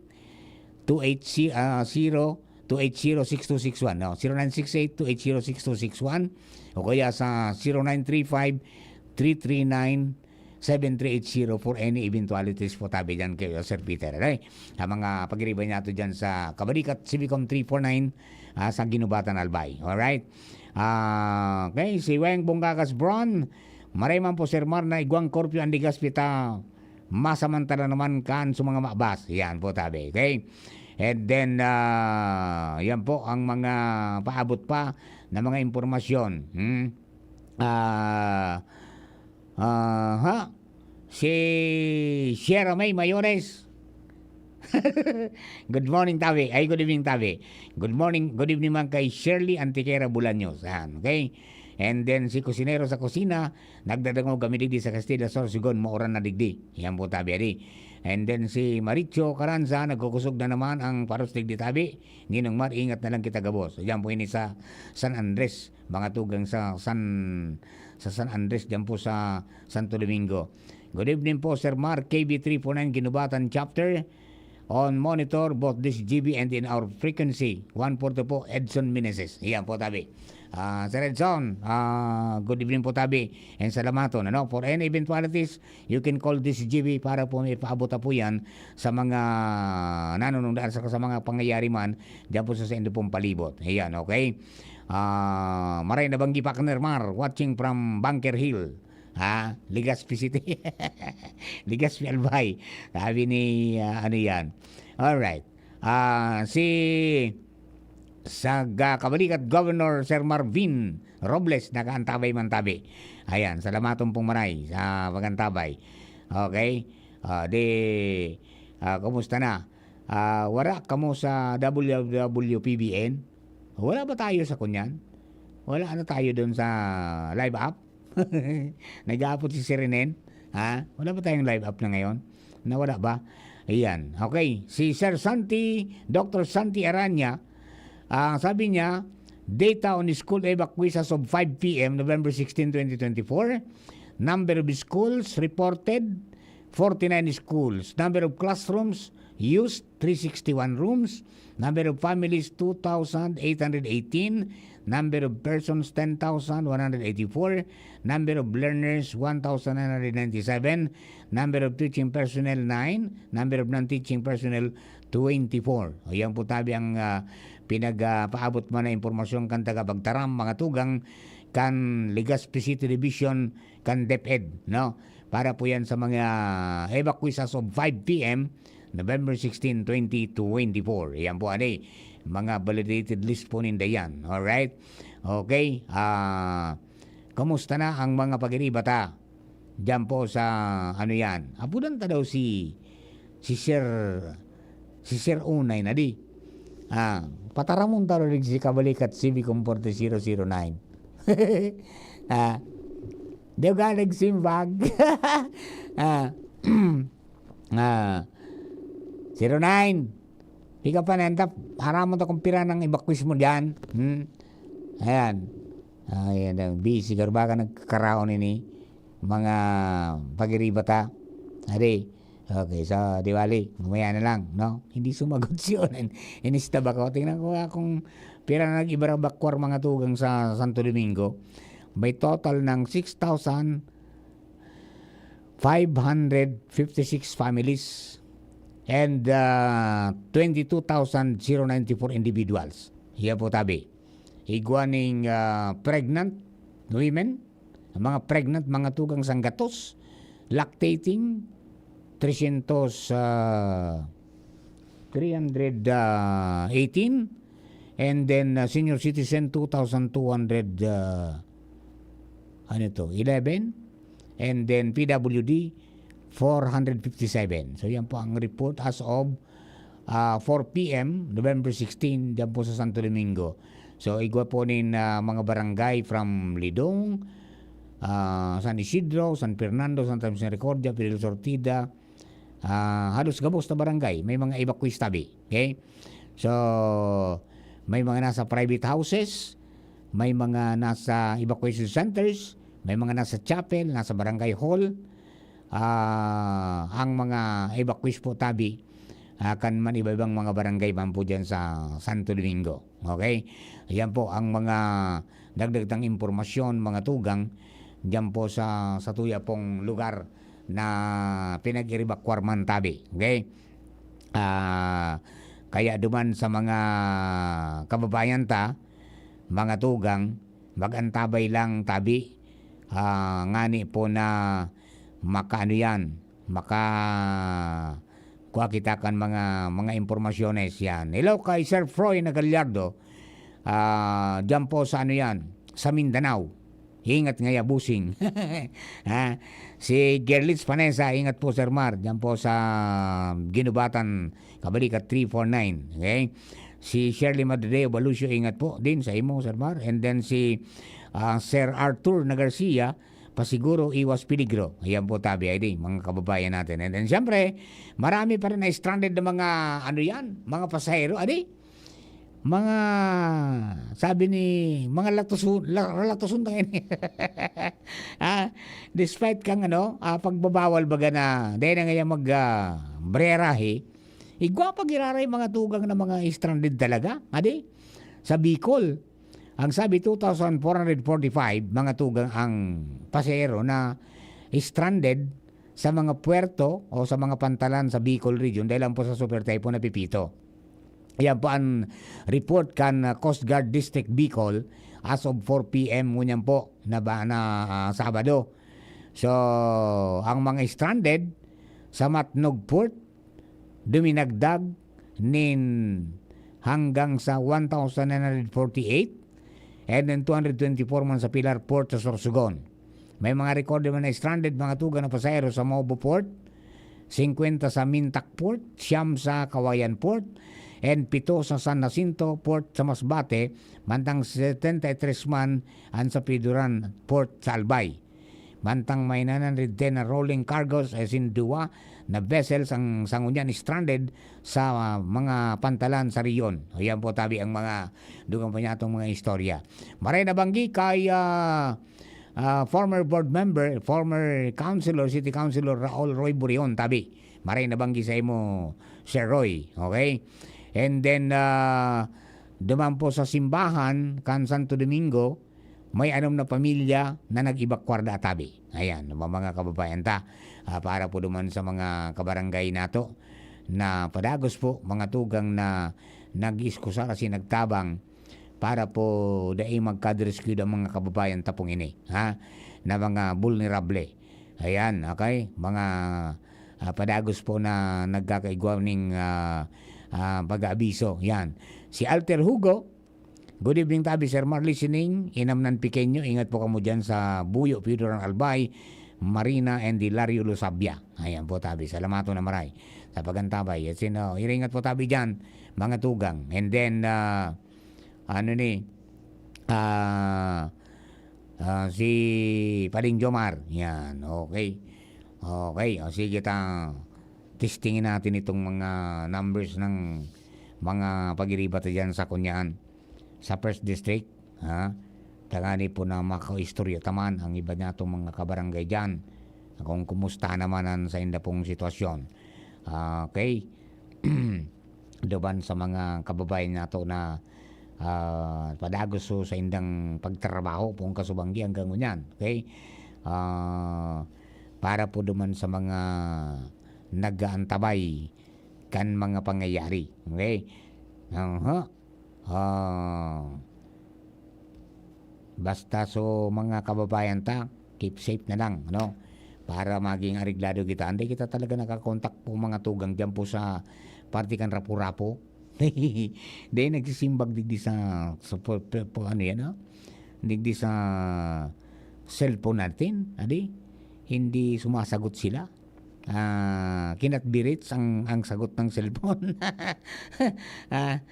two eight zero, ah, zero two eight zero six two six one, no? Zero nine six eight two eight zero six two six one o kaya sa zero nine three five three three nine seven three eight zero for any eventualities po tabi dyan kay Sir Peter. Okay? Ang mga pagiriba niya to dyan sa Kabalikat, Civicom three four nine, ah, sa Ginubatan, Albay. Alright? Ah, okay, si Weng Bonggagas Bron, maray man po, Sir Mar, na igwang korpyo ang Legazpi ta masamantala naman kan sa mga mabas. Yan po, tabi. Okay? And then, ah, yan po ang mga paabot pa na mga impormasyon. Hmm? Ah, ah, ha? Si Sierra May Mayores. Good morning, tabi. Ay, good evening, tabi. Good morning, good evening man kay Shirley Antiquera Bolaños. Yan, okay? And then, si Kusinero sa Kusina, nagdadangog kami digdi sa Castilla, Sorsogon, mauran na digdi. Yan po, tabi, adi. And then, si Maricho Caranza, nagkukusog na naman ang paros digdi, tabi. Ninong Mar, ingat na lang kita gabos. Yan po ini sa San Andres, mga tugang sa San, sa San Andres, dyan po sa Santo Domingo. Good evening po, Sir Mar, K B three four nine Ginubatan Chapter. On monitor, both this G B and in our frequency, one forty po, Edson Meneses. Yan po, tabi. Ah, Sir Edson, ah, good evening po tabi. And salamaton, ano? For any eventualities, you can call this G B para po may paabot po yan sa mga nanunungdaan sa, sa mga pangyayari man dyan po sa, sa indo pong palibot. Ayan, okay? Ah, maray na banggi pa, Kaner Mar, watching from Bunker Hill. Ha? Legazpi City. Legazpi, Albay. Sabi ni, ah, ano yan? Alright. Ah, si sa ga-, kabalikat, Governor Sir Marvin Robles, nakaantabay man tabi. Ayan, salamaton pong maray sa pagantabay. Okay? Ah, di, ah, kumusta na? Ah, wala kamo sa W W P B N? Wala ba tayo sa kunyan? Wala na tayo doon sa live app? Nag-aapot si Sirenen? Ha? Wala ba tayong live app na ngayon? Nawala ba? Ayan. Okay. Si Sir Santi, Doctor Santi Aranya, ang sabi niya, data on school evacuees as of five p m, November sixteen, twenty twenty-four. Number of schools reported, forty-nine schools. Number of classrooms used, three sixty-one rooms. Number of families, two thousand eight hundred eighteen. Number of persons, ten thousand one hundred eighty-four. Number of learners, one thousand nine hundred ninety-seven. Number of teaching personnel, nine. Number of non-teaching personnel, twenty-four. O, yan po tabi ang, ah, pinag, ah, paabot man na impormasyon kan tagapagtaram, mga tugang, kan Legazpi City Division, kan DepEd, no? Para po yan sa mga evacuees as of five p m, November sixteen, twenty twenty-four. Yan po, ani, mga validated list po ninda yan. Alright? Okay. Ah, kamusta na ang mga pagiribata? Diyan po sa, ano yan? Apudan ta daw si, si Sir, si Sir Unay na di. Ah, pataramon ta rin si Kabalikat C B Comporte zero zero nine. Ah, di ka nagsimbag. Ah, ah, zero nine. Ika pa nanta, haramon ta kung pira nang evacuees mo diyan. Hmm? Ayan. Ayan, ang busy, garo baka nagkakaraon ini, mga pagiriba ta. Adi, okay, so, di bali, mamaya na lang, no? Hindi sumagot siya. Inistab ako. Tingnan ko nga kung pira na nag-ibarabakwar mga tugang sa Santo Domingo. May total ng six thousand five hundred fifty-six families and, ah, twenty-two thousand ninety-four individuals. Iya po tabi. Igwa ning, ah, pregnant women, ang mga pregnant, mga tugang sanggatos, lactating, three hundred, ah, three hundred, ah, eighteen, and then, ah, senior citizen, two thousand two hundred, ah, ano to, eleven, and then P W D, four hundred fifty-seven. So, yan po ang report as of, ah, four p m, November sixteen, dyan po sa Santo Domingo. So, igwa po nin, ah, mga barangay from Lidong, ah, San Isidro, San Fernando, Santa Misericordia, Fidel Sortida, ah, halos gabos na barangay, may mga evacuees tabi. Okay? So, may mga nasa private houses, may mga nasa evacuation centers, may mga nasa chapel, nasa barangay hall. Ah, ang mga evacuees po tabi, ah, kan man iba-ibang mga barangay man po dyan sa Santo Domingo. Okay? Yan po ang mga dagdag tang impormasyon, mga tugang, dyan po sa, sa tuya pong lugar na pinag-iribakwar man tabi. Okay? Ah, kaya duman sa mga kababayan ta, mga tugang, mag-antabay lang tabi, ah, ngani po na makaano yan, maka-, kuha kita kan mga, mga impormasyones yan. Hello kay Sir Froy na Gallardo, ah, dyan po sa ano yan, sa Mindanao. Ingat ngaya, busing. Ha? Si Gerlitz Vanessa, ingat po, Sir Mar. Diyan po sa Ginubatan, Kabalikat three four nine. Okay? Si Shirley Madrideo Balucio, ingat po din sa imo, Sir Mar. And then si, ah, Sir Arthur na Garcia, pasiguro, iwas peligro. Ayan po, tabi, ay di, mga kababayan natin. And then, siyempre, marami pa rin na stranded na mga, ano yan, mga pasahero, adi? Mga, sabi ni, mga latusu-, la-, latusun na yan. Ah, despite kang, ano, ah, pagbabawal baga na, dahil na ngayon mag, ah, brerahe, igwa pa giraray mga tugang na mga stranded talaga, adi? Sa Bicol. Ang sabi, two thousand four hundred forty-five mga tugang ang pasahero na stranded sa mga puerto o sa mga pantalan sa Bicol Region dahil lang po sa Super Typhoon na Pepito. Yan po ang report kan, ah, Coast Guard District Bicol as of four P M ngunyan po na ba, na, ah, Sabado. So, ang mga stranded sa Matnog Port, duminagdag nin hanggang sa one thousand nine hundred forty-eight, and then two hundred twenty-four man sa Pilar Port sa Sorsogon. May mga record naman na stranded mga tugang na pasahero sa Mobo Port, singkwenta sa Mintak Port, siyam sa Kawayan Port, and pito sa San Jacinto Port sa Masbate, mantang setenta y tres man an sa Piduran Port sa Albay. Mantang may nine hundred ten na rolling cargos, as in duwa na vessels ang sa ngunyan stranded sa, ah, mga pantalan sa rehiyon. Ayan po tabi ang mga dugang pa niya itong mga istorya. Maray na banggi kay, ah, ah, former board member, former councilor, city councilor Raul Roy Burion, tabi. Maray na banggi sa imo, Sir Roy. Okay? And then, ah, duman po sa simbahan, kan Santo Domingo, may anom na pamilya na nag-evacuar na tabi. Ayan, mga, mga kababayan ta. Ah, para po duman sa mga kabarangay nato na padagos po, mga tugang na nag-iskusar asin nagtabang para po dai magkadreskwida ang mga kababayan ta pong ini, ha? Na mga vulnerable. Ayan, okay? Mga, ah, padagos po na nagkakaigwa ning, ah, ah, pag-aabiso. Yan. Si Alter Hugo, "Good evening, tabi, Sir Mar, listening. Inamnan Pequeño, ingat po kamo diyan sa Buyo, Piduran, Albay, Marina, and Hilario Losabia." Ayan po, tabi. Salamaton na maray sa pagantabay. As in, oh, ingat po, tabi, diyan, mga tugang. And then, ah, ano ni, ah, ah, si Paling Jomar. Yan, okay. Okay, o sige ta, testingin natin itong mga numbers ng mga pag-iriba ta diyan sa Cunyahan, sa First District, ha? Tangani po na makaistorya ta man ang iba niyatong mga kabarangay diyan, kung kumusta naman ang sa inda pong sitwasyon. Ah, okay. Duman sa mga kababayan nato na, ah, padagos so sa indang pagtrabaho, poon kasubanggi hanggang ngunyan, okay? Ah, para po duman sa mga nag-aantabay kan mga pangyayari, okay? Aha. Ah, basta so mga kababayan ta, keep safe na lang, ano? Para maging areglado kita. Hindi kita talaga nakakontak po mga tugang diyan po sa parte kan Rapu-Rapu. Dahil nagsisimbag digdi sa, sa po, po, po, ano yan, ah? Digdi sa cellphone natin, adi? Hindi sumasagot sila. Ah, kinatbirits ang, ang sagot ng cellphone. Ah,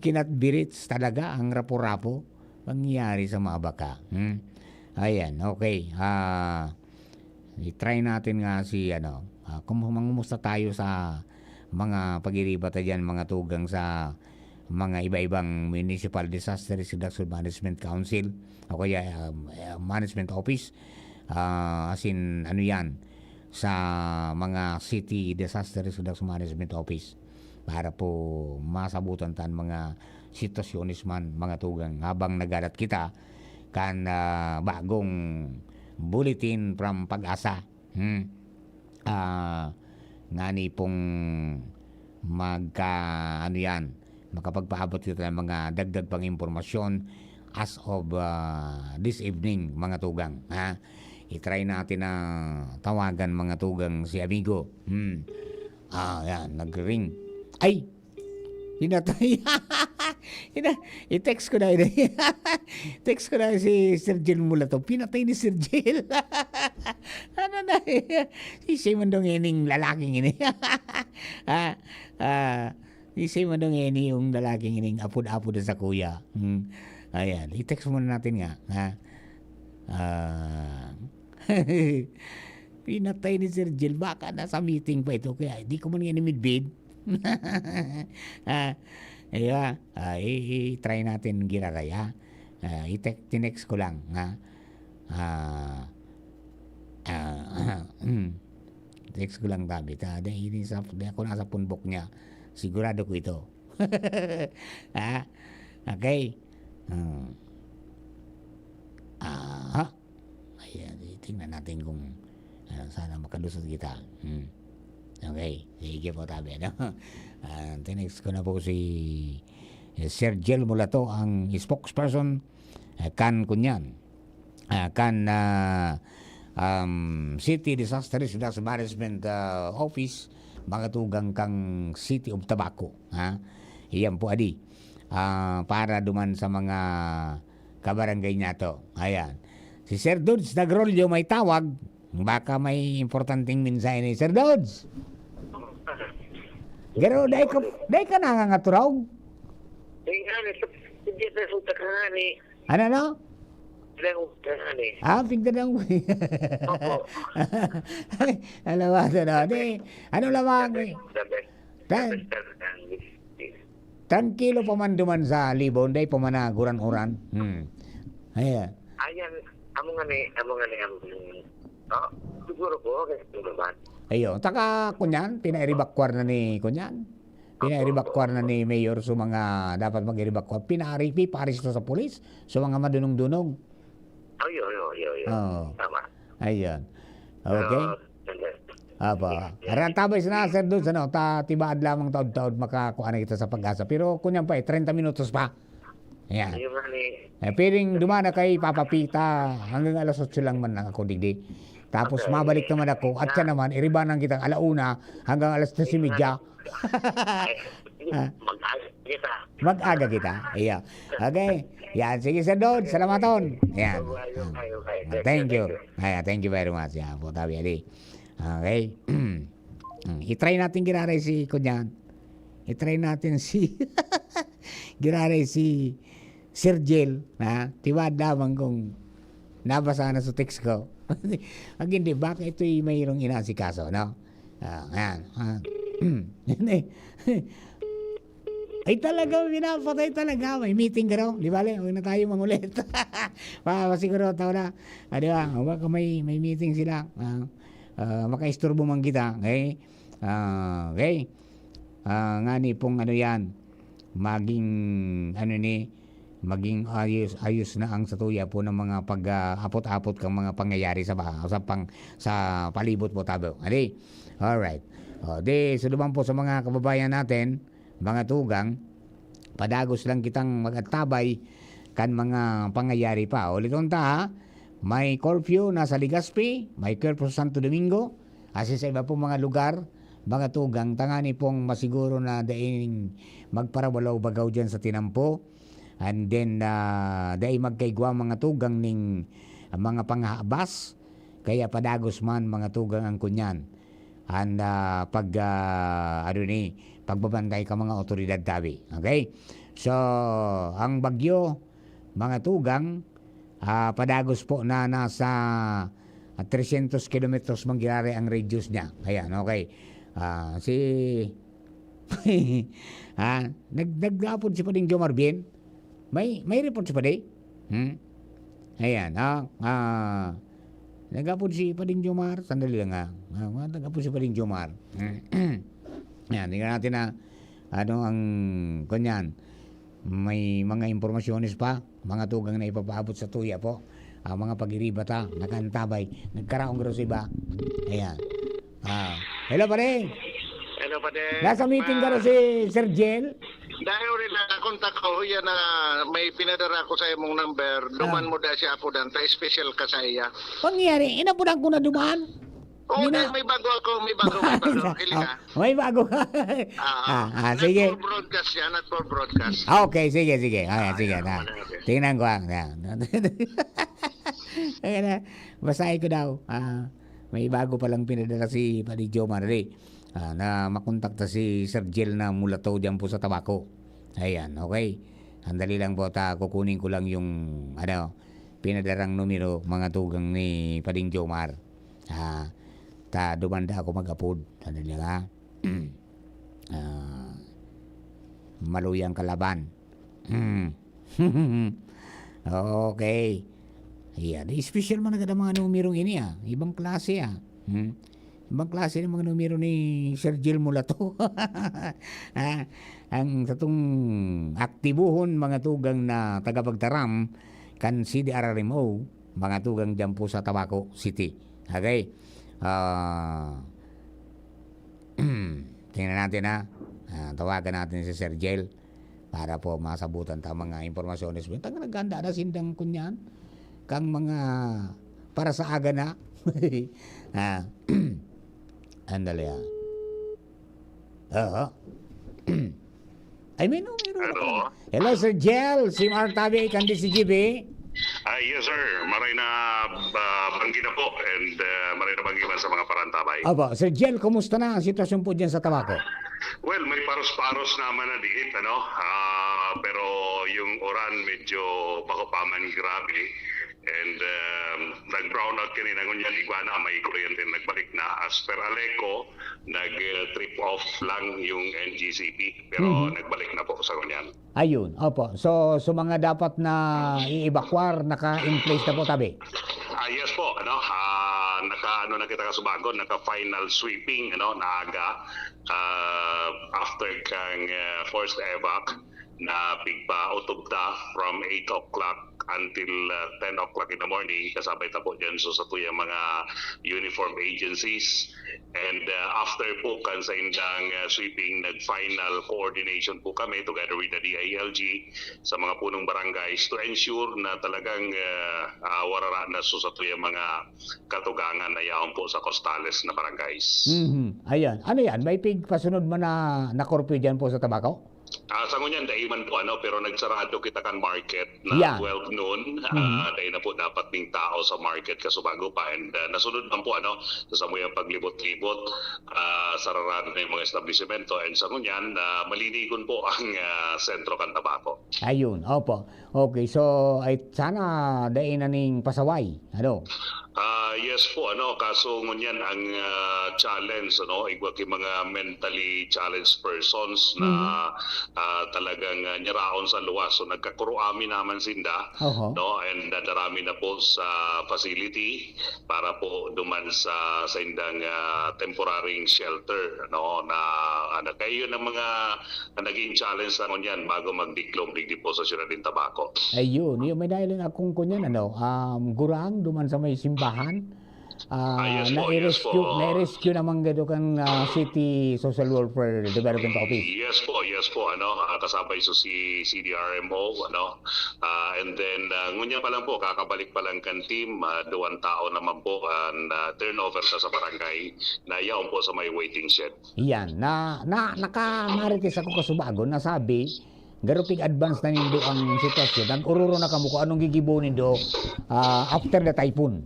kinatbirits talaga ang Rapu-Rapu. Pangyayari sa mga baka. Hmm? Ayan, okay. Ah, i-try natin nga si, ano, ah, kum-, mangumusta tayo sa mga pag-iriba ta diyan, mga tugang sa mga iba-ibang Municipal Disaster Risk Reduction Management Council o kaya, um, eh, Management Office. Ah, as in, ano yan, sa mga City Disaster Risk Reduction Management Office para po masabutan tan mga sitwasyones man, mga tugang, habang nagadat kita kan, ah, bagong bulletin from PAGASA. Hmm. Ah, ngani pong magka, ano yan, makapagpaabot kita ng mga dagdag pang impormasyon as of, ah, this evening, mga tugang, ha? I-try natin na tawagan, mga tugang, si amigo. Hmm. Ah, yan, nag-ring. Ay! Pinatay. Ina, i-text ko na, ina. Text ko na si Sir Jil Mulato. Pinatay ni Sir Jil. Ano na? Si Simon dong ining lalaking ini. Ah, ah, si Simon dong ini yung lalaking ining apod-apod sa kuya. Hmm. Ayan, i-text muna natin nga, ha? Ah, pinatay ni Sir Jil. Baka nasa meeting pa ito, kaya di ko man nga inimidbid. Ah, iya, ah, i-, i-try natin giraray, ha? Ah, i-te-, tinext ko lang, ha? Ah, ah, text ko lang tabi ta, dai ini sa, dai ako nasa punbok niya. Sigurado ko ito. Ha? Okay? Hmm. Aha. Ayan, tingnan natin kung, ah, sana makalusot kita. Hmm. Okay, sige po, tabi, ano? Ah, tinext ko na po si, eh, Sir Jel Mulato, ang spokesperson, eh, kan kunyan. Ah, kan, ah, um, City Disaster Response Management, ah, Office, mga tugang kang City of Tabaco, ha? Iyan po, adi. Ah, para duman sa mga kabarangay nato. Ayan. Si Sir Dudes Nagrolyo may tawag. Baka may importanteng mensahe ni Sir Dudes. Garo, dai ka, dai ka nangangaturog? Dai nga, ni, sa, hindi na sa utak nga, ni. Ano, ano? Wala akong utak nga, ni. Ah, pigda na ako. Opo. Ay, alam mo, ano, di, ano lamang, eh? Sabi, sabi, Tan-, sabi, sabi, sabi, trangkilo pa man duman sa Libon, dai pa man naguran-uran. Hmm. Ayan. Ayan, amo nga ni, amo nga ni, amo nga ni. Oh, siguro po, okay, siguro ba? Ayo, taka, kunyan, pinairibakwar na ni, kunyan. Pinairibakwar na ni Mayor sa mga dapat mag-iribakwar. Pinari-, piparesto sa pulis, sa mga madunong-dunong. Ayo, ayo, ayo, ayo. Oo. Tama. Ayan. Okay. Pero, hindi. Apa. Aran tabay sana, Sir Dudes, ano, ta, tibaad lamang taod-taod makakuha na kita sa Pag-asa. Pero kunyan pa, eh, treinta minutos pa. Ayan. Ayun nga ni. Eh, piling dumana kay Papa Pita, hanggang alas otso lang man lang ako digdi. Tapos Okay. mabalik naman ako, at siya naman, iribanan kita ala una hanggang alas tres y media. Ay, Ah. mag-aga kita. Mag-aga kita. Iya. Okay. Yan. Sige, Sir Dod. Salamaton. Yan. Okay, okay, okay. Ah, Thank you, thank you. thank you. Ay, thank you very much. Yan po, tabi, ali. Okay. Hmm, i-try natin giraray si Kunyan. I-try natin si giraray si Sir Jel, ha? Tiwad lamang kung nabasa na sa text ko. Pag hindi, baka ito'y mayroong inaasikaso, no? Ah, yan. Ah, ay, talaga, pinapatay talaga. May meeting ka raw. Di bale, huwag na tayo mangulit. Pa, siguro, tao na. Ah, di ba? O, baka may, may meeting sila. Ah, ah, makaisturbo man kita. Okay? Ah, okay? Ah, ngani pong ano yan, maging, ano ni, maging ayos, ayos na ang satuya po ng mga pag, ah, apot-apot kang mga pangyayari sa ba-, sa pang-, sa palibot po, tabo. Ali? Alright. O, di, sa duman po sa mga kababayan natin, mga tugang, padagos lang kitang mag-antabay kan mga pangyayari pa. Uliton ta, ha? May curfew na sa Legazpi, may curfew sa Santo Domingo, asin sa iba pong mga lugar, mga tugang, tangani pong masiguro na daing magparawalaw bagaw diyan sa tinampo. And then, ah, dai magkaigwa mga tugang ning mga panghabas, kaya padagos man mga tugang ang kunyan. And, ah, pag, ah, ano ni, pagbabantay ka mga otoridad tabi. Okay? So, ang bagyo, mga tugang, ah, padagos po na nasa, ah, trescientos kilometros man giraray ang radius niya. Ayan, okay. Ah, si, ha? Nag-, nag-apod si Pading Jomar Bien? May, may report si Padi? Hmm? Ayan, ah, ah, nag-apod si Pading Jomar. Sandali lang, ah. Ah, nag-apod si Pading Jomar. Ayan, tingnan natin na ano ang, kanyan. May mga impormasyones pa, mga tugang na ipapaabot sa tuya po. Ang mga pag-iriba ta, nakaantabay, nagkaraong garo sa iba. Ayan. Ah. Hello, pare. Hello, pare. Nasa meeting garo si Sir Jel. Dahil rin nakakontak ko, yan na may pinadara ko sa imong number. Duman Ah. mo dahil si Apo Danta, special ka sa iya. Pangyari, inapunan ko na duman. Oo, Mina- dahil may bago ako, may bago, may bago. Kili Ah, ka. may bago ka. Ah, Ah, ah, not sige. for broadcast yan, not for broadcast. Ah, okay, sige, sige. Ah, Ah, sige, yan, na. wala na, sir. Tingnan ko, ah, na. Ayan na. Basahin ko daw. Ah, may bago palang pinadala si Padi Jomar, eh. Ah, na makontakta si Sir Jel na mula to diyan po sa Tabaco. Ayan, okay. Sandali lang po, ta, kukunin ko lang yung, ano, pinadarang numero, mga tugang ni Pading Jomar. Ah, ta, dumanda ako mag-apod. Sandali lang, ha? Ah, maluyang kalaban. Hmm. Okay. Ayan. Special man agad ang mga numerong ini, ah. Ibang klase, ah. Hmm. Ibang klase ng mga numero ni Sir Jil Mulato. Ah, ang satong aktibohon, mga tugang na tagapagtaram, kan C D R R M O, mga tugang diyan po sa Tabaco City. Okay? Ah, tingnan natin, ha. Ah, tawagan natin si Sir Jel para po masabutan ta mga impormasyones. Taga naghanda na sindang kunyan, kang mga para sa aga na. Ah, andali, ah. Oo. Ay, may numero na Hello? pala. Hello, Sir Jel. Si Mark Tabi, kan D C G B. Ah, yes, sir. Maray na, ah, banggi na po. And, ah, maray na banggi man sa mga parantabay. Opo. Sir Jel, kumusta na ang sitwasyon po dyan sa Tabaco? Well, may paros-paros naman na diit, ano? Ah, pero yung uran medyo bako pa man grabe. And, um, nag-brown out kanina, ngunyan igwa na, may kuryente, nagbalik na. As per Aleco, nag, uh, trip off lang yung N G C P, pero Mhm. nagbalik na po sa ngunyan. Ayun, opo. So, so mga dapat na i-evacuar, naka-in place na po, tabi? Ah, yes po, ano, ah, naka, ano na kita kasubagon, naka-final sweeping, ano, na aga, ah, after kang, ah, first evac, na pigpa-utog ta from eight o'clock until, ah, ten o'clock in the morning, kasabay ta po dyan so sa tuyang mga uniform agencies. And, ah, after po kan sa indang, ah, sweeping, nag-final coordination po kami together with the D I L G sa mga punong barangays to ensure na talagang, ah, ah, warara na so sa tuyang mga katugangan na yaon po sa costales na barangays. Mhm. Ayan. Ano yan? May pigpasunod man na, na curfew dyan po sa Tabaco? Ah, sa ngunyan, dai man po, ano, pero nagsarado kita kan market na Yeah. twelve noon. Mhm. Ah, dai na po dapat ning tao sa market kasubago pa. And, ah, nasunod man po, ano, sa samuyang paglibot-libot, ah, sararado na yung mga establisemento. And sa ngunyan, ah, malinigon po ang, ah, sentro kan Tabaco. Ayun, opo. Okay, so, ay, sana dai na ning pasaway, ano? Ah, yes po, ano, kaso ngunyan ang, ah, challenge, ano, igwa ki mga mentally challenged persons na, Mhm. ah, talagang, ah, nyaraon sa luwas. So, nagkakuroami naman sinda, Oho. no, and nadarami na po sa facility para po duman sa, sa indang, ah, temporaring shelter, no, na, ano, kaya yun ang mga, ang naging challenge na ngunyan bago magdiklom digdi po sa siyudad ng Tabaco. Ayun, yun, may dahil akong kunyan, ano, um, gurang duman sa may simbahan. Ah, Ah, yes po, yes nai-rescue, po. nai-rescue naman gado kan, ah, City Social Welfare Development Office. Yes po, yes po, ano, ah, kasabay so si C D R M O, ano, ah, and then, ah, ngunya pa lang po, kakabalik pa lang kan team, ah, duwang tao naman po ang, ah, turnover sa, sa barangay na yaon po sa may waiting shed. Iyan, na, na, naka-marites ako kasubagon na sabi, garo pig-advance na nindo ang sitwasyon, nag-ororo na kamo kung anong gigibo nindo, ah, after the typhoon.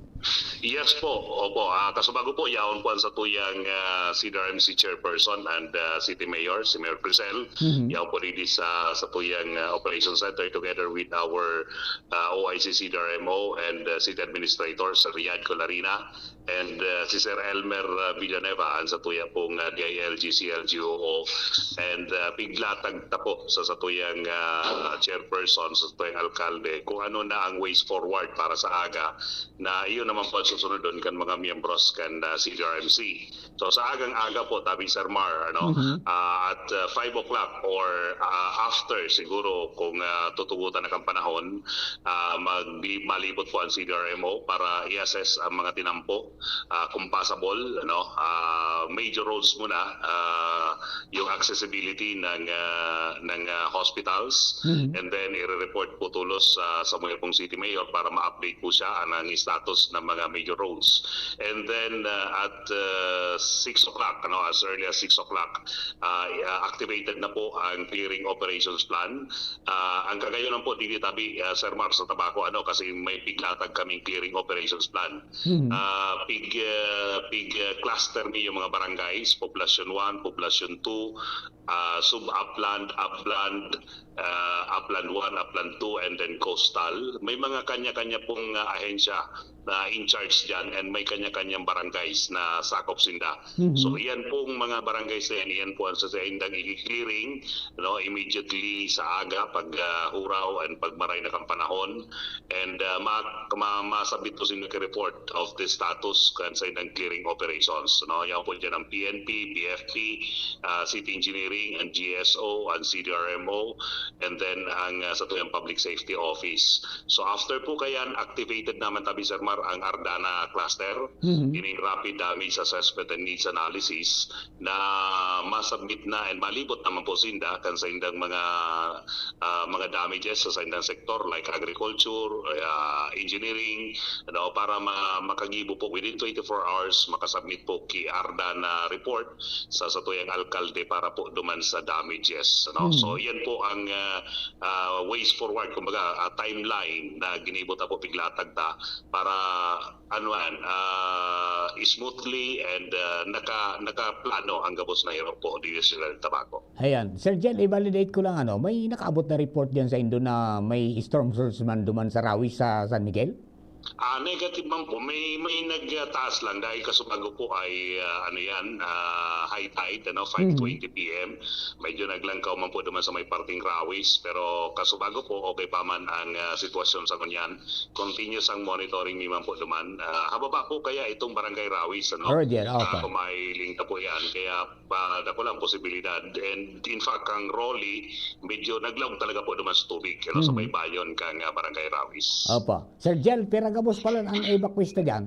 Yes po, opo. Ah, kasubago po, yaon po ang satuyang, ah, C D R M C chairperson and, ah, city mayor, si Mayor Crisel. Mhm. Yaon po didi sa, satuyang, ah, operation center together with our, ah, O I C C D R M O and, ah, city administrator, Sir Riyad Colarina. And, uh, si Sir Elmer, uh, Villanueva, ang satuya pong, uh, D I L G C L G O O. And, uh, piglatag ta po sa satuyang, uh, chairperson, sa satuyang alkalde, kung ano na ang ways forward para sa aga na iyon naman po ang susunodon kan mga miyembros kan, uh, C D R M C. So, sa agang-aga po, tabi Sir Mar, ano, Mhm. uh, at, uh, five o'clock or, uh, after siguro kung, uh, tutugutan na kang panahon, uh, mag-, malibot po ang C D R M O para i-assess ang mga tinampo. Ah, kung possible, ano, ah, major roads muna, ah, yung accessibility ng, ah, ng, ah, hospitals, Mhm. and then ire-report po tulos sa, sa mga pong city mayor para ma-update po siya ang, ang status ng mga major roads. And then, ah, at, ah, six o'clock, ano, as early as six o'clock, ah, i-, ah, activated na po ang clearing operations plan. Ah, ang kagayonan po, dili tabi, ah, Sir Mar, sa Tabaco, ano, kasi may piglatag kaming clearing operations plan. Mhm. Ah, pig, ah, pig, ah, cluster mi yung mga barangays, Poblacion one, Poblacion two, ah, Sub-Upland, Upland, ah, Upland one, Upland two, and then Coastal. May mga kanya-kanya pong, ah, ahensya na in charge diyan, and may kanya-kanyang barangays na sakop sinda. Mhm. So, iyan pong mga barangays na yan, iyan po ang sasaindang i-clearing, no, immediately sa aga, pag, ah, huraw and pag maray na kan panahon. And, ah, ma-, ma-, masabit po sinda ki report of the status kan saindang clearing operations, no? Yan po diyan ang P N P, P F P, ah, City Engineering, ang G S O, ang C D R M O, and then ang, ah, satuyang Public Safety Office. So, after po kayan, activated naman tabi, Sir Mar, ang Ardana Cluster, Mhm. ining Rapid Damage Assessment and Needs Analysis, na masubmit na and malibot naman po sinda kan saindang mga, ah, mga damages sa saindang sektor like agriculture, ah, engineering, ano, para ma-, makagibo po within twenty-four hours, makasubmit po ki Ardana report sa satuyang alkalde para po duman sa damages, ano. Hmm. So, yan po ang, ah, ah, ways forward, kumbaga, ah, timeline na ginibo ta po, piglatag ta para, ano yan, ah, smoothly and, ah, naka-, nakaplano ang gabos na hirap po dito sa Tabaco. Ayan. Sir Jel, i-validate ko lang, ano, may nakaabot na report diyan sa indo na may storm surge man duman sa Rawis sa San Miguel? Ah, negative man po. May, may nagtaas lang dahil kasubago po ay, ah, ano yan, ah, high tide, ano, Mhm. five twenty P M. Medyo naglangkaw man po naman sa may parting Rawis, pero kasubago po, okay pa man ang, ah, sitwasyon sa ngunyan. Continuous ang monitoring mi man po duman. Ah, hababa po kaya itong Barangay Rawis, ano? Roger, Ah, okay. Kung mahiling na po yan. Kaya, ah, dako lang posibilidad. And in fact, ang Roli, medyo naglaog talaga po duman sa tubig, ano, sa Mhm. baybayon kang, ah, Barangay Rawis. Opo. Sir Jel, pira gabos pala ang evacuees na dyan?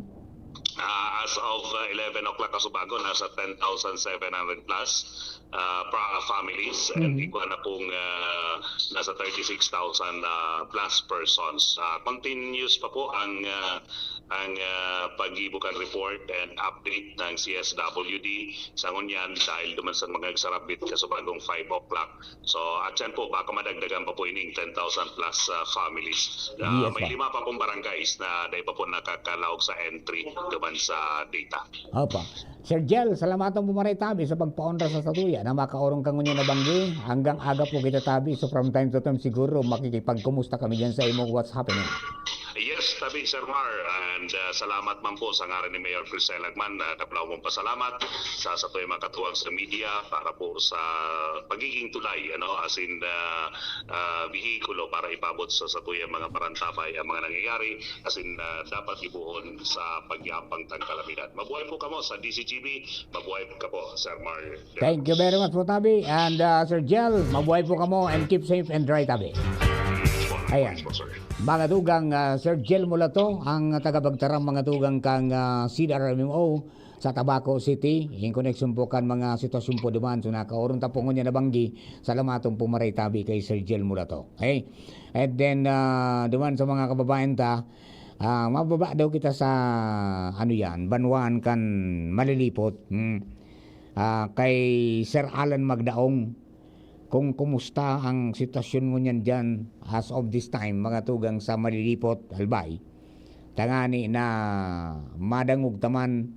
Ah, as of, ah, eleven o'clock kasubago, nasa ten thousand seven hundred plus, ah, pra-, families, and Mhm. igwa na pong, ah, nasa thirty-six thousand, ah, plus persons. Ah, continuous pa po ang, ah, ang, ah, paggibo kan report and update ng C S W D sa ngunyan dahil duman sa mga nagsarabit kasubagong five o'clock. So, at yan po, baka madagdagan pa po ining ten thousand plus, ah, families. Ah, Yes, may sir. lima pa pong barangays na dahil pa po nakakalaog sa entry duman sa data. Opo. Sir Jel, salamaton po maray tabi sa pagpaonra sa satuya na makaorong ka ngunyan na banggi. Hanggang aga po kita tabi. So, from time to time siguro, makikipagkumusta kami dyan sa imo. What's happening? Yes, tabi, Sir Mar. And, ah, salamat man po sa ngaran ni Mayor Chris Lagman. Ah, dapulaw mong pasalamat sa, sa tuwing makatuwang sa media para po sa pagiging tulay, ano, as in, ah, ah, bihikulo para ipabot sa satuyang mga parantabay ang mga nangyayari, as in, ah, dapat ibuhon sa pagyapang tang kalamidad. Mabuhay po kamo sa D Z G B, mabuhay ka po, Sir Mar. Thank you very much po, tabi. And, ah, Sir Jel, mabuhay po kamo and keep safe and dry, tabi. Ayan. Mga tugang, ah, Sir Jel Mulato, ang tagapagtaram, mga tugang, kang, ah, C D R M M O sa Tabaco City. In connection po kan mga sitwasyon po duman. So, nakaorong ta po ngunyan na banggi. Salamaton po maray tabi kay Sir Jel Mulato. Okay? And then, ah, duman sa mga kababayan ta, ah, mababa daw kita sa, ano yan, banwaan kan Malilipot. Hmm. Ah, kay Sir Alan Magdaong, kung kumusta ang sitwasyon ngunyan diyan as of this time, mga tugang sa Malilipot, Albay, tangani na madangog ta man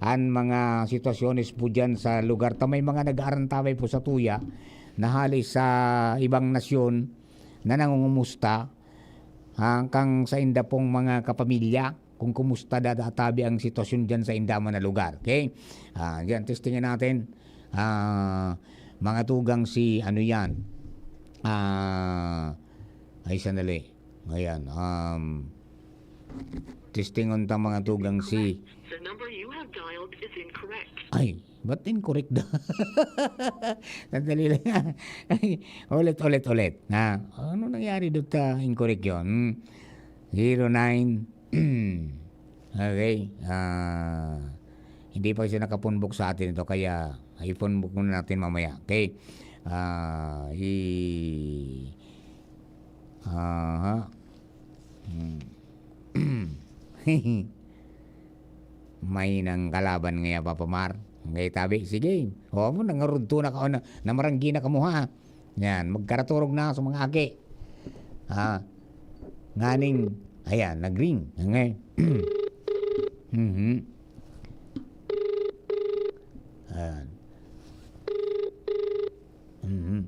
an mga sitwasyones po diyan sa lugar ta. May mga nag-aarantabay po sa tuya na hali sa ibang nasyon na nangungumusta, ah, kang sa inda pong mga kapamilya, kung kumusta da-, databi ang sitwasyon diyan sa inda man na lugar. Okay? Ah, diyan, testingan natin. Ah, mga tugang si, ano yan? Ah, ay, sandali. Ayan, um, testingon ta, mga tugang, si The number you have dialed is incorrect. Ay, ba't incorrect daw? Sandali lang. Ay, ulit, ulit, ulit. Ha? Ano nangyari doon ta incorrect yun? Hmm. Zero nine. Okay. Ah, hindi pa siya nakapunbok sa atin ito, kaya ipunbok muna natin mamaya. Okay. Ah, i-, aha. Hmm. May nang kalaban ngaya, Papa Mar. Okay, tabi. Sige. O, mo, nangarudto na ka, na, namaranggi na kamo, ha? Yan, magkaraturog na sa mga aki. Ha? Nganing, ayan, nag-ring. Okay. Mhm. Ayan. Mhm.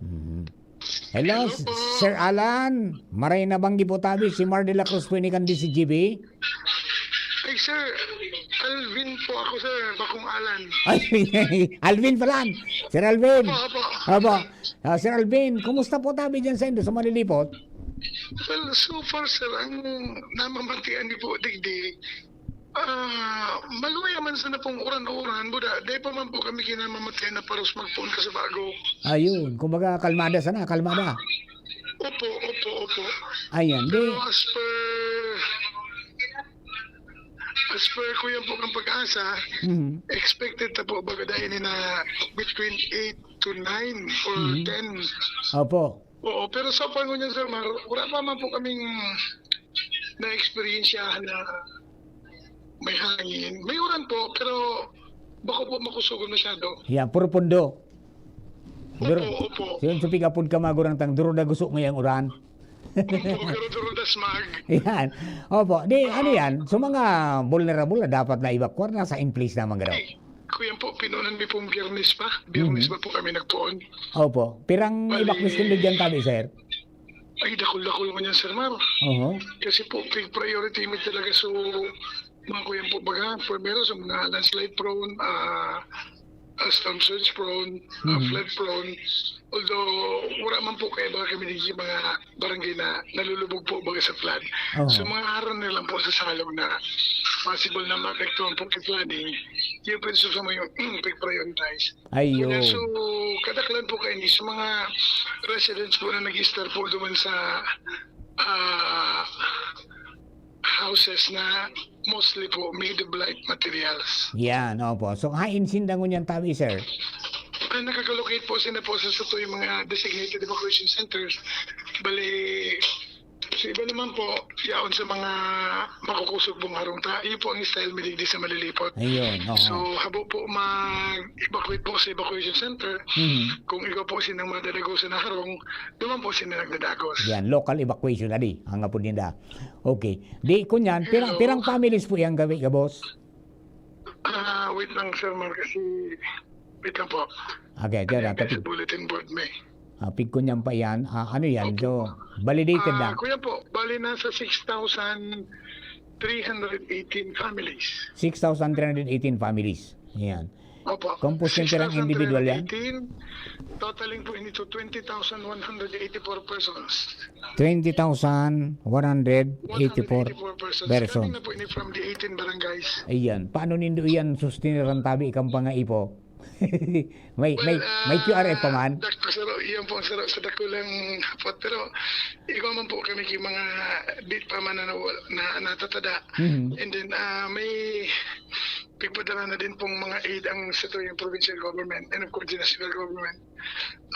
Mhm. Hello, Hello po. Sir Alan. Maray na banggi po tabi, si Mar de la Cruz po ini kan D C G B. Ay, sir. Alvin po ako, sir. Bakong Alan. Ay, Alvin pala. Sir Alvin. Opo, opo. Opo. Ah, Sir Alvin, kumusta po tabi dyan sa indo, sa Malilipot? Well, so far, sir, ang namamatian ni po, digdi, ah, maluya man sana pong uran-uran, buda, dai pa man po kami kinamamatian na paros magpoon ka sa bago. Ayun, kumbaga, kalmada sana, kalmada. Opo, opo, opo. Ayan, di Pero as per, as per ko yan po ng pag-asa, Mhm. expected na po baga dahil na between eight to nine or Mhm. ten. Opo. Oo, pero sa panahon niya, Sir Mar, wala pa man po kaming na-eksperyensyahan na may hangin. May uran po, pero bako po makusugon masyado. Yan, puro pundo. Opo, Dur- opo. Yun, supig apod ka magurang tang duro na gusto ngayang uran. Opo, pero duro na smog. Yan. Opo. Di, ano Oo. yan? So, mga vulnerable na dapat na evacuar, nasa in place naman garo. Ay, kuyan po, pinunan mi pong Biyernes pa. Biyernes Mhm. pa po kami nagpuon. Opo. Pirang Bali, evacuation load dyan tabi, sir? Ay, dakul-dakul man yan, Sir Mar. Oho. Kasi po, big priority mi talaga. So, mga kuyan po, baga, primero sa mga landslide prone, ah, ah, storm surge prone, ah, Mhm. flood prone. Although, wala man po kaya baga kami di mga barangay na nalulubog po baga sa flood. Oho. So, mga aron na lang po sa salog na possible na maapektuhan po kay flooding, yun po yung susama yung big prioritize. Ayun. So, kadaklan po kayo ni sa mga residents po na nag-stay po duman sa, ah, houses na mostly po made of light materials. Yan, opo. So, hain sinda ngunyan tabi, sir? Ah, nakakalocate po sila po sa, sa to yung mga designated evacuation centers. Bali, sa iba naman po, yaon sa mga makukusog pong harong ta. Iyo po ang style mi digdi sa Malilipot. Ayun, oo. So, habo po mag-evacuate po sa evacuation center. Mhm. Kung ikaw po sinang madadagosan na harong, duman po sila nagdadagos. Yan, local evacuation na di, ang apod ninda. Okay. Di, kunyan, pirang, Hello. pirang families po yan gabi, gabos? Ah, wait lang, Sir Mar, kasi, wait lang po. Okay, Ano dyan, yung tapig, sa bulletin board, may? Ah, pigkunyan pa yan. Ah, ano yan? Opo. So, validated Ah, na. Kuya po, bali nasa six thousand three hundred eighteen families. Six thousand three hundred eighteen families. Yan. Opo. Composed yung pirang individual yan? Six thousand three hundred eighteen, totaling po nito twenty thousand one hundred eighty-four persons. Twenty thousand one hundred eighty-four One hundred eighty-four persons. Person. Coming na po ini from the eighteen barangays. Ayan. Paano nindo iyan susteneran tabi kang pangaipo? May, may, Well, may ah, Q R F pa man? Dak-, sir, iyan po, sir, sa dakulang hapot. Pero ikaw man po kami kay mga di pa man na, na, natatada. Mhm. And then, ah, may pigpadala na din pong mga aid ang sa tuyang provincial government and of course, the national government.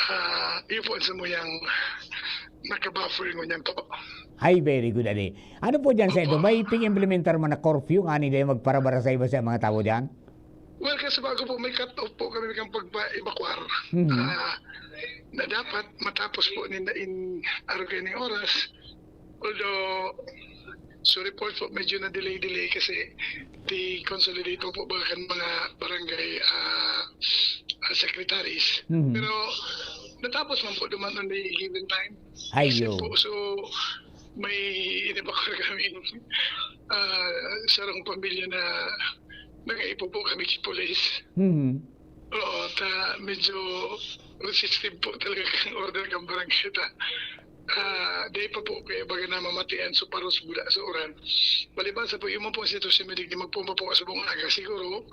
Ah, iyo po ang samuyang nakabuffer ngunyan po. Ay, very good, ani. Ano po dyan sa ito? Opo. May pig-implementar man na curfew, ngani dahil magparabara sa iba sa mga tao dyan? Well, kasi bago po may cut-off po kami ng pagpa-evacuar. Mhm. Ah, na dapat matapos po ninda in arog kayo ng oras. Although, so report po, medyo na-delay-delay kasi di-consolidate po, po ba kan mga barangay, ah, ah, secretaries. Mhm. Pero natapos man po duman on the given time. Ay, Kasi yo. po, so, may inibakar kami, ah, sarong pamilya na nangaipo po kami sa pulis. Mhm. Oo, ta medyo resistive po talaga ang order ng barangay ta. Ah, dai pa po kaya baga namamatian so paros buda sa uran. Palibasa po, yung po ang sitwasyon, may digdi magpumpa po sa buong aga. Siguro,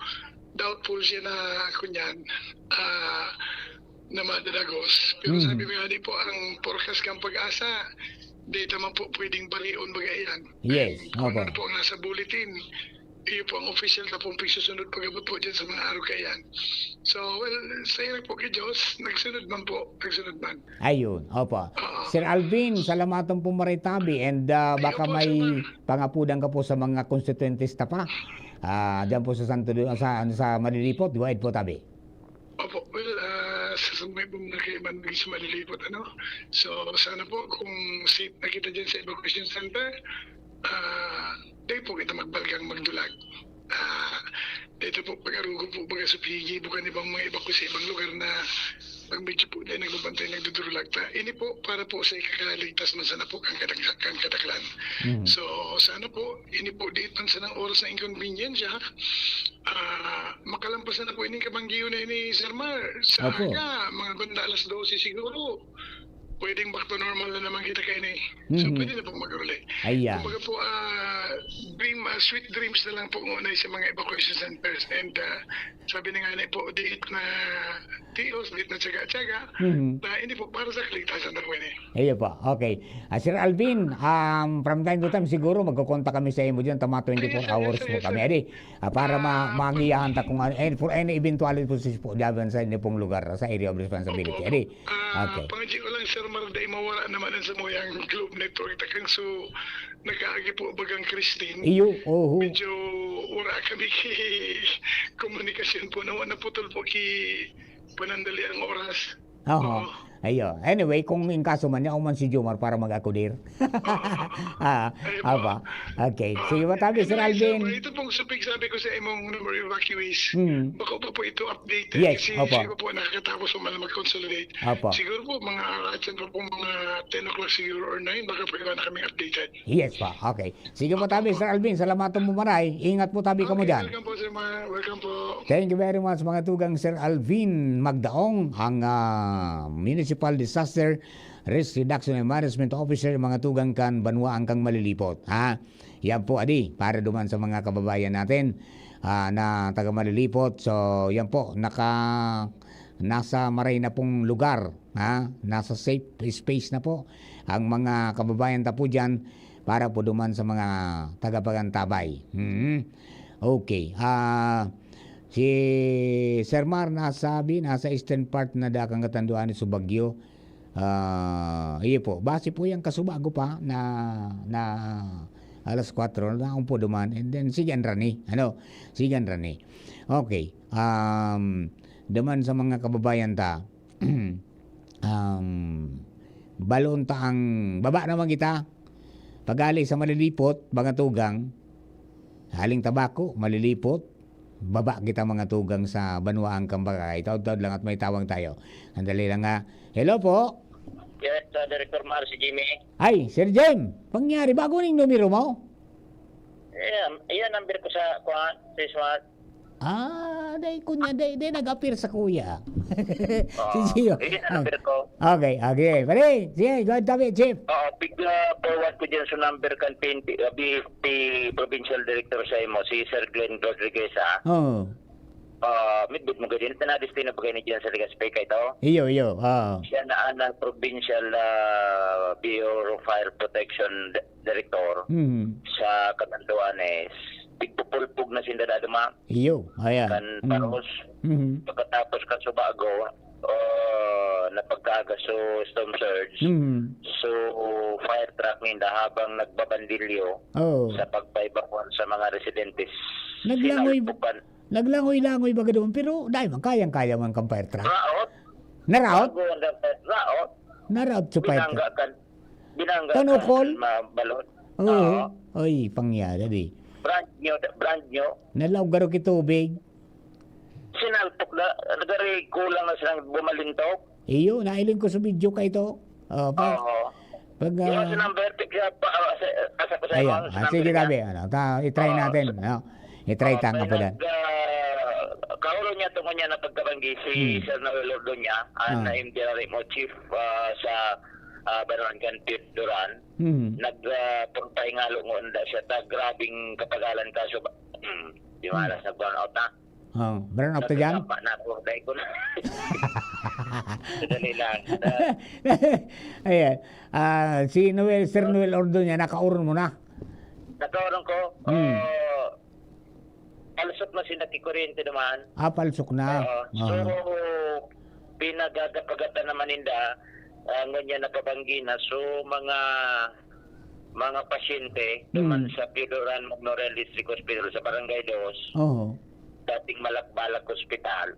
doubtful siya na, kunyan, ah, na madadagos. Pero Mm. sabi ko nga, di po ang forecast kang pag-asa, di naman po pwedeng barion baga yan. Yes, Kung opo. ano po ang nasa bulletin, iyo po ang official na pong pagsusunod pag-abot po dyan sa mga araw kaya yan. So, well, sa hirap po kay Diyos, nagsunod man po, nagsunod man. Ayun, opo. Oo. Sir Alvin, salamaton po maray tabi and, ah, Ayun baka po, may sir. pangapudan ka po sa mga konstituyentes ta pa. Ah, dyan po sa Santo Do-, sa, ano, sa Malilipot, go ahead po, tabi. Opo, well, ah, sa, sa may buong na kayo man, sa Malilipot, ano? So, sana po, kung safe na kita dyan sa evacuation center, ah, di po kita magbalgang magdulag. Ah, dito po, pag-arugo po, baga sa Pigi, bukan ibang mga evacuation, ibang lugar na Pag medyo po na nagbabantay, nagdudurlag ta. Ini po, para po sa ikakaligtas man sana po kan kadak-, kan kadaklan. Mm. So, sana po, ini po, diit man sana oras na inconvenience, ha? Ah, makalampas na po ining kabanggiyo na ini, Sir Mar. Sa Opo. aga, mga banda alas dose siguro, pwedeng back to normal na naman kita kaini. So, Mhm. pwede na pong mag-uli. Ayan. Kumbaga po, ah, dream, ah, sweet dreams na lang po muna sa mga evacuation centers. And, ah, sabi na nga na po, diit na tios, diit na tiyaga-tiyaga, Mhm. na hindi po para sa kaligtasan na po ini. Iyo po. Okay. Ah, Sir Alvin, um, from time to time, siguro magkokontak kami sa imo dyan. Tama, twenty-four Ay, yes, sir, hours yes, po sir, kami. yes, sir. Adi, ah, para ma-, Ah, magiyahan ta kung ano, and for any eventuality po sa, po, dyan sa inyo pong lugar, sa area of responsibility. Opo. Adi, Ah, okay. Pangadi ko lang, Sir Mar, dai mawara naman ang samuyang Globe Network. Takang so, nakaagi po bagang Christine. Iyo, oho. Medyo wala kami ki komunikasyon po. Nawa naputol po ki panandali ang oras. Oho. Oo. Ayo. Anyway, kung in kaso man, yaon man si Jomar para mag-akudir. Ah, Ayun po. apa. Okay. Ah, Sige, matabi, Sir anyway, Sir Alvin. Mar, ito pong supig sabi ko sa imong number evacuees. Hmm. Baka pa po ito updated Yes, kasi opo. siguro po nakakatapos po man mag-consolidate. Opo. Siguro po mga aratyan pa po mga ten o'clock siguro or nine, baka po iba na kaming updated. Yes pa. Okay. Sige po, Opo, tabi, opo. Sir Alvin. Salamat po, maray. Ingat po, tabi, kamo Okay, dyan. welcome po, Sir Mar. Welcome po. Thank you very much, mga tugang, Sir Alvin Magdaong, ang, ah, Municipal Disaster Risk Reduction and Management Officer, mga tugang kan banwaan kan Malilipot. Ha? Yan po, adi, para duman sa mga kababayan natin, ah, na taga Malilipot. So, yan po, naka-, nasa maray na pong lugar, ha? Nasa safe space na po ang mga kababayan ta po dyan para po duman sa mga tagapagantabay. Mhm. Okay. Ah, si Sir Mar nasabi, nasa eastern part na dakang katanduan ni Subagyo. Ah, iyo po. Base po yan kasubago pa na, na alas kwatro, naon po duman. And then, sige, ang rani. Ano? Sige, ang rani. Okay. Um, duman sa mga kababayan ta, um, balon ta ang baba naman kita. Pag-ali sa Malilipot, mga tugang, haling Tabaco, Malilipot, baba kita, mga tugang, sa banwaan kan Bagakay. Taod-taod lang at may tawag tayo. Sandali lang, ha. Hello po. Yes, uh, Director Mar, si Jimmy. Ay, Sir Jim, pangyari, bago ning numero mo? Ayan, ayan number ko sa, kuwan, sa smart. Ah, dai ko niya, dai, dai nag-appear sa kuya. Oo, Si Gio. Ayan ang Ah, number ko. okay, okay. Pare, sige, go ahead, Tabi, Chief. Oo, pig, ah, forward ko dyan sa number kan P N P, ah, B F P Provincial Director sa imo, si Sir Glenn Rodriguez, ah. Oo. Ah, midbid mo gadin, na destino ba kayo ni dyan sa Legazpi kay to? Iyo, iyo. Oo. Siya na ang provincial, ah, Bureau of Fire Protection d-, director Mhm. sa Catanduanes, tigpupulpog na sinda dada ma-, Iyo, ayan. kan Mm. Paros. Mhm. Pagkatapos kan Subago, oh, napagkaaga so storm surge. Mhm. So, fire truck ninda habang nagbabandilyo Oo. sa pagpaibakwan sa mga residentes. Naglangoy, Sinalpukan. naglangoy-langoy baga doon, pero dahil man, kayang-kaya man kang fire truck. Raot. Naraot? Bago ang dapat, raot. Naraot sa fire Binangga truck. kan Binangga Kan kan ukol? ma-, balon. Oo. Oo. Oy, pangyada di. Brand new, brand new. Nalaog garo ki tubig. Sinalpok na, nagari kulang na silang bumalintok. Iyo, nailing ko sa video ka ito. Oh, pag, Oo. pag, Yung ah, sa number, tig-, sa pa, ah, sa, asa ko sa Ayan. mga Ah, sa sige, number niya. tabi. Ano, ta, i-try Oo, natin. sa Ano? I-try Oo, ta nga kaya po dan. nag, ah, kauro niya, tungo niya na pagkabanggi si Hmm. Sir Noel Ordoña, ah, Ah. na M D R M O chief, ah, sa, ah, Baran kan Duran. Hmm. Nag, ah, pagpahingalo ngon da siya ta grabing kapagalan kaso ba, hmm, di Hmm. malas nag-burn out na. Oh, burn out ka dyan? Nagkasama na ako, dahil ko na. Dali lang. Ayan. Ah, si Noel, Sir Noel Ordoña, nakauron mo na? Nakauron ko. Hmm. Ah, palsok na si nakikuryente naman. Ah, palsok na. Oo. So, Aha. pinagagapagatan naman ninda, ah, ngunyan na pabanggi na. So, mga, mga pasyente, Hmm. naman sa Pio Duran Memorial District Hospital sa Barangay Dos, Oo. dating Malakbalak Hospital.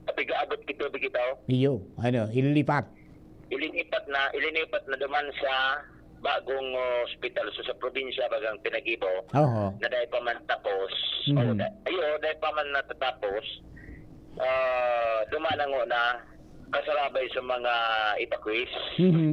Kapigaabot kito, bigitaw. Iyo, ano, ililipat. Ilinipat na, ilinipat na duman sa bagong, oh, ospital. So, sa probinsya, bagang Pinagibo, Oho. na dahil pa man tapos, Mhm. oh, da-, ayo, dahil pa man natatapos, ah, duman ang una, kasarabay sa mga evacuees Mhm.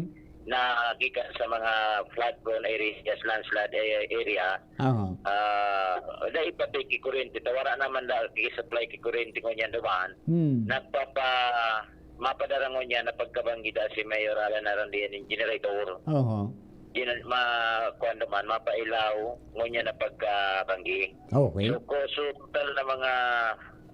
na gikan sa mga flood-prone areas, landslide a-, area. Aha. Ah, dai pati ki kurente, ta wara naman da ki supply ki kurente ngunyan duman. Hmm. Nagpapa-, mapadara ngunyan na pagkabanggi da si Mayor Alan Arandian nin generator. Aha. Gina-, ma-, kuwan naman, mapailaw ngunyan na pagkabanggi. Okay. So, ko-, so, total na mga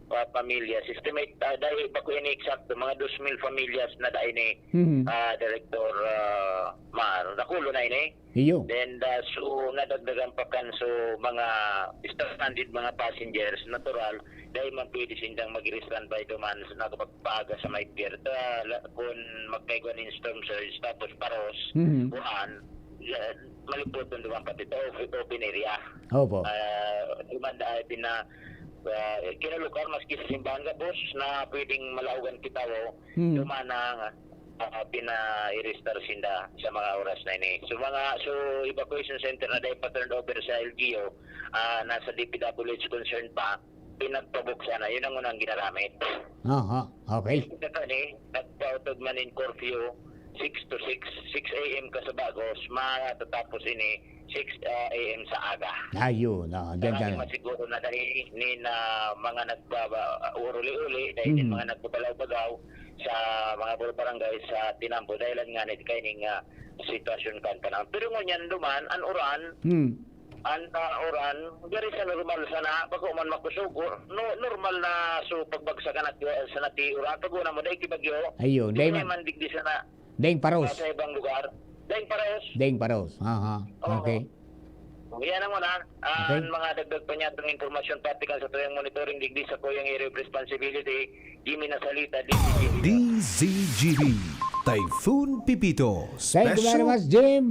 pa-, pamilya. Estimate, ah, dahil bako ini eksakto, mga dos mil pamilyas na dai ni, Mhm. ah, Director, ah, Mar. Dakulo na ini. Iyo. Then, ah, so, nadagdagan pa kan, so, mga stranded mga passengers, natural, dahil man pwede sindang mag-standby duman sa nakapagpaaga sa may pier. Ta-, la-, kung magkaigwa nin storm surge, tapos paros, Mhm. buwan, ya-, malipoton duman pati ito, open, open area. Opo. Ah, duman, ah, pina-, ah, kinalukar maski sa simbahan gabos na pwedeng malaogan kita, oh. Hmm. Duman ang, ah, pina-i-restore sinda sa mga oras na ini. So, mga, so, evacuation center na dahil pa-turn over sa L G U, ah, nasa D P W H concern pa, pinagpabuksan na. Yun ang unang ginagamit. Aha, okay. Ito ni, nagpautog man in curfew, six to six, six A M ka sa bagos, matatapos ini, six, ah, A M sa aga. Ayun, ah, diyan, Saka diyan. Masiguro na dahil ni na mga nagbaba-, uruli-uli, dahil din Mm. mga nagbabalaw-bagaw sa mga bar-, barangay sa Tinambo, dahil lang nga ni kaining, ah, sitwasyon kan panahon. Pero ngunyan duman, an uran, Hmm. an, ah, uran, very sa normal sana, bako man makusog, no, normal na so pagbagsak na ti-, sa nati uran, pag una mo, dahil kibagyo, Ayun, di dahil man man digdi sana Daing paros. Sa ibang lugar. Daing paros. Daing paros. Aha. Oo. Okay. Yan ang una. Ah, Okay. Ang mga dagdag pa niya itong impormasyon, practical sa tuyang monitoring, digdi sa tuyang area of responsibility, Jimmy Nasalita, D Z G B. D Z G B, Typhoon Pipito Thank you very Special. Much, Jim.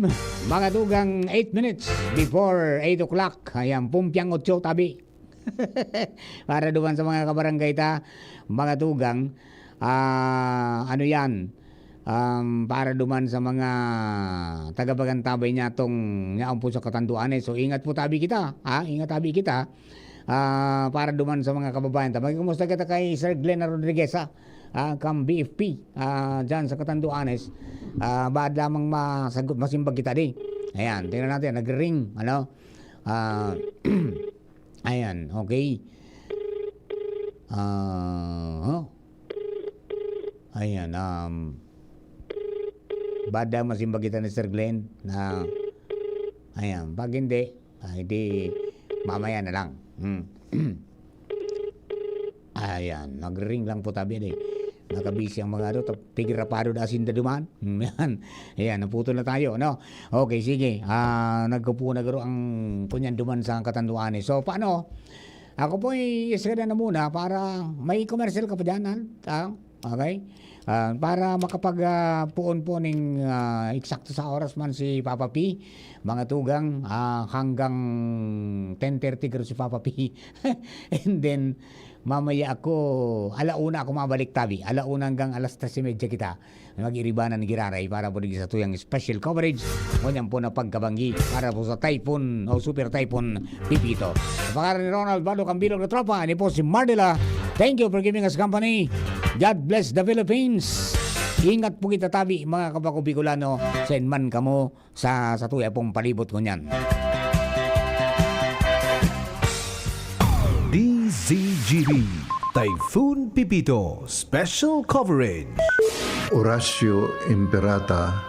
Mga tugang, eight minutes before eight o'clock. Ayan, pumpiang otso, tabi. Para duman sa mga kabarangay ta, mga tugang, ah, ano yan, um, para duman sa mga tagapagantabay niya tong yaon po sa Catanduanes. So, ingat po tabi kita, ha? Ingat tabi kita. Ah, para duman sa mga kababayan ta. Magkumusta kita kay Sir Glenn Rodriguez, ha? Ah, kang B F P, ah, dyan sa Catanduanes. Ah, baad lamang masagot, masimbag kita di. Ayan, tingnan natin, nag-ring, ano? Ah, ayan, okay. Ah, huh? Ayan, um, baad lamang masimbag kita ni Sir Glenn na, ayan, pag hindi, ay di, mamaya na lang. Hmm. Ayan, nag-ring lang po tabi, eh. Nakabisi ang mga ano, to, pigirapado na asin da duman. Hmm, yan. Ayan, naputol na tayo, no? Okay, sige. Ah, nagkupo na garo ang kunyan duman sa Catanduanes. So, paano? Ako po ay isgada na muna para may commercial ka pa dyan, ha? Ah, okay? Ah, para makapag, ah, puon po ning, ah, eksakto sa oras man si Papa P, mga tugang, ah, hanggang ten thirty garo si Papa P. And then, mamaya ako, ala una ako mabalik tabi. Ala una hanggang alas tres y media kita. Mag-iribanan giraray para po digdi sa tuyang special coverage. Ngunyan po na pagkabanggi para po sa Typhoon o Super Typhoon Pipito. Sa pangaran ni Ronald Bado Cambilog na tropa, ani po si Mardela. Thank you for giving us company. God bless the Philippines. Ingat po kita tabi, mga kabako Bicolano, sa inman kamo sa, sa tuya pong palibot ngunyan. D Z G B, Typhoon Pipito, Special Coverage. Horacio Imperata,